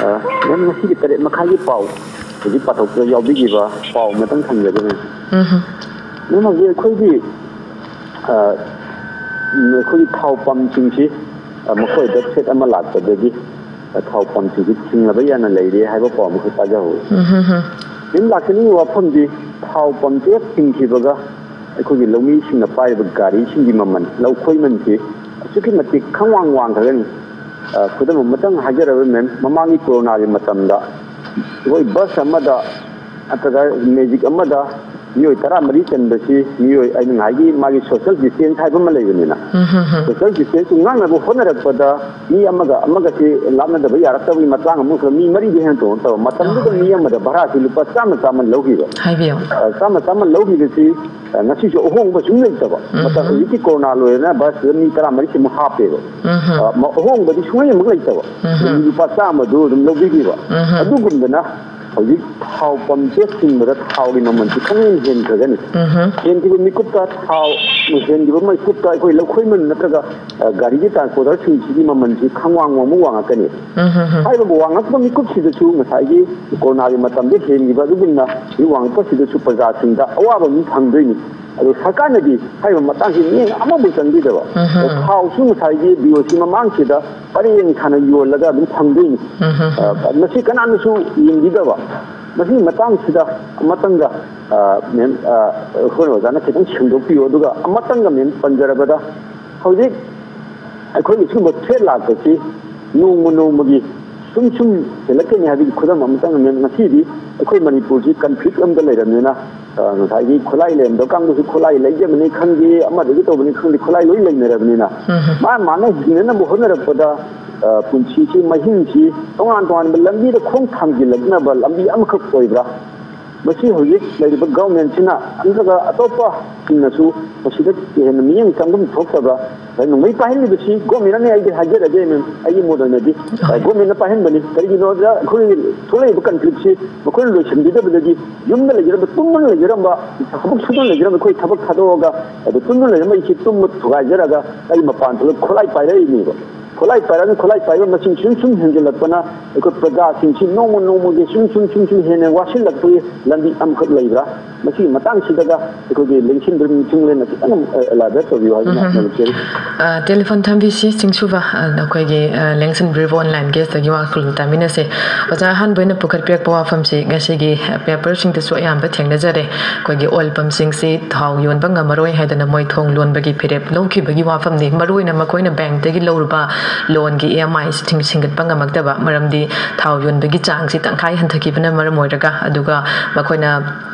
ꯑ, ma'am, ꯉꯁꯤꯒꯤ ꯇꯔꯦꯠ ꯃꯈꯥꯏꯒꯤ ꯄꯥꯎ ꯍꯧꯖꯤꯛ ꯄꯥꯊꯣꯛꯄꯗ ꯌꯥꯎꯕꯤꯈꯤꯕ ꯄꯥꯎ ꯑꯃꯇꯪ ꯊꯝꯖꯒꯦ, ma'am꯫ ꯎꯝ, ꯍꯝ꯫ Ma'am, ꯍꯧꯖꯤꯛ ꯑꯩꯈꯣꯏꯒꯤ, ꯑ, ꯎꯝ, ꯑꯩꯈꯣꯏꯒꯤ ꯊꯥꯎ pump ꯁꯤꯡꯁꯤ, ꯑ, ꯃꯈꯣꯏꯗ threat ꯑꯃ ꯂꯥꯛꯄꯗꯒꯤ, ꯑ, ꯊꯥꯎ pump ꯁꯤꯡꯁꯤ ꯊꯤꯡꯂꯕ ꯌꯥꯅ ꯂꯩꯔꯦ ꯍꯥꯏꯕ ꯄꯥꯎ ꯑꯃꯈꯛ ꯇꯥꯖꯍꯧꯏ꯫ ꯎꯝ, ꯍꯝ, ꯍꯝ꯫ Ma'am, ꯂꯥꯛꯆꯅꯤꯡꯉꯤꯕ ꯋꯥꯐꯝꯗꯤ, ꯊꯥꯎ pump ꯁꯦ ꯍꯦꯛ ꯊꯤꯡꯈꯤꯕꯒ ꯑꯩꯈꯣꯏꯒꯤ ꯂꯧꯃꯤꯁꯤꯡꯅ ꯄꯥꯏꯔꯤꯕ ꯒꯥꯔꯤꯁꯤꯡꯒꯤ ꯃꯃꯜ, ꯂꯧꯈꯣꯏ ꯃꯃꯜꯁꯤ ꯑꯁꯨꯛꯀꯤ ꯃꯇꯤꯛ ꯈꯪꯋꯥꯡ ꯋꯥꯡꯈ꯭ꯔꯒꯅꯤ꯫ ꯑ, ꯈꯨꯗꯝ ꯑꯃꯇꯪ ꯍꯥꯏꯖꯔꯕꯗ, ma'am, ꯃꯃꯥꯡꯒꯤ ꯀꯣꯔꯣꯅꯥꯒꯤ ꯃꯇꯝꯗ ꯑꯩꯈꯣꯏ bus ꯑꯃꯗ ꯅꯠꯇ꯭ꯔꯒ Magic ꯑꯃꯗ ꯃꯤꯑꯣꯏ ꯇꯔꯥꯃꯔꯤ ꯆꯟꯕꯁꯤ ꯃꯤꯑꯣꯏ, ꯑꯩꯅ ꯉꯁꯥꯏꯒꯤ ꯃꯥꯒꯤ social distance ꯍꯥꯏꯕ ꯑꯃ ꯂꯩꯕꯅꯤꯅ, ꯎꯝ, ꯍꯝ, ꯍꯝ꯫ Social distance ꯉꯥꯛꯅꯕ ꯍꯣꯠꯅꯔꯛꯄꯗ ꯃꯤ ꯑꯃꯒ ꯑꯃꯒꯁꯤ ꯂꯥꯞꯅꯗꯕ ꯌꯥꯔꯛꯇꯕꯒꯤ ꯃꯇꯥꯡ ꯑꯃ ꯑꯣꯏꯈ꯭ꯔ, ꯃꯤ ꯃꯔꯤꯗꯤ ꯍꯦꯟꯅ ꯇꯣꯡꯕ ꯅꯠꯇꯕ, ꯃꯇꯝꯗꯨꯗ ꯑꯍꯣꯏ꯫ ꯃꯤ ꯑꯃꯗ ꯚꯔꯥꯁꯤ ꯂꯨꯄꯥ ꯆꯥꯝꯃ, ꯆꯥꯝꯃ ꯂꯧꯈꯤꯕ꯫ ꯍꯥꯏꯕꯤꯌꯨ꯫ ꯑ, ꯆꯥꯝꯃ, ꯆꯥꯝꯃ ꯂꯧꯈꯤꯕꯁꯤ, ꯑ, ꯉꯁꯤꯁꯨ ꯑꯍꯣꯡꯕ ꯁꯨꯝ ꯂꯩꯇꯕ꯫ ꯎꯝ꯫ ꯃꯇꯝ ꯍꯧꯖꯤꯛꯀꯤ ꯀꯣꯔꯣꯅꯥ ꯂꯣꯏꯔꯅ ꯚꯥꯔꯠꯁꯤꯗ ꯃꯤ ꯇꯔꯥꯃꯔꯤꯁꯤꯃꯨꯛ ꯍꯥꯞꯄꯦꯕ꯫ ꯎꯝ꯫ ꯑ, ꯃ-, ꯑꯍꯣꯡꯕꯗꯤ ꯁꯨꯡꯂꯩ ꯑꯃꯨꯛ ꯂꯩꯇꯕ꯫ ꯎꯝ꯫ ꯃꯤ ꯂꯨꯄꯥ ꯆꯥꯝꯃꯗꯨ ꯑꯗꯨꯝ ꯂꯧꯕꯤꯈꯤꯕ꯫ ꯎꯝ꯫ ꯑꯗꯨꯒꯨꯝꯕꯅ ꯍꯧꯖꯤꯛ ꯊꯥꯎ ꯄꯝ ꯆꯦꯛ ꯊꯤꯡꯕꯗ ꯊꯥꯎꯒꯤ ꯃꯃꯜꯁꯤ ꯈꯪꯍꯦꯟ ꯍꯦꯟꯈ꯭ꯔꯒꯅꯤ꯫ ꯎꯝ꯫ ꯍꯦꯟꯈꯤꯕ ꯃꯤꯀꯨꯞꯇ, ꯊꯥꯎ ꯍꯦꯟꯈꯤꯕ ꯃꯤꯀꯨꯞꯇ ꯑꯩꯈꯣꯏ ꯂꯧꯈꯣꯏꯃꯟ ꯅꯠꯇ꯭ꯔꯒ, ꯑ, ꯒꯥꯔꯤꯒꯤ transporterꯁꯤꯡꯁꯤꯒꯤ ꯃꯃꯜꯁꯤ ꯈꯪꯋꯥꯡ ꯋꯥꯡꯕ ꯋꯥꯡꯉꯛꯀꯅꯤ꯫ ꯎꯝ, ꯎꯝ, ꯎꯝ꯫ ꯍꯥꯏꯔꯤꯕ ꯋꯥꯡꯉꯛꯄ ꯃꯤꯀꯨꯞꯁꯤꯗꯁꯨ ꯉꯁꯥꯏꯒꯤ ꯀꯣꯔꯣꯅꯥꯒꯤ ꯃꯇꯝꯗ ꯍꯦꯟꯈꯤꯕ ꯑꯗꯨꯒꯨꯝꯅ ꯍꯧꯖꯤꯛ ꯋꯥꯡꯉꯛꯄꯁꯤꯗꯁꯨ ꯄ꯭ꯔꯖꯥꯁꯤꯡꯗ ꯑꯋꯥꯕ ꯑꯃ ꯐꯪꯗꯣꯏꯅꯤ꯫ ꯑꯗꯣ ꯁꯔꯀꯥꯔꯅꯗꯤ ꯍꯥꯏꯔꯤꯕ ꯃꯇꯥꯡꯁꯤ ꯃꯤꯠꯌꯦꯡ ꯑꯃꯕꯨ ꯆꯪꯕꯤꯗꯕ꯫ ꯎꯝ, ꯎꯝ꯫ ꯊꯥꯎꯁꯨ ꯉꯁꯥꯏꯒꯤ BOC ꯃꯃꯥꯡꯁꯤꯗ ꯄꯔꯦꯡ ꯁꯥꯅ ꯌꯣꯜꯂꯒ ꯑꯗꯨꯝ ꯐꯪꯗꯣꯏꯅꯤ꯫ ꯎꯝ, ꯎꯝ, ꯎꯝ꯫ ꯑ, ꯃꯁꯤ ꯀꯅꯥꯅꯁꯨ ꯌꯦꯡꯕꯤꯗꯕ꯫ ꯃꯁꯤꯒꯤ ꯃꯇꯥꯡꯁꯤꯗ ꯑꯃꯇꯪꯒ, ꯑ, ꯃꯦꯝ, ꯑ, ꯑꯩꯈꯣꯏ ꯑꯣꯖꯥꯅ ꯈꯤꯇꯪ ꯁꯦꯡꯗꯣꯛꯄꯤꯌꯨ꯫ ꯑꯗꯨꯒ ꯑꯃꯇꯪꯒ ꯃꯦꯝ ꯄꯟꯖꯔꯕꯗ, ꯍꯧꯖꯤꯛ ꯑꯩꯈꯣꯏꯒꯤ ꯁꯤꯒꯨꯝꯕ threat ꯂꯥꯛꯄꯁꯤ ꯅꯣꯡꯃ ꯅꯣꯡꯃꯒꯤ ꯁꯨꯝ ꯁꯨꯝ ꯍꯦꯜꯂꯛꯀꯅꯤ ꯍꯥꯏꯕꯒꯤ ꯈꯨꯗꯝ ꯑꯃꯇꯪ ꯃꯦꯝ꯫ ꯉꯁꯤꯗꯤ ꯑꯩꯈꯣꯏ ꯃꯅꯤꯄꯨꯔꯁꯤ conflict ꯑꯃꯗ ꯂꯩꯔꯕꯅꯤꯅ, ꯑ, ꯉꯁꯥꯏꯒꯤ ꯈꯨꯠꯂꯥꯏ ꯂꯩꯔꯝꯗꯕ ꯀꯥꯡꯕꯨꯁꯨ ꯈꯨꯠꯂꯥꯏ ꯂꯩꯖꯕꯅꯤ ꯈꯪꯗꯦ, ꯑꯃꯗꯒꯤ ꯇꯧꯕꯅꯤ ꯈꯪꯗꯦ, ꯈꯨꯠꯂꯥꯏ ꯂꯣꯏ ꯂꯩꯅꯔꯕꯅꯤꯅ, ꯎꯝ꯫ ꯃꯥ ꯃꯥꯅ ꯍꯤꯡꯅꯅꯕ ꯍꯣꯠꯅꯔꯛꯄꯗ, ꯑ, ꯄꯨꯟꯁꯤꯁꯤ, ꯃꯍꯤꯡꯁꯤ ꯇꯣꯉꯥꯟ ꯇꯣꯉꯥꯟꯕ ꯂꯝꯕꯤꯗ ꯈꯣꯡ ꯊꯥꯡꯖꯤꯜꯂꯛꯅꯕ ꯂꯝꯕꯤ ꯑꯃꯈꯛ ꯑꯣꯏꯕ꯭ꯔꯥ? ꯃꯁꯤ ꯍꯧꯖꯤꯛ ꯂꯩꯔꯤꯕ governmentꯁꯤꯅ ꯅꯠꯇ꯭ꯔꯒ ꯑꯇꯣꯞꯄꯁꯤꯡꯅꯁꯨ ꯃꯁꯤꯗ ꯍꯦꯟꯅ ꯃꯤꯠꯌꯦꯡ ꯆꯪꯐꯝ ꯊꯣꯛꯇꯕ꯭ꯔꯥ? ꯅꯣꯡꯃꯩ ꯄꯥꯏꯍꯜꯂꯤꯕꯁꯤ governmentꯅꯅꯦ, ꯑꯩꯗꯤ ꯍꯥꯏꯖꯔꯒꯦ ꯃꯦꯝ, ꯑꯩꯒꯤ ꯃꯣꯠ ꯑꯣꯏꯅꯗꯤ, ꯍꯣꯏ꯫ Governmentꯅ ꯄꯥꯏꯍꯟꯕꯅꯤ꯫ ꯀꯔꯤꯒꯤꯅꯣꯗ ꯑꯩꯈꯣꯏ ꯊꯣꯛꯂꯛꯏꯕ conflictꯁꯤ ꯃꯈꯣꯏꯅ ꯂꯣꯏꯁꯤꯟꯕꯤꯗꯕꯗꯒꯤ ꯌꯨꯝꯗ ꯂꯩꯖꯔꯝꯕ, ꯇꯨꯝꯗꯨꯅ ꯂꯩꯖꯔꯝꯕ, ꯊꯕꯛ ꯁꯨꯗꯨꯅ ꯂꯩꯖꯔꯝꯕ ꯑꯩꯈꯣꯏ ꯊꯕꯛ ꯊꯥꯗꯣꯛꯑꯒ ꯑꯗꯨ ꯇꯨꯝꯗꯨꯅ ꯂꯩꯔꯝꯕ ꯑꯩꯁꯤ ꯇꯨꯝꯕ ꯊꯨꯒꯥꯏꯖꯔꯒ ꯑꯩ ꯃꯄꯥꯟ ꯊꯣꯛꯂꯒ ꯈꯨꯠꯂꯥꯏ ꯄꯥꯏꯔꯛꯏꯅꯦꯕ꯫ ꯈꯨꯠꯂꯥꯏ ꯄꯥꯏꯔꯛꯑꯒ ꯈꯨꯠꯂꯥꯏ ꯄꯥꯏꯕ ꯃꯁꯤꯡ ꯁꯨꯝ ꯁꯨꯝ ꯍꯦꯟꯖꯜꯂꯛꯄꯅ ꯑꯩꯈꯣꯏ ꯄ꯭ꯔꯖꯥꯁꯤꯡꯁꯤ ꯅꯣꯡꯃ ꯅꯣꯡꯃꯒꯤ ꯁꯨꯝ ꯁꯨꯝ ꯁꯨꯝ ꯁꯨꯝ ꯍꯦꯟꯅ ꯋꯥꯁꯤꯜꯂꯛꯄꯒꯤ ꯂꯝꯕꯤ ꯑꯃꯈꯛ ꯂꯩꯕ꯭ꯔꯥ? ꯃꯁꯤꯒꯤ ꯃꯇꯥꯡꯁꯤꯗꯒ ꯑꯩꯈꯣꯏꯒꯤ ꯂꯦꯡꯁꯤꯟꯕꯤꯔꯕ ꯃꯤꯊꯨꯡꯂꯦꯟꯅ ꯈꯤꯇꯪ, ꯑ, elaborate ꯇꯧꯕꯤꯌꯨ ꯍꯥꯏꯗꯅ ꯎꯝ, ꯎꯝ꯫ ꯅꯝꯖꯔꯤ꯫ ꯑ, telephone ꯊꯝꯕꯤꯁꯤ, ꯆꯤꯡꯁꯨꯕ, ꯑ, ꯑꯩꯈꯣꯏꯒꯤ, ꯑ, ꯂꯦꯡꯁꯤꯟꯕꯤꯔꯤꯕ online guestꯇꯒꯤ ꯋꯥꯈꯜ ꯇꯥꯃꯤꯟꯅꯁꯦ꯫ ꯑꯣꯖꯥ, ꯑꯍꯥꯟꯕ ꯑꯣꯏꯅ ꯄꯨꯈꯠꯄꯤꯔꯛꯄ ꯋꯥꯐꯝꯁꯤ ꯉꯁꯤꯒꯤ, ꯑ, paperꯁꯤꯡꯗꯁꯨ ꯑꯌꯥꯝꯕ ꯊꯦꯡꯅꯖꯔꯦ꯫ ꯑꯩꯈꯣꯏꯒꯤ oil pumpꯁꯤꯡꯁꯤ ꯊꯥꯎ ꯌꯣꯟꯕ ꯉꯝꯃꯔꯣꯏ ꯍꯥꯏꯗꯅ ꯃꯣꯏ ꯊꯣꯡ ꯂꯣꯟꯕꯒꯤ ꯐꯤꯔꯦꯞ ꯂꯧꯈꯤꯕꯒꯤ ꯋꯥꯐꯝꯅꯤ꯫ ꯃꯔꯨꯑꯣꯏꯅ ꯃꯈꯣꯏꯅ bankꯇꯒꯤ ꯂꯧꯔꯨꯕ ꯂꯣꯟꯒꯤ ꯏ ꯑꯦꯝ ꯑꯥꯏꯁꯤꯡ ꯁꯤꯡꯒꯠꯄ ꯉꯝꯃꯛꯇꯕ, ꯃꯔꯝꯗꯤ ꯊꯥꯎ ꯌꯣꯟꯕꯒꯤ ꯆꯥꯡꯁꯤ ꯇꯪꯈꯥꯏ ꯍꯟꯊꯈꯤꯕꯅ ꯃꯔꯝ ꯑꯣꯏꯔꯒ, ꯑꯗꯨꯒ ꯃꯈꯣꯏꯅ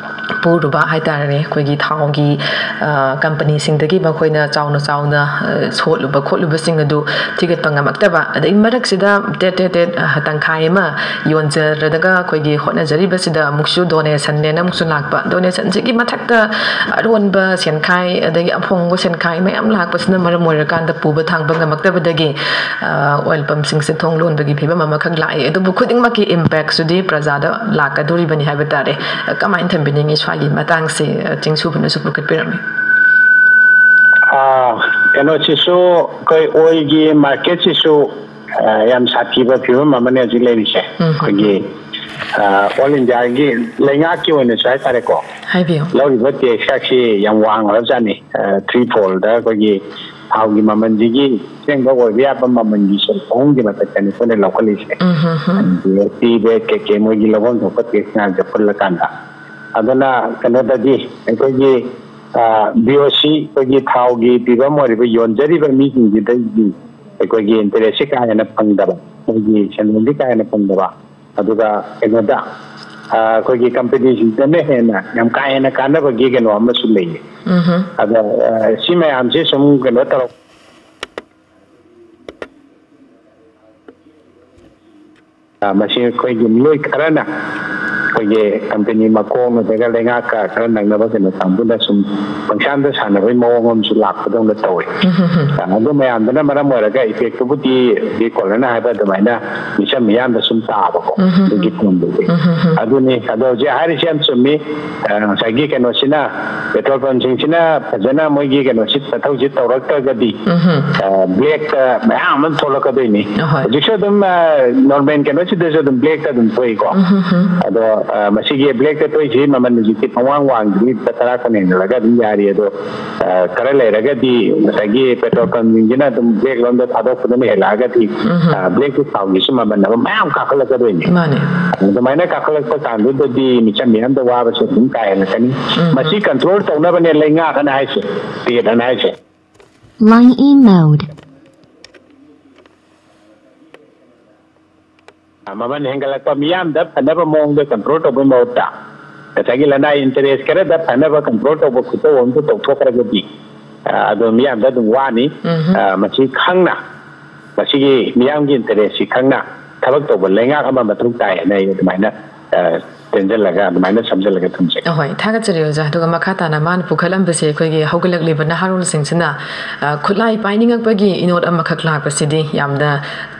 ꯄꯨꯔꯨꯕ ꯍꯥꯏꯇꯥꯔꯦꯅꯦ, ꯑꯩꯈꯣꯏꯒꯤ ꯊꯥꯎꯒꯤ, ꯑ, ꯀꯝꯄꯅꯤꯁꯤꯡꯗꯒꯤ ꯃꯈꯣꯏꯅ ꯆꯥꯎꯅ ꯆꯥꯎꯅ, ꯑ, ꯁꯣꯠꯂꯨꯕ ꯈꯣꯠꯂꯨꯕꯁꯤꯡ ꯑꯗꯨ ꯊꯤꯒꯠꯄ ꯉꯝꯃꯛꯇꯕ꯫ ꯑꯗꯩ ꯃꯔꯛꯁꯤꯗ ꯇꯦꯠ ꯇꯦꯠ ꯇꯦꯠ, ꯑ, ꯇꯪꯈꯥꯏ ꯑꯃ ꯌꯣꯟꯖꯔꯒ ꯑꯩꯈꯣꯏꯒꯤ ꯍꯣꯠꯅꯖꯔꯤꯕꯁꯤꯗ ꯑꯃꯨꯛꯁꯨ ꯗꯣꯅꯦꯁꯟꯅꯦꯅ ꯑꯃꯨꯛꯁꯨ ꯂꯥꯛꯄ꯫ ꯗꯣꯅꯦꯁꯟꯁꯤꯒꯤ ꯃꯊꯛꯇ ꯑꯔꯣꯟꯕ ꯁꯦꯟꯈꯥꯏ, ꯑꯗꯒꯤ ꯑꯐꯣꯡꯕ ꯁꯦꯟꯈꯥꯏ ꯃꯌꯥꯝ ꯂꯥꯛꯄꯁꯤꯅ ꯃꯔꯝ ꯑꯣꯏꯔꯀꯥꯟꯗ ꯄꯨꯕ ꯊꯥꯡꯕ ꯉꯝꯃꯛꯇꯕꯗꯒꯤ, ꯑ, ꯑꯣꯏꯜ ꯄꯝꯁꯤꯡꯁꯦ ꯊꯣꯡ ꯂꯣꯟꯕꯒꯤ ꯐꯤꯕꯝ ꯑꯃꯈꯛ ꯂꯥꯛꯑꯦ꯫ ꯑꯗꯨꯕꯨ ꯈꯨꯗꯤꯡꯃꯛꯀꯤ ꯏꯝꯄꯦꯛꯁꯨꯗꯤ ꯄ꯭ꯔꯖꯥꯗ ꯂꯥꯛꯀꯗꯣꯔꯤꯕꯅꯤ ꯍꯥꯏꯕ ꯇꯥꯔꯦ꯫ ꯀꯃꯥꯏꯅ ꯊꯝꯕꯤꯅꯤꯡꯉꯤ ꯁ꯭ꯋꯥꯏꯒꯤ ꯃꯇꯥꯡꯁꯦ, ꯑ, ꯆꯤꯡꯁꯨꯕꯅꯁꯨ ꯄꯨꯈꯠꯄꯤꯔꯝꯃꯤ꯫ ꯑꯥ, ꯀꯩꯅꯣꯁꯤꯁꯨ, ꯑꯩꯈꯣꯏ ꯑꯣꯏꯜꯒꯤ ꯃꯥꯔꯀꯦꯠꯁꯤꯁꯨ, ꯑꯥ, ꯌꯥꯝ ꯁꯥꯊꯤꯕ ꯐꯤꯕꯝ ꯑꯃꯅꯦ ꯍꯧꯖꯤꯛ ꯂꯩꯔꯤꯁꯦ꯫ ꯎꯝ꯫ ꯑꯩꯈꯣꯏꯒꯤ, ꯑꯥ, ꯑꯣꯜ ꯏꯟꯗꯤꯌꯥꯒꯤ ꯂꯩꯉꯥꯛꯀꯤ ꯑꯣꯏꯅꯁꯨ ꯍꯥꯏꯇꯥꯔꯦꯀꯣ, ꯍꯥꯏꯕꯤꯌꯨ꯫ ꯂꯧꯔꯤꯕ ꯇꯦꯛꯁꯀꯁꯤ ꯌꯥꯝ ꯋꯥꯡꯈ꯭ꯔꯕꯖꯥꯠꯅꯤ꯫ ꯑꯥ, ꯊ꯭ꯔꯤ ꯐꯣꯜꯗ ꯑꯩꯈꯣꯏꯒꯤ ꯊꯥꯎꯒꯤ ꯃꯃꯜꯁꯤꯒꯤ ꯑꯁꯦꯡꯕ ꯑꯣꯏꯕ ꯌꯥꯕ ꯃꯃꯜꯒꯤ ꯁꯔꯨꯛ ꯑꯍꯨꯝꯒꯤ ꯃꯊꯛꯇꯅꯤ ꯑꯩꯈꯣꯏꯅ ꯂꯧꯈꯠꯂꯤꯁꯦ꯫ ꯎꯝ, ꯍꯝ, ꯍꯝ꯫ ꯑꯗꯨꯒ ꯇꯤ ꯕꯦꯛ ꯀꯩꯀꯩ ꯃꯣꯏꯒꯤ ꯂꯧꯐꯝ ꯊꯣꯛꯄ ꯇꯦꯛꯁ ꯃꯌꯥꯝꯁꯦ ꯄꯨꯜꯂꯀꯥꯟꯗ꯫ ꯑꯗꯨꯅ ꯀꯩꯅꯣꯗꯗꯤ ꯑꯩꯈꯣꯏꯒꯤ, ꯑꯥ, ꯕꯤ ꯑꯣ ꯁꯤ, ꯑꯩꯈꯣꯏꯒꯤ ꯊꯥꯎꯒꯤ ꯄꯤꯐꯝ ꯑꯣꯏꯔꯤꯕ ꯌꯣꯟꯖꯔꯤꯕ ꯃꯤꯁꯤꯡꯁꯤꯗꯒꯤ ꯑꯩꯈꯣꯏꯒꯤ ꯏꯟꯇꯔꯦꯁꯁꯤ ꯀꯥ ꯍꯦꯟꯅ ꯐꯪꯗꯕ, ꯃꯣꯏꯒꯤ ꯁꯦꯟꯗꯣꯡꯗꯤ ꯀꯥ ꯍꯦꯟꯅ ꯐꯪꯗꯕ, ꯑꯗꯨꯒ ꯀꯩꯅꯣꯗ, ꯑꯥ, ꯑꯩꯈꯣꯏꯒꯤ ꯀꯝꯄꯦꯅꯤꯁꯤꯡꯗꯅ ꯍꯦꯟꯅ ꯌꯥꯝ ꯀꯥ ꯍꯦꯟꯅ ꯀꯥꯟꯅꯕꯒꯤ ꯀꯩꯅꯣ ꯑꯃꯁꯨ ꯂꯩꯌꯦ꯫ ꯎꯝꯍꯨꯝ꯫ ꯑꯗꯣ, ꯑꯥ, ꯁꯤ ꯃꯌꯥꯝꯁꯦ ꯁꯨꯝ ꯀꯩꯅꯣ ꯇꯧꯔꯛ ꯑ, ꯃꯁꯤ ꯑꯩꯈꯣꯏꯒꯤ ꯃꯤꯑꯣꯏ ꯈꯔꯅ, ꯑꯩꯈꯣꯏꯒꯤ ꯀꯝꯄꯦꯅꯤ ꯃꯈꯣꯡ ꯅꯠꯇ꯭ꯔꯒ ꯂꯩꯉꯥꯛꯀ ꯈꯔ ꯅꯛꯅꯕ ꯀꯩꯅꯣ ꯀꯥꯡꯕꯨꯅ ꯁꯨꯝ ꯄꯪꯁꯥꯟꯗ ꯁꯥꯟꯅꯕꯒꯤ ꯃꯑꯣꯡ ꯑꯃꯁꯨ ꯂꯥꯛꯄꯗꯧꯅ ꯇꯧꯋꯤ꯫ ꯎꯝ, ꯍꯝ, ꯍꯝ꯫ ꯑ, ꯑꯗꯨ ꯃꯌꯥꯝꯗꯨꯅ ꯃꯔꯝ ꯑꯣꯏꯔꯒ ꯏꯐꯦꯛꯇꯨꯕꯨꯗꯤ ꯍꯧꯖꯤꯛ ꯀꯣꯂꯔꯅ ꯍꯥꯏꯕ ꯑꯗꯨꯃꯥꯏꯅ ꯃꯤꯆꯝ ꯃꯤꯌꯥꯝꯗ ꯁꯨꯝ ꯇꯥꯕꯀꯣ, ꯎꯝ, ꯍꯝ, ꯑꯗꯨꯒꯤ ꯍꯝ꯫ ꯐꯣꯟꯗꯨꯗꯤ꯫ ꯎꯝ, ꯍꯝ, ꯍꯝ꯫ ꯑꯗꯨꯅꯤ꯫ ꯑꯗꯣ ꯍꯧꯖꯤꯛ ꯍꯥꯏꯔꯤꯁꯦ ꯌꯥꯝ ꯆꯨꯝꯃꯤ꯫ ꯑ, ꯉꯁꯥꯏꯒꯤ ꯀꯩꯅꯣꯁꯤꯅ, ꯄꯦꯇ꯭ꯔꯣꯜ ꯄꯝꯁꯤꯡꯁꯤꯅ ꯐꯖꯅ ꯃꯣꯏꯒꯤ ꯀꯩꯅꯣꯁꯤ, ꯃꯊꯧꯁꯤ ꯇꯧꯔꯛꯇ꯭ꯔꯒꯗꯤ, ꯎꯝ, ꯍꯝ꯫ ꯑ, ꯕ꯭ꯂꯦꯛꯇ ꯃꯌꯥꯝ ꯑꯃ ꯊꯣꯛꯂꯛꯀꯗꯣꯏꯅꯤ꯫ ꯑꯍꯣꯏ꯫ ꯍꯧꯖꯤꯛꯁꯨ ꯑꯗꯨꯝ, ꯑ, ꯅꯣꯔꯃꯦꯜ ꯀꯩꯅꯣꯁꯤꯗꯁꯨ ꯑꯗꯨꯝ ꯕ꯭ꯂꯦꯛꯇ ꯑꯗꯨꯝ ꯊꯣꯛꯏꯀꯣ꯫ ꯎꯝ, ꯍꯝ, ꯍꯝ꯫ ꯑꯗꯣ, ꯑ, ꯃꯁꯤꯒꯤ ꯕ꯭ꯂꯦꯛꯇ ꯊꯣꯛꯏꯁꯤ ꯃꯃꯜ ꯍꯧꯖꯤꯛꯇꯤ ꯄꯪꯋꯥꯡ ꯋꯥꯡꯗ꯭ꯔꯤ, ꯂꯨꯄꯥ ꯇꯔꯥ ꯀꯨꯟ ꯍꯦꯟꯒꯠꯂꯒ ꯑꯗꯨꯝ ꯌꯥꯔꯤ꯫ ꯑꯗꯣ, ꯑ, ꯈꯔ ꯂꯩꯔꯒꯗꯤ ꯉꯁꯥꯏꯒꯤ ꯄꯦꯇ꯭ꯔꯣꯜ ꯄꯝꯁꯤꯡꯁꯤꯅ ꯑꯗꯨꯝ ꯕ꯭ꯂꯦꯛ ꯂꯣꯝꯗ ꯊꯥꯗꯣꯛꯄꯗꯨꯅ ꯍꯦꯜꯂꯛꯑꯒꯗꯤ, ꯎꯝ, ꯍꯝ꯫ ꯑ, ꯕ꯭ꯂꯦꯛꯀꯤ ꯊꯥꯎꯒꯤꯁꯨ ꯃꯃꯜ ꯑꯃ ꯃꯌꯥꯝ ꯀꯥꯈꯠꯂꯛꯀꯗꯣꯏꯅꯤ꯫ ꯃꯥꯅꯦ꯫ ꯑꯗꯨꯃꯥꯏꯅ ꯀꯥꯈꯠꯂꯛꯄ ꯀꯥꯟꯗꯨꯗꯗꯤ ꯃꯤꯆꯝ ꯃꯤꯌꯥꯝꯗ ꯋꯥꯕꯁꯨ ꯑꯗꯨꯝ ꯀꯥ ꯍꯦꯜꯂꯛꯀꯅꯤ꯫ ꯎꯝ, ꯍꯝ꯫ ꯃꯁꯤ ꯀꯟꯇ꯭ꯔꯣꯜ ꯇꯧꯅꯕꯅꯦ ꯂꯩꯉꯥꯛ ꯑꯅ ꯍꯥꯏꯁꯦ, ꯁ꯭ꯇꯦꯠ ꯑꯅ ꯍꯥꯏꯁꯦ꯫ Line E mode. ꯃꯃꯜ ꯍꯦꯟꯒꯠꯂꯛꯄ ꯃꯤꯌꯥꯝꯗ ꯐꯅꯕ ꯃꯑꯣꯡꯗ ꯀꯟꯇ꯭ꯔꯣꯜ ꯇꯧꯕꯒꯤ ꯃꯍꯨꯠꯇ ꯉꯁꯥꯏꯒꯤ ꯂꯅꯥꯏ ꯏꯟꯇꯔꯦꯁ ꯈꯔꯗ ꯐꯅꯕ ꯀꯟꯇ꯭ꯔꯣꯜ ꯇꯧꯕ ꯈꯨꯇꯧ ꯑꯃꯗ ꯇꯧꯊꯣꯛꯈ꯭ꯔꯒꯗꯤ, ꯑ, ꯑꯗꯣ ꯃꯤꯌꯥꯝꯗ ꯑꯗꯨꯝ ꯋꯥꯅꯤ꯫ ꯎꯝꯍꯨꯝ꯫ ꯑ, ꯃꯁꯤ ꯈꯪꯅ, ꯃꯁꯤꯒꯤ ꯃꯤꯌꯥꯝꯒꯤ ꯏꯟꯇꯔꯦꯁꯁꯤ ꯈꯪꯅ ꯊꯕꯛ ꯇꯧꯕ ꯂꯩꯉꯥꯛ ꯑꯃ ꯃꯊꯧ ꯇꯥꯏ ꯍꯥꯏꯅ ꯑꯩ ꯑꯗꯨꯃꯥꯏꯅ, ꯑ, ꯇꯦꯟꯖꯜꯂꯒ ꯑꯗꯨꯃꯥꯏꯅ ꯁꯝꯖꯜꯂꯒ ꯊꯝꯖꯒꯦ꯫ ꯑꯍꯣꯏ, ꯊꯥꯒꯠꯆꯔꯤ ꯑꯣꯖꯥ꯫ ꯑꯗꯨꯒ ꯃꯈꯥ ꯇꯥꯅ ꯃꯥꯅ ꯄꯨꯈꯠꯂꯝꯕꯁꯦ ꯑꯩꯈꯣꯏꯒꯤ ꯍꯧꯒꯠꯂꯛꯂꯤꯕ ꯅꯍꯥꯔꯣꯜꯁꯤꯡꯁꯤꯅ, ꯑ, ꯈꯨꯠꯂꯥꯏ ꯄꯥꯏꯅꯤꯡꯉꯛꯄꯒꯤ ꯏꯅꯣꯠ ꯑꯃꯈꯛ ꯂꯥꯛꯄꯁꯤꯗꯤ ꯌꯥꯝꯅ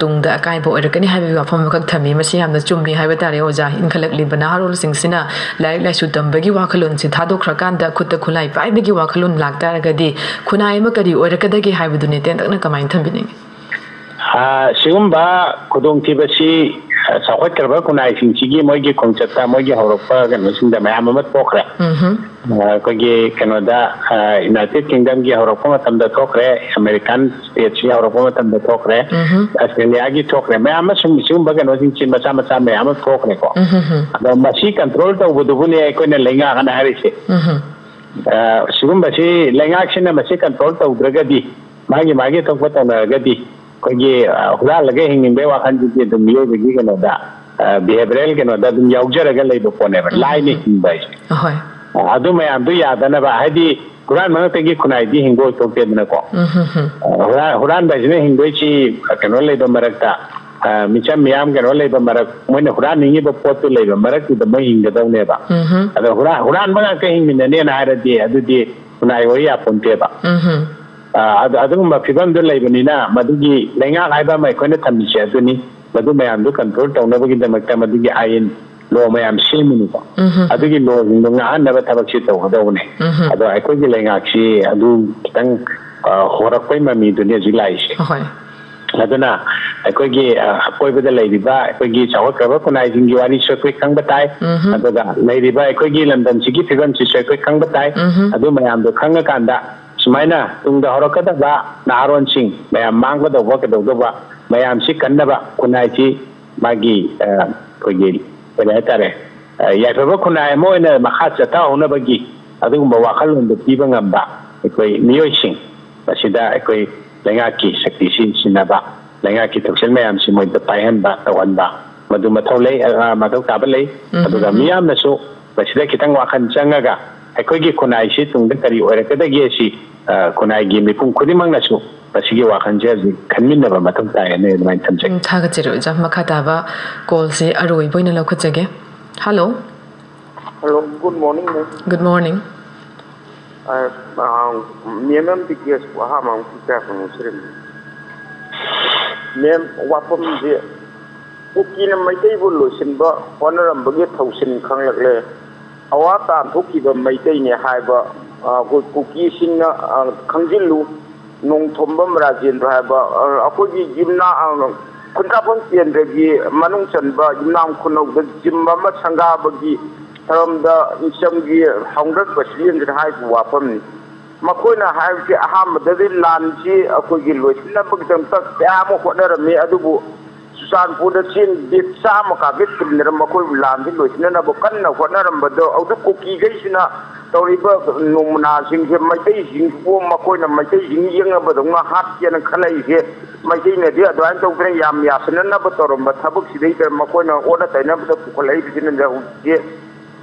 ꯇꯨꯡꯗ ꯑꯀꯥꯏꯕ ꯑꯣꯏꯔꯛꯀꯅꯤ ꯍꯥꯏꯕꯒꯤ ꯋꯥꯐꯝ ꯑꯃꯈꯛ ꯊꯝꯃꯤ꯫ ꯃꯁꯤ ꯌꯥꯝꯅ ꯆꯨꯝꯃꯤ ꯍꯥꯏꯕ ꯇꯥꯔꯦ ꯑꯣꯖꯥ꯫ ꯏꯟꯈꯠꯂꯛꯂꯤꯕ ꯅꯍꯥꯔꯣꯜꯁꯤꯡꯁꯤꯅ ꯂꯥꯏꯔꯤꯛ ꯂꯥꯏꯁꯨ ꯇꯝꯕꯒꯤ ꯋꯥꯈꯜꯂꯣꯟꯁꯤ ꯊꯥꯗꯣꯛꯈ꯭ꯔꯀꯥꯟꯗ ꯈꯨꯠꯇ ꯈꯨꯠꯂꯥꯏ ꯄꯥꯏꯕꯒꯤ ꯋꯥꯈꯜꯂꯣꯟ ꯂꯥꯛꯇꯥꯔꯒꯗꯤ ꯈꯨꯟꯅꯥꯏ ꯑꯃ ꯀꯔꯤ ꯑꯣꯏꯔꯛꯀꯗꯒꯦ ꯍꯥꯏꯕꯗꯨꯅꯤ ꯇꯦꯟꯇꯛꯅ ꯀꯃꯥꯏꯅ ꯊꯝꯕꯤꯅꯤꯡꯉꯤ? ꯑ, ꯁꯤꯒꯨꯝꯕ ꯈꯨꯗꯣꯡꯊꯤꯕꯁꯤ, ꯑ, ꯆꯥꯎꯈꯠꯈ꯭ꯔꯕ ꯈꯨꯟꯅꯥꯏꯁꯤꯡꯁꯤꯒꯤ ꯃꯣꯏꯒꯤ ꯈꯣꯡꯆꯠꯇ, ꯃꯣꯏꯒꯤ ꯍꯧꯔꯛꯄ ꯀꯩꯅꯣꯁꯤꯡꯗ ꯃꯌꯥꯝ ꯑꯃ ꯊꯣꯛꯈ꯭ꯔꯦ꯫ ꯎꯝꯍꯨꯝ꯫ ꯑ, ꯑꯩꯈꯣꯏꯒꯤ ꯀꯩꯅꯣꯗ, ꯑ, ꯌꯨꯅꯥꯏꯇꯦꯠ ꯀꯤꯡꯗꯝꯒꯤ ꯍꯧꯔꯛꯄ ꯃꯇꯝꯗ ꯊꯣꯛꯈ꯭ꯔꯦ, ꯑꯃꯦꯔꯤꯀꯥꯟ ꯁ꯭ꯇꯦꯠꯁꯤ ꯍꯧꯔꯛꯄ ꯃꯇꯝꯗ ꯊꯣꯛꯈ꯭ꯔꯦ, ꯎꯝꯍꯨꯝ꯫ ꯑꯁꯇ꯭ꯔꯦꯂꯤꯌꯥꯒꯤ ꯊꯣꯛꯈ꯭ꯔꯦ, ꯃꯌꯥꯝ ꯑꯃ ꯁꯨꯝ ꯁꯤꯒꯨꯝꯕ ꯀꯩꯅꯣꯁꯤꯡꯁꯤ ꯃꯆꯥ ꯃꯆꯥ ꯃꯌꯥꯝ ꯑꯃ ꯊꯣꯛꯈ꯭ꯔꯦꯀꯣ꯫ ꯎꯝꯍꯨꯝ꯫ ꯑꯗꯣ ꯃꯁꯤ ꯀꯟꯇ꯭ꯔꯣꯜ ꯇꯧꯕꯗꯨꯕꯨꯅꯦ ꯑꯩꯈꯣꯏꯅ ꯂꯩꯉꯥꯛ ꯑꯅ ꯍꯥꯏꯔꯤꯁꯦ꯫ ꯎꯝꯍꯨꯝ꯫ ꯑ, ꯁꯤꯒꯨꯝꯕꯁꯤ ꯂꯩꯉꯥꯛꯁꯤꯅ ꯃꯁꯤ ꯀꯟꯇ꯭ꯔꯣꯜ ꯇꯧꯗ꯭ꯔꯒꯗꯤ, ꯃꯥꯒꯤ ꯃꯥꯒꯤ ꯊꯣꯛꯄ ꯇꯧꯅꯔꯒꯗꯤ, ꯑꯩꯈꯣꯏꯒꯤ, ꯑ, ꯍꯨꯔꯥꯜꯂꯒ ꯍꯤꯡꯅꯤꯡꯕꯒꯤ ꯋꯥꯈꯜꯁꯤꯗꯤ ꯑꯗꯨꯝ ꯃꯤꯑꯣꯏꯕꯒꯤ ꯀꯩꯅꯣꯗ, ꯑ, ꯕꯤꯍꯦꯕꯤꯌꯔꯦꯜ ꯀꯩꯅꯣꯗ ꯑꯗꯨꯝ ꯌꯥꯎꯖꯔꯒ ꯂꯩꯕ ꯄꯣꯠꯅꯦꯕ꯫ ꯎꯝ꯫ ꯂꯥꯏꯅ ꯍꯤꯡꯕ ꯍꯥꯏꯁꯦ꯫ ꯑꯍꯣꯏ꯫ ꯑ, ꯑꯗꯨ ꯃꯌꯥꯝꯗꯨ ꯌꯥꯗꯅꯕ, ꯍꯥꯏꯗꯤ ꯍꯨꯔꯥꯟꯕ ꯉꯥꯛꯇꯒꯤ ꯈꯨꯟꯅꯥꯏꯗꯤ ꯍꯤꯡꯕ ꯑꯣꯏꯊꯣꯛꯇꯦꯗꯅꯀꯣ꯫ ꯎꯝ, ꯍꯝ, ꯍꯝ꯫ ꯑ, ꯍꯨꯔꯥꯟ-, ꯍꯨꯔꯥꯟꯕ ꯍꯥꯏꯁꯤꯅ ꯍꯤꯡꯗꯣꯏꯁꯤ ꯀꯩꯅꯣ ꯂꯩꯕ ꯃꯔꯛꯇ, ꯑ, ꯃꯤꯆꯝ ꯃꯤꯌꯥꯝ ꯀꯩꯅꯣ ꯂꯩꯕ ꯃꯔꯛ, ꯃꯣꯏꯅ ꯍꯨꯔꯥꯟꯅꯤꯡꯉꯤꯕ ꯄꯣꯠꯇꯨ ꯂꯩꯕ ꯃꯔꯛꯇꯨꯗ ꯃꯣꯏ ꯍꯤꯡꯒꯗꯧꯅꯦꯕ꯫ ꯎꯝ, ꯍꯝ꯫ ꯑꯗꯣ ꯍꯨꯔꯥꯟ-, ꯍꯨꯔꯥꯟꯕ ꯉꯥꯛꯇ ꯍꯤꯡꯃꯤꯟꯅꯅꯦꯅ ꯍꯥꯏꯔꯗꯤ ꯑꯗꯨꯗꯤ ꯈꯨꯟꯅꯥꯏ ꯑꯣꯏ ꯌꯥꯄꯣꯟꯇꯦꯕ꯫ ꯎꯝ, ꯍꯝ꯫ ꯑ, ꯑꯗꯨ-, ꯑꯗꯨꯒꯨꯝꯕ ꯐꯤꯕꯝꯗꯨ ꯂꯩꯕꯅꯤꯅ ꯃꯗꯨꯒꯤ ꯂꯩꯉꯥꯛ ꯍꯥꯏꯕ ꯑꯃ ꯑꯩꯈꯣꯏꯅ ꯊꯝꯃꯤꯁꯦ ꯑꯗꯨꯅꯤ꯫ ꯃꯗꯨ ꯃꯌꯥꯝꯗꯨ ꯀꯟꯇ꯭ꯔꯣꯜ ꯇꯧꯅꯕꯒꯤꯗꯃꯛꯇ ꯃꯗꯨꯒꯤ ꯑꯥꯏꯟ, ꯂꯣ ꯃꯌꯥꯝ ꯁꯦꯝꯃꯤꯅꯤꯀꯣ꯫ ꯎꯝ, ꯍꯝ꯫ ꯑꯗꯨꯒꯤ ꯂꯣꯁꯤꯡꯗꯣ ꯉꯥꯛꯍꯟꯅꯕ ꯊꯕꯛꯁꯤ ꯇꯧꯒꯗꯧꯕꯅꯦ꯫ ꯎꯝ, ꯍꯝ꯫ ꯑꯗꯣ ꯑꯩꯈꯣꯏꯒꯤ ꯂꯩꯉꯥꯛꯁꯤ ꯑꯗꯨ ꯈꯤꯇꯪ, ꯑ, ꯍꯣꯔꯛꯄꯩ ꯃꯃꯤꯗꯨꯅꯤ ꯍꯧꯖꯤꯛ ꯂꯥꯛꯏꯁꯦ꯫ ꯍꯣꯏ꯫ ꯑꯗꯨꯅ ꯑꯩꯈꯣꯏꯒꯤ, ꯑ, ꯑꯀꯣꯏꯕꯗ ꯂꯩꯔꯤꯕ ꯑꯩꯈꯣꯏꯒꯤ ꯆꯥꯎꯈꯠꯈ꯭ꯔꯕ ꯈꯨꯟꯅꯥꯏꯁꯤꯡꯒꯤ ꯋꯥꯔꯤꯁꯨ ꯑꯩꯈꯣꯏ ꯈꯪꯕ ꯇꯥꯏ꯫ ꯎꯝ, ꯍꯝ꯫ ꯑꯗꯨꯒ ꯂꯩꯔꯤꯕ ꯑꯩꯈꯣꯏꯒꯤ ꯂꯝꯗꯝꯁꯤꯒꯤ ꯐꯤꯕꯝꯁꯤꯁꯨ ꯑꯩꯈꯣꯏ ꯈꯪꯕ ꯇꯥꯏ꯫ ꯎꯝ, ꯍꯝ꯫ ꯑꯗꯨ ꯃꯌꯥꯝꯗꯣ ꯈꯪꯉꯀꯥꯟꯗ ꯁꯨꯃꯥꯏꯅ ꯇꯨꯡꯗ ꯍꯧꯔꯛꯀꯗꯕ ꯅꯍꯥꯔꯣꯟꯁꯤꯡ ꯃꯌꯥꯝ ꯃꯥꯡꯒꯗꯧꯕ ꯀꯩꯗꯧꯗꯧꯕ ꯃꯌꯥꯝꯁꯤ ꯀꯟꯅꯕ ꯈꯨꯟꯅꯥꯏꯁꯤ ꯃꯥꯒꯤ, ꯑ, ꯑꯩꯈꯣꯏꯒꯤ ꯀꯔꯤ ꯍꯥꯏꯇꯥꯔꯦ, ꯑ, ꯌꯥꯏꯐꯕ ꯈꯨꯟꯅꯥꯏ ꯑꯃ ꯑꯣꯏꯅ ꯃꯈꯥ ꯆꯠꯊꯍꯧꯅꯕꯒꯤ ꯑꯗꯨꯒꯨꯝꯕ ꯋꯥꯈꯜꯂꯣꯟꯗꯨ ꯄꯤꯕ ꯉꯝꯕ ꯑꯩꯈꯣꯏ ꯃꯤꯑꯣꯏꯁꯤꯡ, ꯃꯁꯤꯗ ꯑꯩꯈꯣꯏ ꯂꯩꯉꯥꯛꯀꯤ ꯁꯛꯇꯤꯁꯤ ꯁꯤꯟꯅꯕ, ꯂꯩꯉꯥꯛꯀꯤ ꯊꯧꯁꯤꯜ ꯃꯌꯥꯝꯁꯤ ꯃꯣꯏꯗ ꯄꯥꯏꯍꯟꯕ, ꯇꯧꯍꯟꯕ, ꯃꯗꯨ ꯃꯊꯧ ꯂꯩ, ꯑ, ꯃꯊꯧ ꯇꯥꯕ ꯂꯩ꯫ ꯎꯝ, ꯑꯗꯨꯒ ꯎꯝ, ꯎꯝ꯫ ꯃꯤꯌꯥꯝꯅꯁꯨ ꯃꯁꯤꯗ ꯈꯤꯇꯪ ꯋꯥꯈꯜ ꯆꯪꯉꯒ ꯑꯩꯈꯣꯏꯒꯤ ꯈꯨꯟꯅꯥꯏꯁꯤ ꯇꯨꯡꯗ ꯀꯔꯤ ꯑꯣꯏꯔꯛꯀꯗꯒꯦ ꯁꯤ, ꯑ, ꯈꯨꯟꯅꯥꯏꯒꯤ ꯃꯤꯄꯨꯝ ꯈꯨꯗꯤꯡꯃꯛꯅꯁꯨ ꯃꯁꯤꯒꯤ ꯋꯥꯈꯜꯁꯦ ꯍꯧꯖꯤꯛ ꯈꯟꯃꯤꯟꯅꯕ ꯃꯊꯧ ꯇꯥꯏ ꯍꯥꯏꯅ ꯑꯗꯨꯃꯥꯏꯅ ꯊꯝꯖꯒꯦ꯫ ꯎꯝ, ꯊꯥꯒꯠꯆꯔꯤ ꯑꯣꯖꯥ꯫ ꯃꯈꯥ ꯇꯥꯕ ꯀꯣꯜꯁꯦ ꯑꯔꯣꯏꯕ ꯑꯣꯏꯅ ꯂꯧꯈꯠꯆꯒꯦ꯫ Hello. Hello, good morning, ma'am. Good morning. Uh, uh, ꯃꯦꯝ ꯑꯃꯗꯤ ꯀꯦꯁꯄꯨ ꯑꯍꯥꯟꯕ ꯑꯃꯨꯛ ꯀꯌꯥ ꯐꯪꯉꯛꯇ꯭ꯔꯤꯕꯅꯤ꯫ ꯃꯦꯝ, ꯋꯥꯐꯝꯁꯦ ꯀꯨꯀꯤꯅ ꯃꯩꯇꯩꯕꯨ ꯂꯣꯏꯁꯤꯟꯕ ꯍꯣꯠꯅꯔꯝꯕꯒꯤ ꯊꯧꯁꯤꯟ ꯈꯪꯂꯛꯂꯦ꯫ ꯑꯋꯥ ꯇꯥꯟꯊꯣꯛꯈꯤꯕ ꯃꯩꯇꯩꯅꯦ ꯍꯥꯏꯕ, ꯑ, ꯀꯨ-, ꯀꯨꯀꯤꯁꯤꯡꯅ, ꯑ, ꯈꯪꯖꯤꯜꯂꯨ꯫ ꯅꯣꯡꯊꯣꯝꯕꯝ ꯔꯥꯖꯦꯟꯗ꯭ꯔ ꯍꯥꯏꯕ, ꯑ, ꯑꯩꯈꯣꯏꯒꯤ ꯌꯨꯝꯅꯥ-, ꯑ, ꯈꯨꯟꯗ꯭ꯔꯥꯛꯄꯝ ꯀꯦꯟꯗ꯭ꯔꯒꯤ ꯃꯅꯨꯡ ꯆꯟꯕ ꯌꯨꯝꯅꯥꯝ ꯈꯨꯅꯧꯗ ꯖꯤꯝ ꯑꯃ ꯁꯪꯒꯥꯕꯒꯤ ꯊꯧꯔꯝꯗ ꯃꯤꯆꯝꯒꯤ ꯐꯥꯎꯟꯗꯔ ꯄ꯭ꯔꯁꯤꯗꯦꯟꯁꯤꯅ ꯍꯥꯏꯔꯤꯕ ꯋꯥꯐꯝꯅꯤ꯫ ꯃꯈꯣꯏꯅ ꯍꯥꯏꯕꯁꯤ ꯑꯍꯥꯟꯕꯗꯗꯤ ꯂꯥꯟꯁꯤ ꯑꯩꯈꯣꯏꯒꯤ ꯂꯣꯏꯁꯤꯟꯅꯕꯒꯤꯗꯃꯛꯇ ꯀꯌꯥ ꯑꯃ ꯍꯣꯠꯅꯔꯝꯃꯤ, ꯑꯗꯨꯕꯨ ꯆꯨꯔꯆꯥꯟꯄꯨꯔꯗ ꯆꯦꯡ ꯕꯦꯒ ꯆꯥꯝꯃ ꯀꯥꯒꯦ ꯊꯤꯟꯗꯅ ꯃꯈꯣꯏꯕꯨ ꯂꯥꯟꯁꯤ ꯂꯣꯏꯁꯤꯟꯅꯅꯕ ꯀꯟꯅ ꯍꯣꯠꯅꯔꯝꯕꯗꯣ, ꯍꯧꯖꯤꯛ ꯀꯨꯀꯤꯈꯩꯁꯤꯅ ꯇꯧꯔꯤꯕ ꯅꯣꯡꯃꯅꯥꯁꯤꯡꯁꯦ ꯃꯩꯇꯩꯁꯤꯡꯕꯨ ꯃꯈꯣꯏꯅ ꯃꯩꯇꯩꯁꯤꯡ ꯌꯦꯡꯅꯕꯗꯧꯅ ꯍꯥꯠꯀꯦꯅ ꯈꯜꯂꯛꯏꯁꯦ꯫ ꯃꯩꯇꯩꯅꯗꯤ ꯑꯗꯨꯃꯥꯏꯅ ꯇꯧꯗꯅ ꯌꯥꯝ ꯌꯥꯁꯤꯟꯅꯅꯕ ꯇꯧꯔꯝꯕ ꯊꯕꯛꯁꯤꯗꯩꯗ ꯃꯈꯣꯏꯅ ꯑꯣꯟꯅ ꯇꯩꯅꯕꯗ ꯄꯨꯈꯠꯂꯛꯏꯕꯁꯤꯅ ꯍꯧꯖꯤꯛꯇꯤ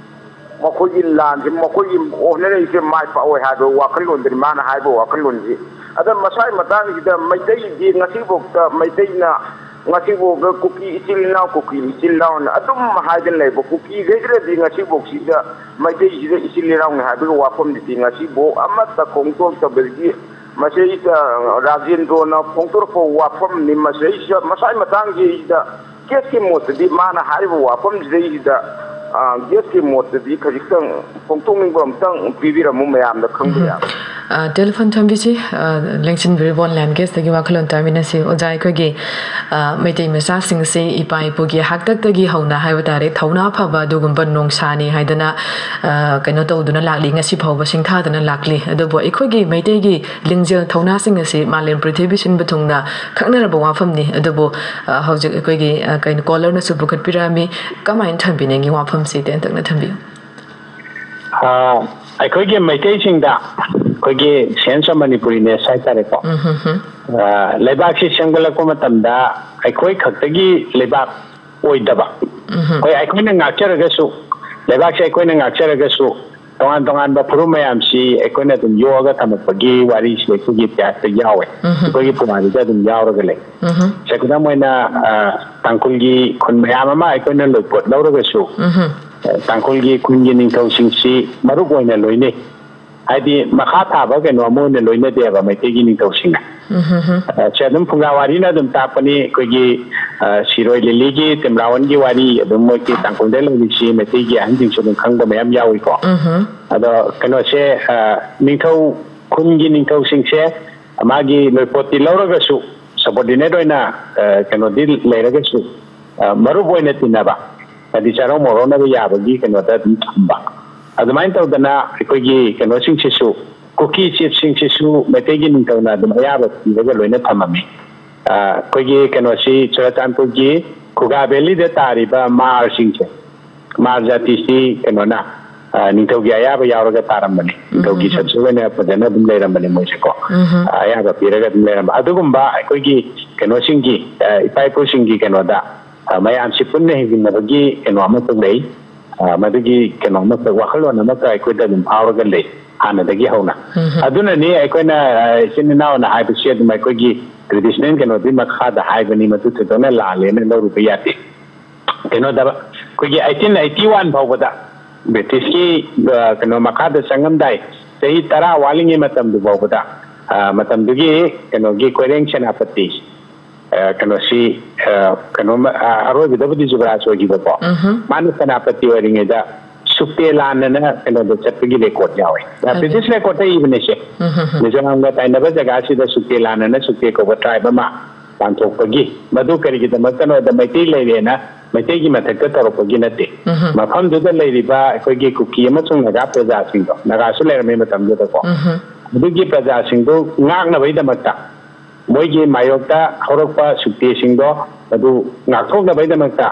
ꯃꯈꯣꯏꯒꯤ ꯂꯥꯟꯁꯤ ꯃꯈꯣꯏꯒꯤ ꯍꯣꯠꯅꯔꯤꯁꯦ ꯃꯥꯏ ꯄꯥꯛꯑꯣꯏ ꯍꯥꯏꯕ ꯋꯥꯈꯜꯂꯣꯟꯗꯨꯅꯤ ꯃꯥꯅ ꯍꯥꯏꯕ ꯋꯥꯈꯜꯂꯣꯟꯁꯤ꯫ ꯑꯗ ꯃꯁꯥꯒꯤ ꯃꯇꯥꯡꯁꯤꯗ ꯃꯩꯇꯩꯗꯤ ꯉꯁꯤꯐꯥꯎꯗ ꯃꯩꯇꯩꯅ ꯉꯁꯤꯐꯥꯎꯗ ꯀꯨꯀꯤ ꯏꯆꯤꯜ ꯏꯅꯥꯎ, ꯀꯨꯀꯤ ꯏꯆꯤꯜ ꯏꯅꯥꯎꯅ ꯑꯗꯨꯝ ꯍꯥꯏꯗꯅ ꯂꯩꯕ, ꯀꯨꯀꯤꯈꯩꯁꯤꯅꯗꯤ ꯉꯁꯤꯐꯥꯎꯁꯤꯗ ꯃꯩꯇꯩꯁꯤꯗ ꯏꯆꯤꯜ ꯏꯅꯥꯎꯅꯤ ꯍꯥꯏꯕꯒꯤ ꯋꯥꯐꯝꯁꯤꯗꯤ ꯉꯁꯤꯐꯥꯎ ꯑꯃꯠꯇ ꯈꯣꯡꯗꯣꯛꯇꯕꯗꯒꯤ ꯃꯁꯤꯗ ꯔꯥꯖꯦꯟꯗ꯭ꯔꯣꯅ ꯐꯣꯡꯗꯣꯔꯛꯄ ꯋꯥꯐꯝꯅꯤ꯫ ꯃꯁꯤꯗꯩꯁꯤꯗ ꯃꯁꯥꯒꯤ ꯃꯇꯥꯡꯁꯤꯗ ꯒꯦꯁꯀꯤ ꯃꯣꯠꯇꯗꯤ ꯃꯥꯅ ꯍꯥꯏꯔꯤꯕ ꯋꯥꯐꯝꯁꯤꯗꯩꯁꯤꯗ, ꯑ, ꯒꯦꯁꯀꯤ ꯃꯣꯠꯇꯗꯤ ꯈꯖꯤꯛꯇꯪ ꯐꯣꯡꯗꯣꯛꯅꯤꯡꯕ ꯑꯝꯇꯪ ꯄꯤꯕꯤꯔꯝꯃꯨ ꯃꯌꯥꯝꯗ ꯈꯪꯕ ꯎꯝ꯫ ꯌꯥꯕ꯫ ꯑ, ꯇꯦꯂꯤꯐꯣꯟ ꯊꯝꯕꯤꯁꯤ, ꯑ, ꯂꯦꯡꯁꯤꯟꯕꯤꯔꯤꯕ ꯑꯣꯟꯂꯥꯏꯟ ꯒꯦꯁꯇꯒꯤ ꯋꯥꯈꯜꯂꯣꯟ ꯇꯥꯃꯤꯟꯅꯁꯤ꯫ ꯑꯣꯖꯥ, ꯑꯩꯈꯣꯏꯒꯤ, ꯑ, ꯃꯩꯇꯩ ꯃꯆꯥꯁꯤꯡꯁꯤ ꯏꯄꯥ ꯏꯄꯨꯒꯤ ꯍꯥꯛꯇꯛꯇꯒꯤ ꯍꯧꯅ ꯍꯥꯏꯕ ꯇꯥꯔꯦ, ꯊꯧꯅꯥ ꯐꯕ ꯑꯗꯨꯒꯨꯝꯕ ꯅꯣꯡꯁꯥꯅꯤ ꯍꯥꯏꯗꯅ, ꯑ, ꯀꯩꯅꯣ ꯇꯧꯗꯨꯅ ꯂꯥꯛꯂꯤ, ꯉꯁꯤ ꯐꯥꯎꯕ ꯁꯤꯡꯊꯥꯗꯨꯅ ꯂꯥꯛꯂꯤ꯫ ꯑꯗꯨꯕꯨ ꯑꯩꯈꯣꯏꯒꯤ ꯃꯩꯇꯩꯒꯤ ꯂꯤꯡꯖꯦꯜ ꯊꯧꯅꯥꯁꯤꯡ ꯑꯁꯤ ꯃꯥꯂꯦꯝ ꯄ꯭ꯔꯤꯊꯤꯕꯤ ꯁꯤꯟꯕ ꯊꯨꯡꯅ ꯈꯪꯅꯔꯕ ꯋꯥꯐꯝꯅꯤ꯫ ꯑꯗꯨꯕꯨ, ꯑ, ꯍꯧꯖꯤꯛ ꯑꯩꯈꯣꯏꯒꯤ, ꯑ, ꯀꯩꯅꯣ, ꯀꯣꯂꯔꯅꯁꯨ ꯄꯨꯈꯠꯄꯤꯔꯛꯑꯝꯃꯤ꯫ ꯀꯃꯥꯏꯅ ꯊꯝꯕꯤꯅꯤꯡꯉꯤ ꯋꯥꯐꯝꯁꯤ ꯇꯦꯟꯇꯛꯅ ꯊꯝꯕꯤꯌꯨ꯫ ꯑ, ꯑꯩꯈꯣꯏꯒꯤ ꯃꯩꯇꯩꯁꯤꯡꯗ ꯑꯩꯈꯣꯏꯒꯤ sense of Manipuriness ꯍꯥꯏꯇꯥꯔꯦꯀꯣ꯫ ꯎꯝ, ꯍꯝ, ꯍꯝ꯫ ꯑ, ꯂꯩꯕꯥꯛꯁꯤ ꯁꯦꯝꯒꯠꯂꯛꯄ ꯃꯇꯝꯗ ꯑꯩꯈꯣꯏ ꯈꯛꯇꯒꯤ ꯂꯩꯕꯥꯛ ꯑꯣꯏꯗꯕ, ꯎꯝ꯫ ꯑꯩꯈꯣꯏ, ꯑꯩꯈꯣꯏꯅ ꯉꯥꯛꯆꯔꯒꯁꯨ, ꯂꯩꯕꯥꯛꯁꯦ ꯑꯩꯈꯣꯏꯅ ꯉꯥꯛꯆꯔꯒꯁꯨ, ꯇꯣꯉꯥꯟ ꯇꯣꯉꯥꯟꯕ ꯐꯨꯔꯨꯞ ꯃꯌꯥꯝꯁꯤ ꯑꯩꯈꯣꯏꯅ ꯑꯗꯨꯝ ꯌꯣꯛꯑꯒ ꯊꯝꯃꯛꯄꯒꯤ ꯋꯥꯔꯤꯁꯤ ꯑꯩꯈꯣꯏꯒꯤ ꯏꯇꯤꯍꯥꯁꯇ ꯌꯥꯎꯋꯦ, ꯎꯝ꯫ ꯑꯩꯈꯣꯏꯒꯤ ꯄꯨꯋꯥꯔꯤꯗ ꯑꯗꯨꯝ ꯌꯥꯎꯔꯒ ꯂꯩ꯫ ꯎꯝ꯫ ꯁꯦ, ꯈꯨꯗꯝ ꯑꯣꯏꯅ, ꯑ, ꯇꯥꯡꯈꯨꯜꯒꯤ ꯈꯨꯟ ꯃꯌꯥꯝ ꯑꯃ ꯑꯩꯈꯣꯏꯅ ꯂꯣꯏꯄꯣꯠ ꯂꯧꯔꯒꯁꯨ, ꯎꯝ꯫ ꯑ, ꯇꯥꯡꯈꯨꯜꯒꯤ ꯈꯨꯟꯒꯤ ꯅꯤꯡꯊꯧꯁꯤꯡꯁꯤ ꯃꯔꯨꯞ ꯑꯣꯏꯅ ꯂꯣꯏꯅꯩ꯫ ꯍꯥꯏꯗꯤ ꯃꯈꯥ ꯊꯥꯕ ꯀꯩꯅꯣ ꯑꯃ ꯑꯣꯏꯅ ꯂꯣꯏꯅꯗꯦꯕ ꯃꯩꯇꯩꯒꯤ ꯅꯤꯡꯊꯧꯁꯤꯡꯅ꯫ ꯎꯝ꯫ ꯑ, ꯁꯦ, ꯑꯗꯨꯝ ꯐꯨꯡꯒꯥ ꯋꯥꯔꯤꯅ ꯑꯗꯨꯝ ꯇꯥꯛꯄꯅꯤ꯫ ꯑꯩꯈꯣꯏꯒꯤ, ꯑ, ꯁꯤꯔꯣꯏ ꯂꯤꯂꯤꯒꯤ ꯇꯤꯝꯔꯥꯋꯟꯒꯤ ꯋꯥꯔꯤ, ꯑꯗꯨꯝ ꯃꯣꯏꯒꯤ ꯇꯥꯡꯈꯨꯜꯗ ꯂꯩꯔꯤꯁꯤ ꯃꯩꯇꯩꯒꯤ ꯑꯍꯟꯁꯤꯡꯁꯨ ꯑꯗꯨꯝ ꯈꯪꯕ ꯃꯌꯥꯝ ꯌꯥꯎꯏꯀꯣ꯫ ꯎꯝ꯫ ꯑꯗꯣ ꯀꯩꯅꯣꯁꯦ, ꯑ, ꯅꯤꯡꯊꯧ, ꯈꯨꯟꯒꯤ ꯅꯤꯡꯊꯧꯁꯤꯡꯁꯦ ꯃꯥꯒꯤ ꯂꯣꯏꯄꯣꯠꯇꯤ ꯂꯧꯔꯒꯁꯨ, ꯁꯕꯣꯔꯗꯤꯅꯦꯠ ꯑꯣꯏꯅ, ꯑ, ꯀꯩꯅꯣꯗꯤ ꯂꯩꯔꯒꯁꯨ, ꯑ, ꯃꯔꯨꯞ ꯑꯣꯏꯅ ꯇꯤꯟꯅꯕ, ꯍꯥꯏꯗꯤ ꯆꯥꯔꯧ ꯃꯧꯔꯧꯅꯕ ꯌꯥꯕꯒꯤ ꯀꯩꯅꯣꯗ ꯑꯗꯨꯝ ꯊꯝꯕ꯫ ꯑꯗꯨꯃꯥꯏꯅ ꯇꯧꯗꯅ ꯑꯩꯈꯣꯏꯒꯤ ꯀꯩꯅꯣꯁꯤꯡꯁꯤꯁꯨ, ꯀꯨꯀꯤ ꯆꯤꯐꯁꯤꯡꯁꯤꯁꯨ ꯃꯩꯇꯩꯒꯤ ꯅꯤꯡꯊꯧꯅ ꯑꯗꯨꯝ ꯑꯌꯥꯕ ꯄꯤꯔꯒ ꯂꯣꯏꯅ ꯊꯝꯃꯝꯃꯤ꯫ ꯑ, ꯑꯩꯈꯣꯏꯒꯤ ꯀꯩꯅꯣꯁꯤ, ꯆꯨꯔꯆꯥꯟꯄꯨꯔꯒꯤ ꯈꯨꯒꯥ ꯚꯦꯂꯤꯗ ꯇꯥꯔꯤꯕ ꯃꯥꯔꯁꯤꯡꯁꯦ, ꯃꯥꯔ ꯖꯥꯇꯤꯁꯤ ꯀꯩꯅꯣꯅ, ꯑ, ꯅꯤꯡꯊꯧꯒꯤ ꯑꯌꯥꯕ ꯌꯥꯎꯔꯒ ꯇꯥꯔꯝꯕꯅꯤ꯫ ꯅꯤꯡꯊꯧꯒꯤ ꯎꯝ꯫ ꯁꯕꯖꯦꯛ ꯑꯣꯏꯅ ꯐꯖꯅ ꯑꯗꯨꯝ ꯂꯩꯔꯝꯕꯅꯤ ꯃꯣꯏꯁꯦꯀꯣ꯫ ꯎꯝ꯫ ꯑ, ꯑꯌꯥꯕ ꯄꯤꯔꯒ ꯑꯗꯨꯝ ꯂꯩꯔꯝꯕ꯫ ꯑꯗꯨꯒꯨꯝꯕ ꯑꯩꯈꯣꯏꯒꯤ ꯀꯩꯅꯣꯁꯤꯡꯒꯤ, ꯑ, ꯏꯄꯥ ꯏꯄꯨꯁꯤꯡꯒꯤ ꯀꯩꯅꯣꯗ, ꯑ, ꯃꯌꯥꯝꯁꯤ ꯄꯨꯟꯅ ꯍꯤꯡꯃꯤꯟꯅꯕꯒꯤ ꯀꯩꯅꯣ ꯑꯃꯈꯛ ꯂꯩ꯫ ꯑ, ꯃꯗꯨꯒꯤ ꯀꯩꯅꯣ ꯑꯃꯈꯛ, ꯋꯥꯈꯜꯂꯣꯟ ꯑꯃꯈꯛ ꯑꯩꯈꯣꯏꯗ ꯑꯗꯨꯝ ꯐꯥꯎꯔꯒ ꯂꯩ ꯍꯥꯟꯅꯗꯒꯤ ꯍꯧꯅ꯫ ꯎꯝ꯫ ꯑꯗꯨꯅꯅꯤ ꯑꯩꯈꯣꯏꯅ, ꯑ, ꯏꯆꯤꯟ ꯏꯅꯥꯎꯅ ꯍꯥꯏꯕꯁꯤ ꯑꯗꯨꯝ ꯑꯩꯈꯣꯏꯒꯤ ꯇ꯭ꯔꯦꯗꯤꯁꯅꯦꯜ ꯀꯩꯅꯣꯗꯨꯒꯤ ꯃꯈꯥꯗ ꯍꯥꯏꯕꯅꯤ, ꯃꯗꯨ ꯊꯣꯏꯗꯣꯛꯅ ꯂꯥꯜꯂꯦꯅ ꯂꯧꯔꯨꯕ ꯌꯥꯗꯦ꯫ ꯀꯩꯅꯣꯗ ꯑꯩꯈꯣꯏꯒꯤ eighteen eighty one ꯐꯥꯎꯕꯗ ꯕ꯭ꯔꯤꯇꯤꯁꯀꯤ, ꯑ, ꯀꯩꯅꯣ ꯃꯈꯥꯗ ꯆꯪꯉꯝꯗꯥꯏ ꯆꯍꯤ ꯇꯔꯥ ꯋꯥꯠꯂꯤꯉꯩ ꯃꯇꯝꯗꯨ ꯐꯥꯎꯕꯗ, ꯑ, ꯃꯇꯝꯗꯨꯒꯤ ꯀꯩꯅꯣꯒꯤ ꯀꯣꯏꯔꯦꯡ ꯁꯦꯅꯥꯄꯇꯤ, ꯑ, ꯀꯩꯅꯣꯁꯤ, ꯑ, ꯀꯩꯅꯣ, ꯑ, ꯑꯔꯣꯏꯕꯗꯕꯨꯗꯤ ꯖꯨꯕꯔꯥꯖ ꯑꯣꯏꯈꯤꯕꯀꯣ꯫ ꯎꯝꯍꯨꯝ꯫ ꯃꯥꯅ ꯁꯦꯅꯥꯄꯇꯤ ꯑꯣꯏꯔꯤꯉꯩꯗ ꯁꯨꯛꯇꯦ ꯂꯥꯟꯅꯅ ꯀꯩꯅꯣꯗ ꯆꯠꯄꯒꯤ ꯔꯦꯀꯣꯔꯗ ꯌꯥꯎꯋꯦ꯫ ꯍꯥꯏꯕꯤꯌꯨ꯫ ꯕ꯭ꯔꯤꯇꯤꯁ ꯔꯦꯀꯣꯔꯗꯇ ꯏꯕꯅꯦ ꯁꯦ꯫ ꯎꯝꯍꯨꯝ꯫ ꯃꯤꯖꯣꯔꯥꯝꯒ ꯇꯥꯏꯅꯕ ꯖꯒꯥꯁꯤꯗ ꯁꯨꯛꯇꯦ ꯂꯥꯟꯅꯅ ꯁꯨꯛꯇꯦ ꯀꯧꯕ ꯇ꯭ꯔꯥꯏꯕ ꯑꯃ ꯇꯥꯟꯊꯣꯛꯄꯒꯤ, ꯃꯗꯨ ꯀꯔꯤꯒꯤꯗꯃꯛꯇꯅꯣꯗ ꯃꯩꯇꯩ ꯂꯩꯔꯦꯅ ꯃꯩꯇꯩꯒꯤ ꯃꯊꯛꯇ ꯇꯧꯔꯛꯄꯒꯤ ꯅꯠꯇꯦ꯫ ꯎꯝꯍꯨꯝ꯫ ꯃꯐꯝꯗꯨꯗ ꯂꯩꯔꯤꯕ ꯑꯩꯈꯣꯏꯒꯤ ꯀꯨꯀꯤ ꯑꯃꯁꯨꯡ ꯅꯥꯒꯥ ꯄ꯭ꯔꯖꯥꯁꯤꯡꯗꯣ, ꯅꯥꯒꯥꯁꯨ ꯂꯩꯔꯝꯃꯤ ꯃꯇꯝꯗꯨꯗꯀꯣ, ꯎꯝꯍꯨꯝ꯫ ꯑꯗꯨꯒꯤ ꯄ꯭ꯔꯖꯥꯁꯤꯡꯗꯨ ꯉꯥꯛꯅꯕꯒꯤꯗꯃꯛꯇ, ꯃꯣꯏꯒꯤ ꯃꯥꯌꯣꯛꯇ ꯍꯧꯔꯛꯄ ꯁꯨꯛꯇꯦꯁꯤꯡꯗꯣ ꯃꯗꯨ ꯉꯥꯛꯊꯣꯛꯅꯕꯒꯤꯗꯃꯛꯇ,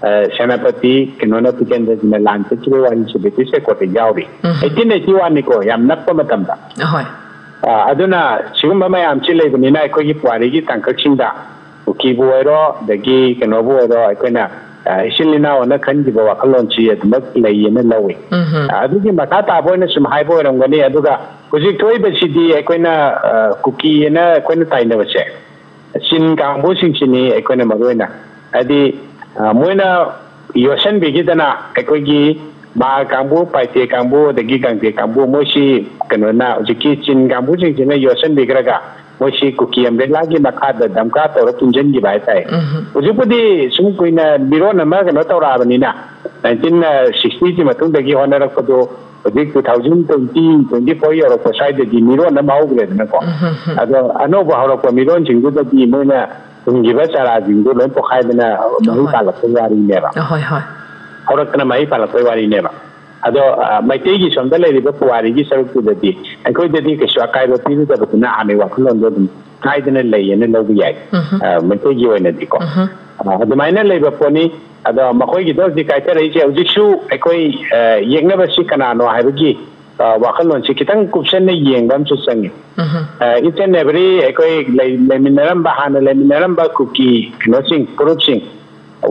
ꯑ, ꯁꯦꯅꯥꯄꯇꯤ ꯀꯩꯅꯣꯅ, ꯇꯤꯀꯦꯟꯗ꯭ꯔꯖꯤꯅ ꯂꯥꯟ ꯆꯠꯈꯤꯕꯒꯤ ꯋꯥꯔꯤꯁꯤ ꯕ꯭ꯔꯤꯇꯤꯁ ꯔꯦꯀꯣꯔꯗꯇ ꯌꯥꯎꯔꯤ꯫ ꯎꯝꯍꯨꯝ꯫ eighteen eighty one ꯅꯤꯀꯣ, ꯌꯥꯝ ꯅꯛꯄ ꯃꯇꯝꯗ꯫ ꯑꯍꯣꯏ꯫ ꯑ, ꯑꯗꯨꯅ ꯁꯤꯒꯨꯝꯕ ꯃꯌꯥꯝꯁꯤ ꯂꯩꯕꯅꯤꯅ ꯑꯩꯈꯣꯏꯒꯤ ꯄꯨꯋꯥꯔꯤꯒꯤ ꯇꯥꯡꯀꯛꯁꯤꯡꯗ ꯀꯨꯀꯤ ꯀꯨꯀꯤꯕꯨ ꯑꯣꯏꯔꯣ, ꯑꯗꯒꯤ ꯀꯩꯅꯣꯕꯨ ꯑꯣꯏꯔꯣ, ꯑꯩꯈꯣꯏꯅ, ꯑ, ꯏꯆꯤꯜ ꯏꯅꯥꯎ ꯑꯅ ꯈꯟꯈꯤꯕ ꯋꯥꯈꯜꯂꯣꯟꯁꯤ ꯑꯗꯨꯃꯛ ꯂꯩꯌꯦꯅ ꯂꯧꯏ꯫ ꯎꯝꯍꯨꯝ꯫ ꯑ, ꯑꯗꯨꯒꯤ ꯃꯈꯥ ꯇꯥꯕ ꯑꯣꯏꯅ ꯁꯨꯝ ꯍꯥꯏꯕ ꯑꯣꯏꯔꯝꯒꯅꯤ꯫ ꯑꯗꯨꯒ ꯍꯧꯖꯤꯛ ꯊꯣꯛꯏꯕꯁꯤꯗꯤ ꯑꯩꯈꯣꯏꯅ, ꯑ, ꯀꯨꯀꯤ ꯑꯅ ꯑꯩꯈꯣꯏꯅ ꯇꯥꯏꯅꯕꯁꯦ, ꯆꯤꯟ ꯀꯥꯡꯕꯨꯁꯤꯡꯁꯤꯅꯤ ꯑꯩꯈꯣꯏꯅ ꯃꯔꯨ ꯑꯣꯏꯅ, ꯍꯥꯏꯗꯤ, ꯑ, ꯃꯣꯏꯅ ꯌꯣꯠꯁꯤꯟꯕꯤꯈꯤꯗꯅ ꯑꯩꯈꯣꯏꯒꯤ ꯃꯥꯔ ꯀꯥꯡꯕꯨ, ꯄꯥꯏꯇꯦ ꯀꯥꯡꯕꯨ, ꯑꯗꯒꯤ ꯒꯥꯡꯇꯦ ꯀꯥꯡꯕꯨ, ꯃꯣꯏꯁꯤ ꯀꯩꯅꯣꯅ, ꯍꯧꯖꯤꯛꯀꯤ ꯆꯤꯟ ꯀꯥꯡꯕꯨꯁꯤꯡꯁꯤꯅ ꯌꯣꯠꯁꯤꯟꯕꯤꯈ꯭ꯔꯒ ꯃꯣꯏꯁꯤ ꯀꯨꯀꯤ ꯑꯝꯕ꯭ꯔꯦꯂꯥꯒꯤ ꯃꯈꯥꯗ ꯗꯝꯀꯥ ꯇꯧꯔ ꯄꯨꯟꯁꯤꯟꯈꯤꯕ ꯍꯥꯏꯇꯥꯔꯦ꯫ ꯎꯝꯍꯨꯝ꯫ ꯍꯧꯖꯤꯛꯄꯨꯗꯤ ꯁꯨꯝ ꯀꯨꯏꯅ ꯃꯤꯔꯣꯟ ꯑꯃ ꯀꯩꯅꯣ ꯇꯧꯔꯛꯑꯕꯅꯤꯅ, ꯅꯥꯏꯟꯇꯤꯟ ꯁꯤꯛꯁꯇꯤꯒꯤ ꯃꯇꯨꯡꯗꯒꯤ ꯍꯣꯠꯅꯔꯛꯄꯗꯣ, ꯍꯧꯖꯤꯛ two thousand twenty, twenty four ꯌꯧꯔꯛꯄ ꯁ꯭ꯋꯥꯏꯗꯗꯤ ꯃꯤꯔꯣꯟ ꯑꯃ ꯍꯧꯈ꯭ꯔꯦꯗꯅꯀꯣ꯫ ꯎꯝꯍꯨꯝ꯫ ꯑꯗꯣ ꯑꯅꯧꯕ ꯍꯧꯔꯛꯄ ꯃꯤꯔꯣꯟꯁꯤꯡꯗꯨꯗꯗꯤ ꯃꯣꯏꯅ ꯍꯨꯟꯈꯤꯕ ꯆꯥꯔꯥꯁꯤꯡꯗꯨ ꯂꯣꯏ ꯄꯣꯛꯈꯥꯏꯗꯅ ꯃꯍꯩ ꯍꯣꯏ꯫ ꯄꯥꯜꯂꯛꯄ ꯋꯥꯔꯤꯅꯦꯕ꯫ ꯍꯣꯏ, ꯍꯣꯏ꯫ ꯍꯧꯔꯛꯇꯅ ꯃꯍꯩ ꯄꯥꯜꯂꯛꯄꯩ ꯋꯥꯔꯤꯅꯦꯕ꯫ ꯑꯗꯣ, ꯑ, ꯃꯩꯇꯩꯒꯤ ꯁꯣꯝꯗ ꯂꯩꯔꯤꯕ ꯄꯨꯋꯥꯔꯤꯒꯤ ꯁꯔꯨꯛꯇꯨꯗꯗꯤ ꯑꯩꯈꯣꯏꯗꯗꯤ ꯀꯩꯁꯨ ꯑꯀꯥꯏꯕ ꯄꯤꯔꯨꯗꯕꯗꯨꯅ ꯍꯥꯟꯅꯒꯤ ꯋꯥꯈꯜꯂꯣꯟꯗꯣ ꯑꯗꯨꯝ ꯀꯥꯏꯗꯅ ꯂꯩꯌꯦꯅ ꯂꯧꯕ ꯌꯥꯏ꯫ ꯎꯝꯍꯨꯝ꯫ ꯑ, ꯃꯩꯇꯩꯒꯤ ꯑꯣꯏꯅꯗꯤꯀꯣ꯫ ꯎꯝꯍꯨꯝ꯫ ꯑ, ꯑꯗꯨꯃꯥꯏꯅ ꯂꯩꯕ ꯄꯣꯠꯅꯤ꯫ ꯑꯗꯣ ꯃꯈꯣꯏꯒꯤꯗꯣ ꯍꯧꯖꯤꯛ ꯀꯥꯏꯊꯔꯛꯏꯁꯦ ꯍꯧꯖꯤꯛꯁꯨ ꯑꯩꯈꯣꯏ, ꯑ, ꯌꯦꯛꯅꯕꯁꯤ ꯀꯅꯥꯅꯣ ꯍꯥꯏꯕꯒꯤ, ꯑ, ꯋꯥꯈꯜꯂꯣꯟꯁꯤ ꯈꯤꯇꯪ ꯀꯨꯞꯁꯟꯅ ꯌꯦꯡꯕ ꯑꯃꯁꯨ ꯆꯪꯉꯤ꯫ ꯎꯝꯍꯨꯝ꯫ ꯑ, each and every ꯑꯩꯈꯣꯏ ꯂꯩ-, ꯂꯩꯃꯤꯟꯅꯔꯝꯕ, ꯍꯥꯟꯅ ꯂꯩꯃꯤꯟꯅꯔꯝꯕ ꯀꯨꯀꯤ ꯀꯩꯅꯣꯁꯤꯡ, ꯐꯨꯔꯨꯞꯁꯤꯡ,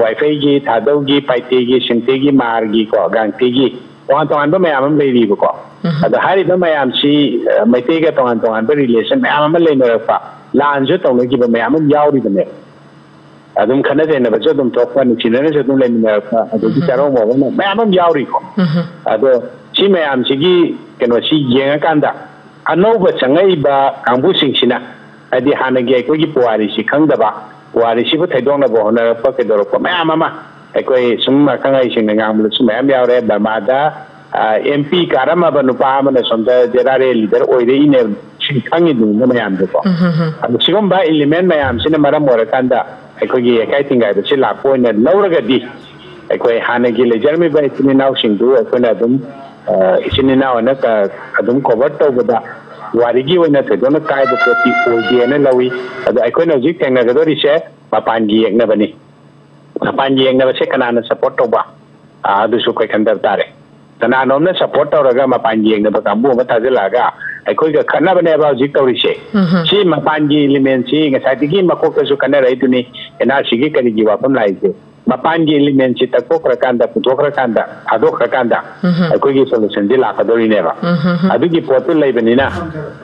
ꯋꯥꯏꯐꯩꯒꯤ, ꯊꯥꯗꯧꯒꯤ, ꯄꯥꯏꯇꯦꯒꯤ, ꯁꯤꯝꯇꯦꯒꯤ, ꯃꯥꯔꯒꯤ ꯀꯣ, ꯒꯥꯡꯇꯦꯒꯤ, ꯇꯣꯉꯥꯟ ꯇꯣꯉꯥꯟꯕ ꯃꯌꯥꯝ ꯑꯃ ꯂꯩꯔꯤꯕꯀꯣ꯫ ꯎꯝꯍꯨꯝ꯫ ꯑꯗꯣ ꯍꯥꯏꯔꯤꯕ ꯃꯌꯥꯝꯁꯤ, ꯑ, ꯃꯩꯇꯩꯒ ꯇꯣꯉꯥꯟ ꯇꯣꯉꯥꯟꯕ relation ꯃꯌꯥꯝ ꯑꯃ ꯂꯩꯅꯔꯛꯄ, ꯂꯥꯟꯁꯨ ꯇꯧꯅꯈꯤꯕ ꯃꯌꯥꯝ ꯑꯃ ꯌꯥꯎꯔꯤꯕꯅꯦ꯫ ꯑꯗꯨꯝ ꯈꯠꯅ ꯆꯩꯅꯕꯁꯨ ꯑꯗꯨꯝ ꯊꯣꯛꯄ, ꯅꯨꯡꯁꯤꯅꯔꯁꯨ ꯑꯗꯨꯝ ꯂꯩꯃꯤꯟꯅꯔꯛꯄ, ꯑꯗꯒꯤ ꯎꯝꯍꯨꯝ꯫ ꯆꯥꯔꯧ ꯃꯧꯔꯧꯅ ꯃꯌꯥꯝ ꯑꯃ ꯌꯥꯎꯔꯤꯀꯣ꯫ ꯎꯝꯍꯨꯝ꯫ ꯑꯗꯣ ꯁꯤ ꯃꯌꯥꯝꯁꯤꯒꯤ ꯀꯩꯅꯣꯁꯤ ꯌꯦꯡꯉꯀꯥꯟꯗ ꯑꯅꯧꯕ ꯆꯪꯉꯛꯏꯕ ꯀꯥꯡꯕꯨꯁꯤꯡꯁꯤꯅ, ꯍꯥꯏꯗꯤ ꯍꯥꯟꯅꯒꯤ ꯑꯩꯈꯣꯏꯒꯤ ꯄꯨꯋꯥꯔꯤꯁꯤ ꯈꯪꯗꯕ, ꯄꯨꯋꯥꯔꯤꯁꯤꯕꯨ ꯊꯩꯗꯣꯛꯅꯕ ꯍꯣꯠꯅꯔꯛꯄ ꯀꯩꯗꯧꯔꯛꯄ ꯃꯌꯥꯝ ꯑꯃ ꯑꯩꯈꯣꯏ ꯁꯨꯝ ꯑꯈꯪ ꯑꯍꯩꯁꯤꯡꯅ ꯉꯥꯡꯕꯗꯁꯨ ꯃꯌꯥꯝ ꯌꯥꯎꯔꯦ꯫ ꯕꯔꯃꯥꯗ, ꯑ, M P ꯀꯥꯔꯝꯃꯕ ꯅꯨꯄꯥ ꯑꯃꯅ ꯁꯣꯝꯗ ZRA leader ꯑꯣꯏꯔꯛꯏꯅꯦꯕ꯫ ꯁꯤ ꯈꯪꯉꯤꯗꯨꯅꯤꯅ ꯃꯌꯥꯝꯗꯨꯀꯣ꯫ ꯎꯝ, ꯍꯝ, ꯍꯝ꯫ ꯑꯗꯨ ꯁꯤꯒꯨꯝꯕ element ꯃꯌꯥꯝꯁꯤꯅ ꯃꯔꯝ ꯑꯣꯏꯔꯀꯥꯟꯗ ꯑꯩꯈꯣꯏꯒꯤ ꯌꯩꯈꯥꯏ ꯊꯤꯡꯒꯥꯏꯕꯁꯤ ꯂꯥꯛꯄ ꯑꯣꯏꯅ ꯂꯧꯔꯒꯗꯤ, ꯑꯩꯈꯣꯏ ꯍꯥꯟꯅꯒꯤ ꯂꯩꯖꯔꯝꯃꯤꯕ ꯏꯆꯤꯟ ꯏꯅꯥꯎꯁꯤꯡꯗꯨ ꯑꯩꯈꯣꯏꯅ ꯑꯗꯨꯝ, ꯑ, ꯏꯆꯤꯟ ꯏꯅꯥꯎ ꯍꯥꯏꯅ ꯀ-, ꯑꯗꯨꯝ cover ꯇꯧꯕꯗ ꯋꯥꯔꯤꯒꯤ ꯑꯣꯏꯅ ꯊꯣꯏꯗꯣꯛꯅ ꯀꯥꯏꯕ ꯄꯣꯠꯇꯤ ꯑꯣꯏꯗꯦꯅ ꯂꯧꯏ꯫ ꯑꯗꯣ ꯑꯩꯈꯣꯏꯅ ꯍꯧꯖꯤꯛ ꯊꯦꯡꯅꯒꯗꯧꯔꯤꯁꯦ ꯃꯄꯥꯟꯒꯤ ꯌꯦꯛꯅꯕꯅꯤ꯫ ꯃꯄꯥꯟꯒꯤ ꯌꯦꯛꯅꯕꯁꯦ ꯀꯅꯥꯅ support ꯇꯧꯕ? ꯑ, ꯑꯗꯨꯁꯨ ꯑꯩꯈꯣꯏ ꯈꯟꯗꯕ ꯇꯥꯔꯦ꯫ ꯀꯅꯥꯅꯣꯝꯅ support ꯇꯧꯔꯒ ꯃꯄꯥꯟꯒꯤ ꯌꯦꯛꯅꯕ ꯀꯥꯡꯕꯨ ꯑꯃ ꯊꯥꯖꯤꯜꯂꯛꯑꯒ ꯑꯩꯈꯣꯏꯒ ꯈꯠꯅꯕꯅꯦꯕ ꯍꯧꯖꯤꯛ ꯇꯧꯔꯤꯁꯦ꯫ ꯁꯤ ꯃꯄꯥꯟꯒꯤ ꯏꯂꯤꯃꯦꯟꯁꯤ ꯉꯁꯥꯏꯗꯒꯤ ꯃꯀꯣꯛꯇꯁꯨ ꯈꯟꯅꯔꯛꯏꯗꯨꯅꯤ, ꯑꯦꯟ ꯑꯥꯔ ꯁꯤꯒꯤ ꯀꯔꯤꯒꯤ ꯋꯥꯐꯝ ꯂꯥꯛꯏꯁꯦ꯫ ꯃꯄꯥꯟꯒꯤ ꯏꯂꯤꯃꯦꯟꯁꯤ ꯇꯛꯊꯣꯛꯈ꯭ꯔꯀꯥꯟꯗ, ꯄꯨꯊꯣꯛꯈ꯭ꯔꯀꯥꯟꯗ, ꯊꯥꯗꯣꯛꯈ꯭ꯔꯀꯥꯟꯗ ꯑꯩꯈꯣꯏꯒꯤ ꯁꯣꯂꯨꯁꯟꯁꯤ ꯂꯥꯛꯀꯗꯧꯔꯤꯅꯦꯕ꯫ ꯑꯗꯨꯒꯤ ꯄꯣꯠꯇꯨ ꯂꯩꯕꯅꯤꯅ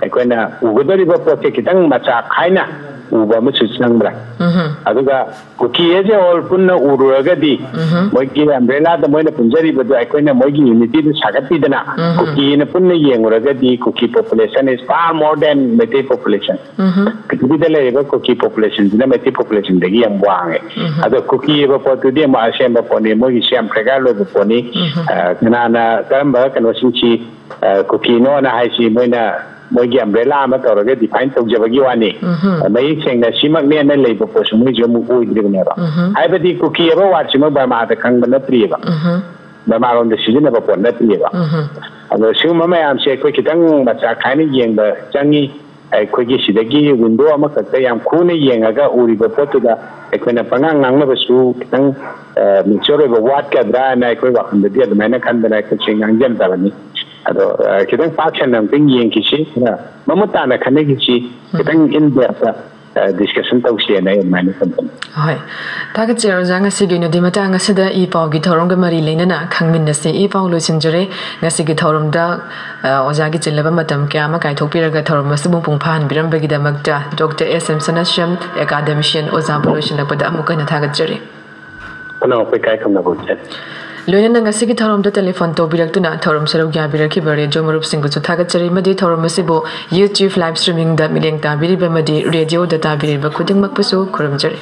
ꯑꯩꯈꯣꯏꯅ ꯎꯒꯗꯧꯔꯤꯕ ꯄꯣꯠꯁꯦ ꯈꯤꯇꯪ ꯃꯆꯥ ꯈꯥꯏꯅ ꯎꯕ ꯑꯃꯁꯨ ꯆꯪꯕ꯭ꯔꯥ? ꯑꯗꯨꯒ ꯀꯨꯀꯤ ꯑꯦꯖ ꯑꯦ ꯍꯣꯜ ꯄꯨꯟꯅ ꯎꯔꯨꯔꯒꯗꯤ, ꯃꯣꯏꯒꯤ ꯑꯝꯕ꯭ꯔꯦꯂꯥꯗ ꯃꯣꯏꯅ ꯄꯨꯟꯖꯔꯤꯕꯗꯣ ꯑꯩꯈꯣꯏꯅ ꯃꯣꯏꯒꯤ ꯌꯨꯅꯤꯇꯤꯗꯨ ꯁꯥꯒꯠꯄꯤꯗꯅ, ꯀꯨꯀꯤꯅ ꯄꯨꯟꯅ ꯌꯦꯡꯉꯨꯔꯒꯗꯤ ꯀꯨꯀꯤ population is far more than Meitei population꯫ ꯄ꯭ꯔꯤꯊꯤꯕꯤꯗ ꯂꯩꯔꯤꯕ ꯀꯨꯀꯤ ꯄꯣꯄꯨꯂꯦꯁꯟꯁꯤꯅ ꯃꯩꯇꯩ ꯄꯣꯄꯨꯂꯦꯁꯟꯗꯒꯤ ꯌꯥꯝ ꯋꯥꯡꯉꯦ꯫ ꯑꯗꯣ ꯀꯨꯀꯤ ꯍꯥꯏꯕ ꯄꯣꯠꯇꯨꯗꯤ ꯑꯃꯨꯛ ꯑꯁꯦꯡꯕ ꯄꯣꯠꯅꯤ, ꯃꯣꯏꯒꯤꯁꯦ ꯌꯥꯝ ꯐ꯭ꯔꯦꯒꯥꯏꯜ ꯑꯣꯏꯕ ꯄꯣꯠꯅꯤ꯫ ꯑ, ꯀꯅꯥꯅ ꯀꯔꯝꯕ ꯀꯩꯅꯣꯁꯤꯡꯁꯤ, ꯑ, ꯀꯨꯀꯤꯅꯣꯅ ꯍꯥꯏꯁꯤ ꯃꯣꯏꯅ ꯃꯣꯏꯒꯤ ꯑꯝꯕ꯭ꯔꯦꯂꯥ ꯑꯃ ꯇꯧꯔꯒ ꯗꯤꯐꯥꯏꯟ ꯇꯧꯖꯕꯒꯤ ꯋꯥꯅꯤ꯫ ꯃꯌꯦꯛ ꯁꯦꯡꯅ ꯁꯤꯃꯛꯅꯦꯅ ꯂꯩꯕ ꯄꯣꯠꯁꯨ ꯃꯣꯏꯁꯨ ꯑꯃꯨꯛ ꯑꯣꯏꯗ꯭ꯔꯤꯕꯅꯦꯕ꯫ ꯍꯥꯏꯕꯗꯤ ꯀꯨꯀꯤ ꯍꯥꯏꯕ ꯋꯥꯔꯗꯁꯤꯃꯛ ꯕꯔꯃꯥꯗ ꯈꯪꯕ ꯅꯠꯇ꯭ꯔꯤꯑꯕ꯫ ꯕꯔꯃꯥꯔꯣꯝꯗ ꯁꯤꯖꯤꯟꯅꯕ ꯄꯣꯠ ꯅꯠꯇ꯭ꯔꯤꯑꯕ꯫ ꯑꯗꯣ ꯁꯤꯒꯨꯝꯕ ꯃꯌꯥꯝꯁꯦ ꯑꯩꯈꯣꯏ ꯈꯤꯇꯪ ꯃꯆꯥ ꯈꯥꯏꯅ ꯌꯦꯡꯕ ꯆꯪꯉꯤ꯫ ꯑꯩꯈꯣꯏꯒꯤ ꯁꯤꯗꯒꯤ ꯋꯤꯟꯗꯣ ꯑꯃꯈꯛꯇ ꯌꯥꯝ ꯈꯨꯅ ꯌꯦꯡꯉꯒ ꯎꯔꯤꯕ ꯄꯣꯠꯇꯨꯗ ꯑꯩꯈꯣꯏꯅ ꯄꯉꯥꯡ ꯉꯥꯡꯅꯕꯁꯨ ꯈꯤꯇꯪ, ꯑ, ꯃꯦꯆꯣꯔ ꯑꯣꯏꯕ ꯋꯥꯠꯀꯗ꯭ꯔꯥꯅ ꯑꯩꯈꯣꯏ ꯋꯥꯈꯜꯗꯗꯤ ꯑꯗꯨꯃꯥꯏꯅ ꯈꯟꯗꯅ ꯑꯩꯈꯣꯏꯁꯦ ꯉꯥꯡꯖꯕꯅꯤ꯫ ꯑꯗꯣ, ꯑ, ꯈꯤꯇꯪ ꯄꯥꯛ ꯁꯟꯅ ꯑꯃꯨꯛꯇꯪ ꯌꯦꯡꯈꯤꯁꯤ, ꯈꯔ ꯃꯃꯨꯠ ꯇꯥꯅ ꯈꯟꯅꯈꯤꯁꯤ, ꯈꯤꯇꯪ ꯏꯟ ꯗꯦꯞꯇ, ꯑ, ꯗꯤꯁꯀꯁꯟ ꯇꯧꯁꯦꯅ ꯑꯩ ꯑꯗꯨꯃꯥꯏꯅ ꯈꯟꯕꯅꯤ꯫ ꯍꯣꯏ, ꯊꯥꯒꯠꯆꯔꯤ ꯑꯣꯖꯥ꯫ ꯉꯁꯤꯒꯤ ꯑꯣꯏꯅꯗꯤ ꯃꯇꯥꯡ ꯑꯁꯤꯗ ꯏ ꯄꯥꯎꯒꯤ ꯊꯧꯔꯝꯒ ꯃꯔꯤ ꯂꯩꯅꯅ ꯈꯪꯃꯤꯟꯅꯁꯤ꯫ ꯏ ꯄꯥꯎ ꯂꯣꯏꯁꯤꯟꯖꯔꯦ꯫ ꯉꯁꯤꯒꯤ ꯊꯧꯔꯝꯗ, ꯑ, ꯑꯣꯖꯥꯒꯤ ꯆꯤꯜꯂꯕ ꯃꯇꯝ ꯀꯌꯥ ꯑꯃ ꯀꯥꯏꯊꯣꯛꯄꯤꯔꯒ ꯊꯧꯔꯝ ꯑꯁꯤꯕꯨ ꯃꯄꯨꯡ ꯐꯥꯍꯟꯕꯤꯔꯝꯕꯒꯤꯗꯃꯛꯇ ꯗꯣꯛꯇꯔ ꯑꯦꯁ ꯑꯦꯝ ꯁꯅꯥꯁ꯭ꯌꯥꯝ, ꯑꯦꯀꯥꯗꯦꯃꯤꯁꯤꯌꯥꯟ ꯑꯣꯖꯥꯕꯨ ꯂꯣꯏꯁꯤꯜꯂꯛꯄꯗ ꯑꯃꯨꯛ ꯍꯟꯅ ꯊꯥꯒꯠꯆꯔꯤ꯫ ꯄꯨꯝꯅꯃꯛꯄꯨ ꯏꯀꯥꯏ ꯈꯨꯝꯅꯕ ꯎꯠꯆꯔꯤ꯫ ꯂꯣꯏꯅꯅ ꯉꯁꯤꯒꯤ ꯊꯧꯔꯝꯗ ꯇꯦꯂꯤꯐꯣꯟ ꯇꯧꯕꯤꯔꯛꯇꯨꯅ ꯊꯧꯔꯝ ꯁꯔꯨꯛ ꯌꯥꯕꯤꯔꯛꯈꯤꯕ ꯔꯦꯗꯤꯑꯣ ꯃꯔꯨꯞꯁꯤꯡꯕꯨꯁꯨ ꯊꯥꯒꯠꯆꯔꯤ, ꯑꯃꯗꯤ ꯊꯧꯔꯝ ꯑꯁꯤꯕꯨ YouTube live streamingꯗ ꯃꯤꯠꯌꯦꯡ ꯇꯥꯕꯤꯔꯤꯕ ꯑꯃꯗꯤ ꯔꯦꯗꯤꯑꯣꯗ ꯇꯥꯕꯤꯔꯤꯕ ꯈꯨꯗꯤꯡꯃꯛꯄꯨꯁꯨ ꯈꯨꯔꯨꯝꯖꯔꯤ꯫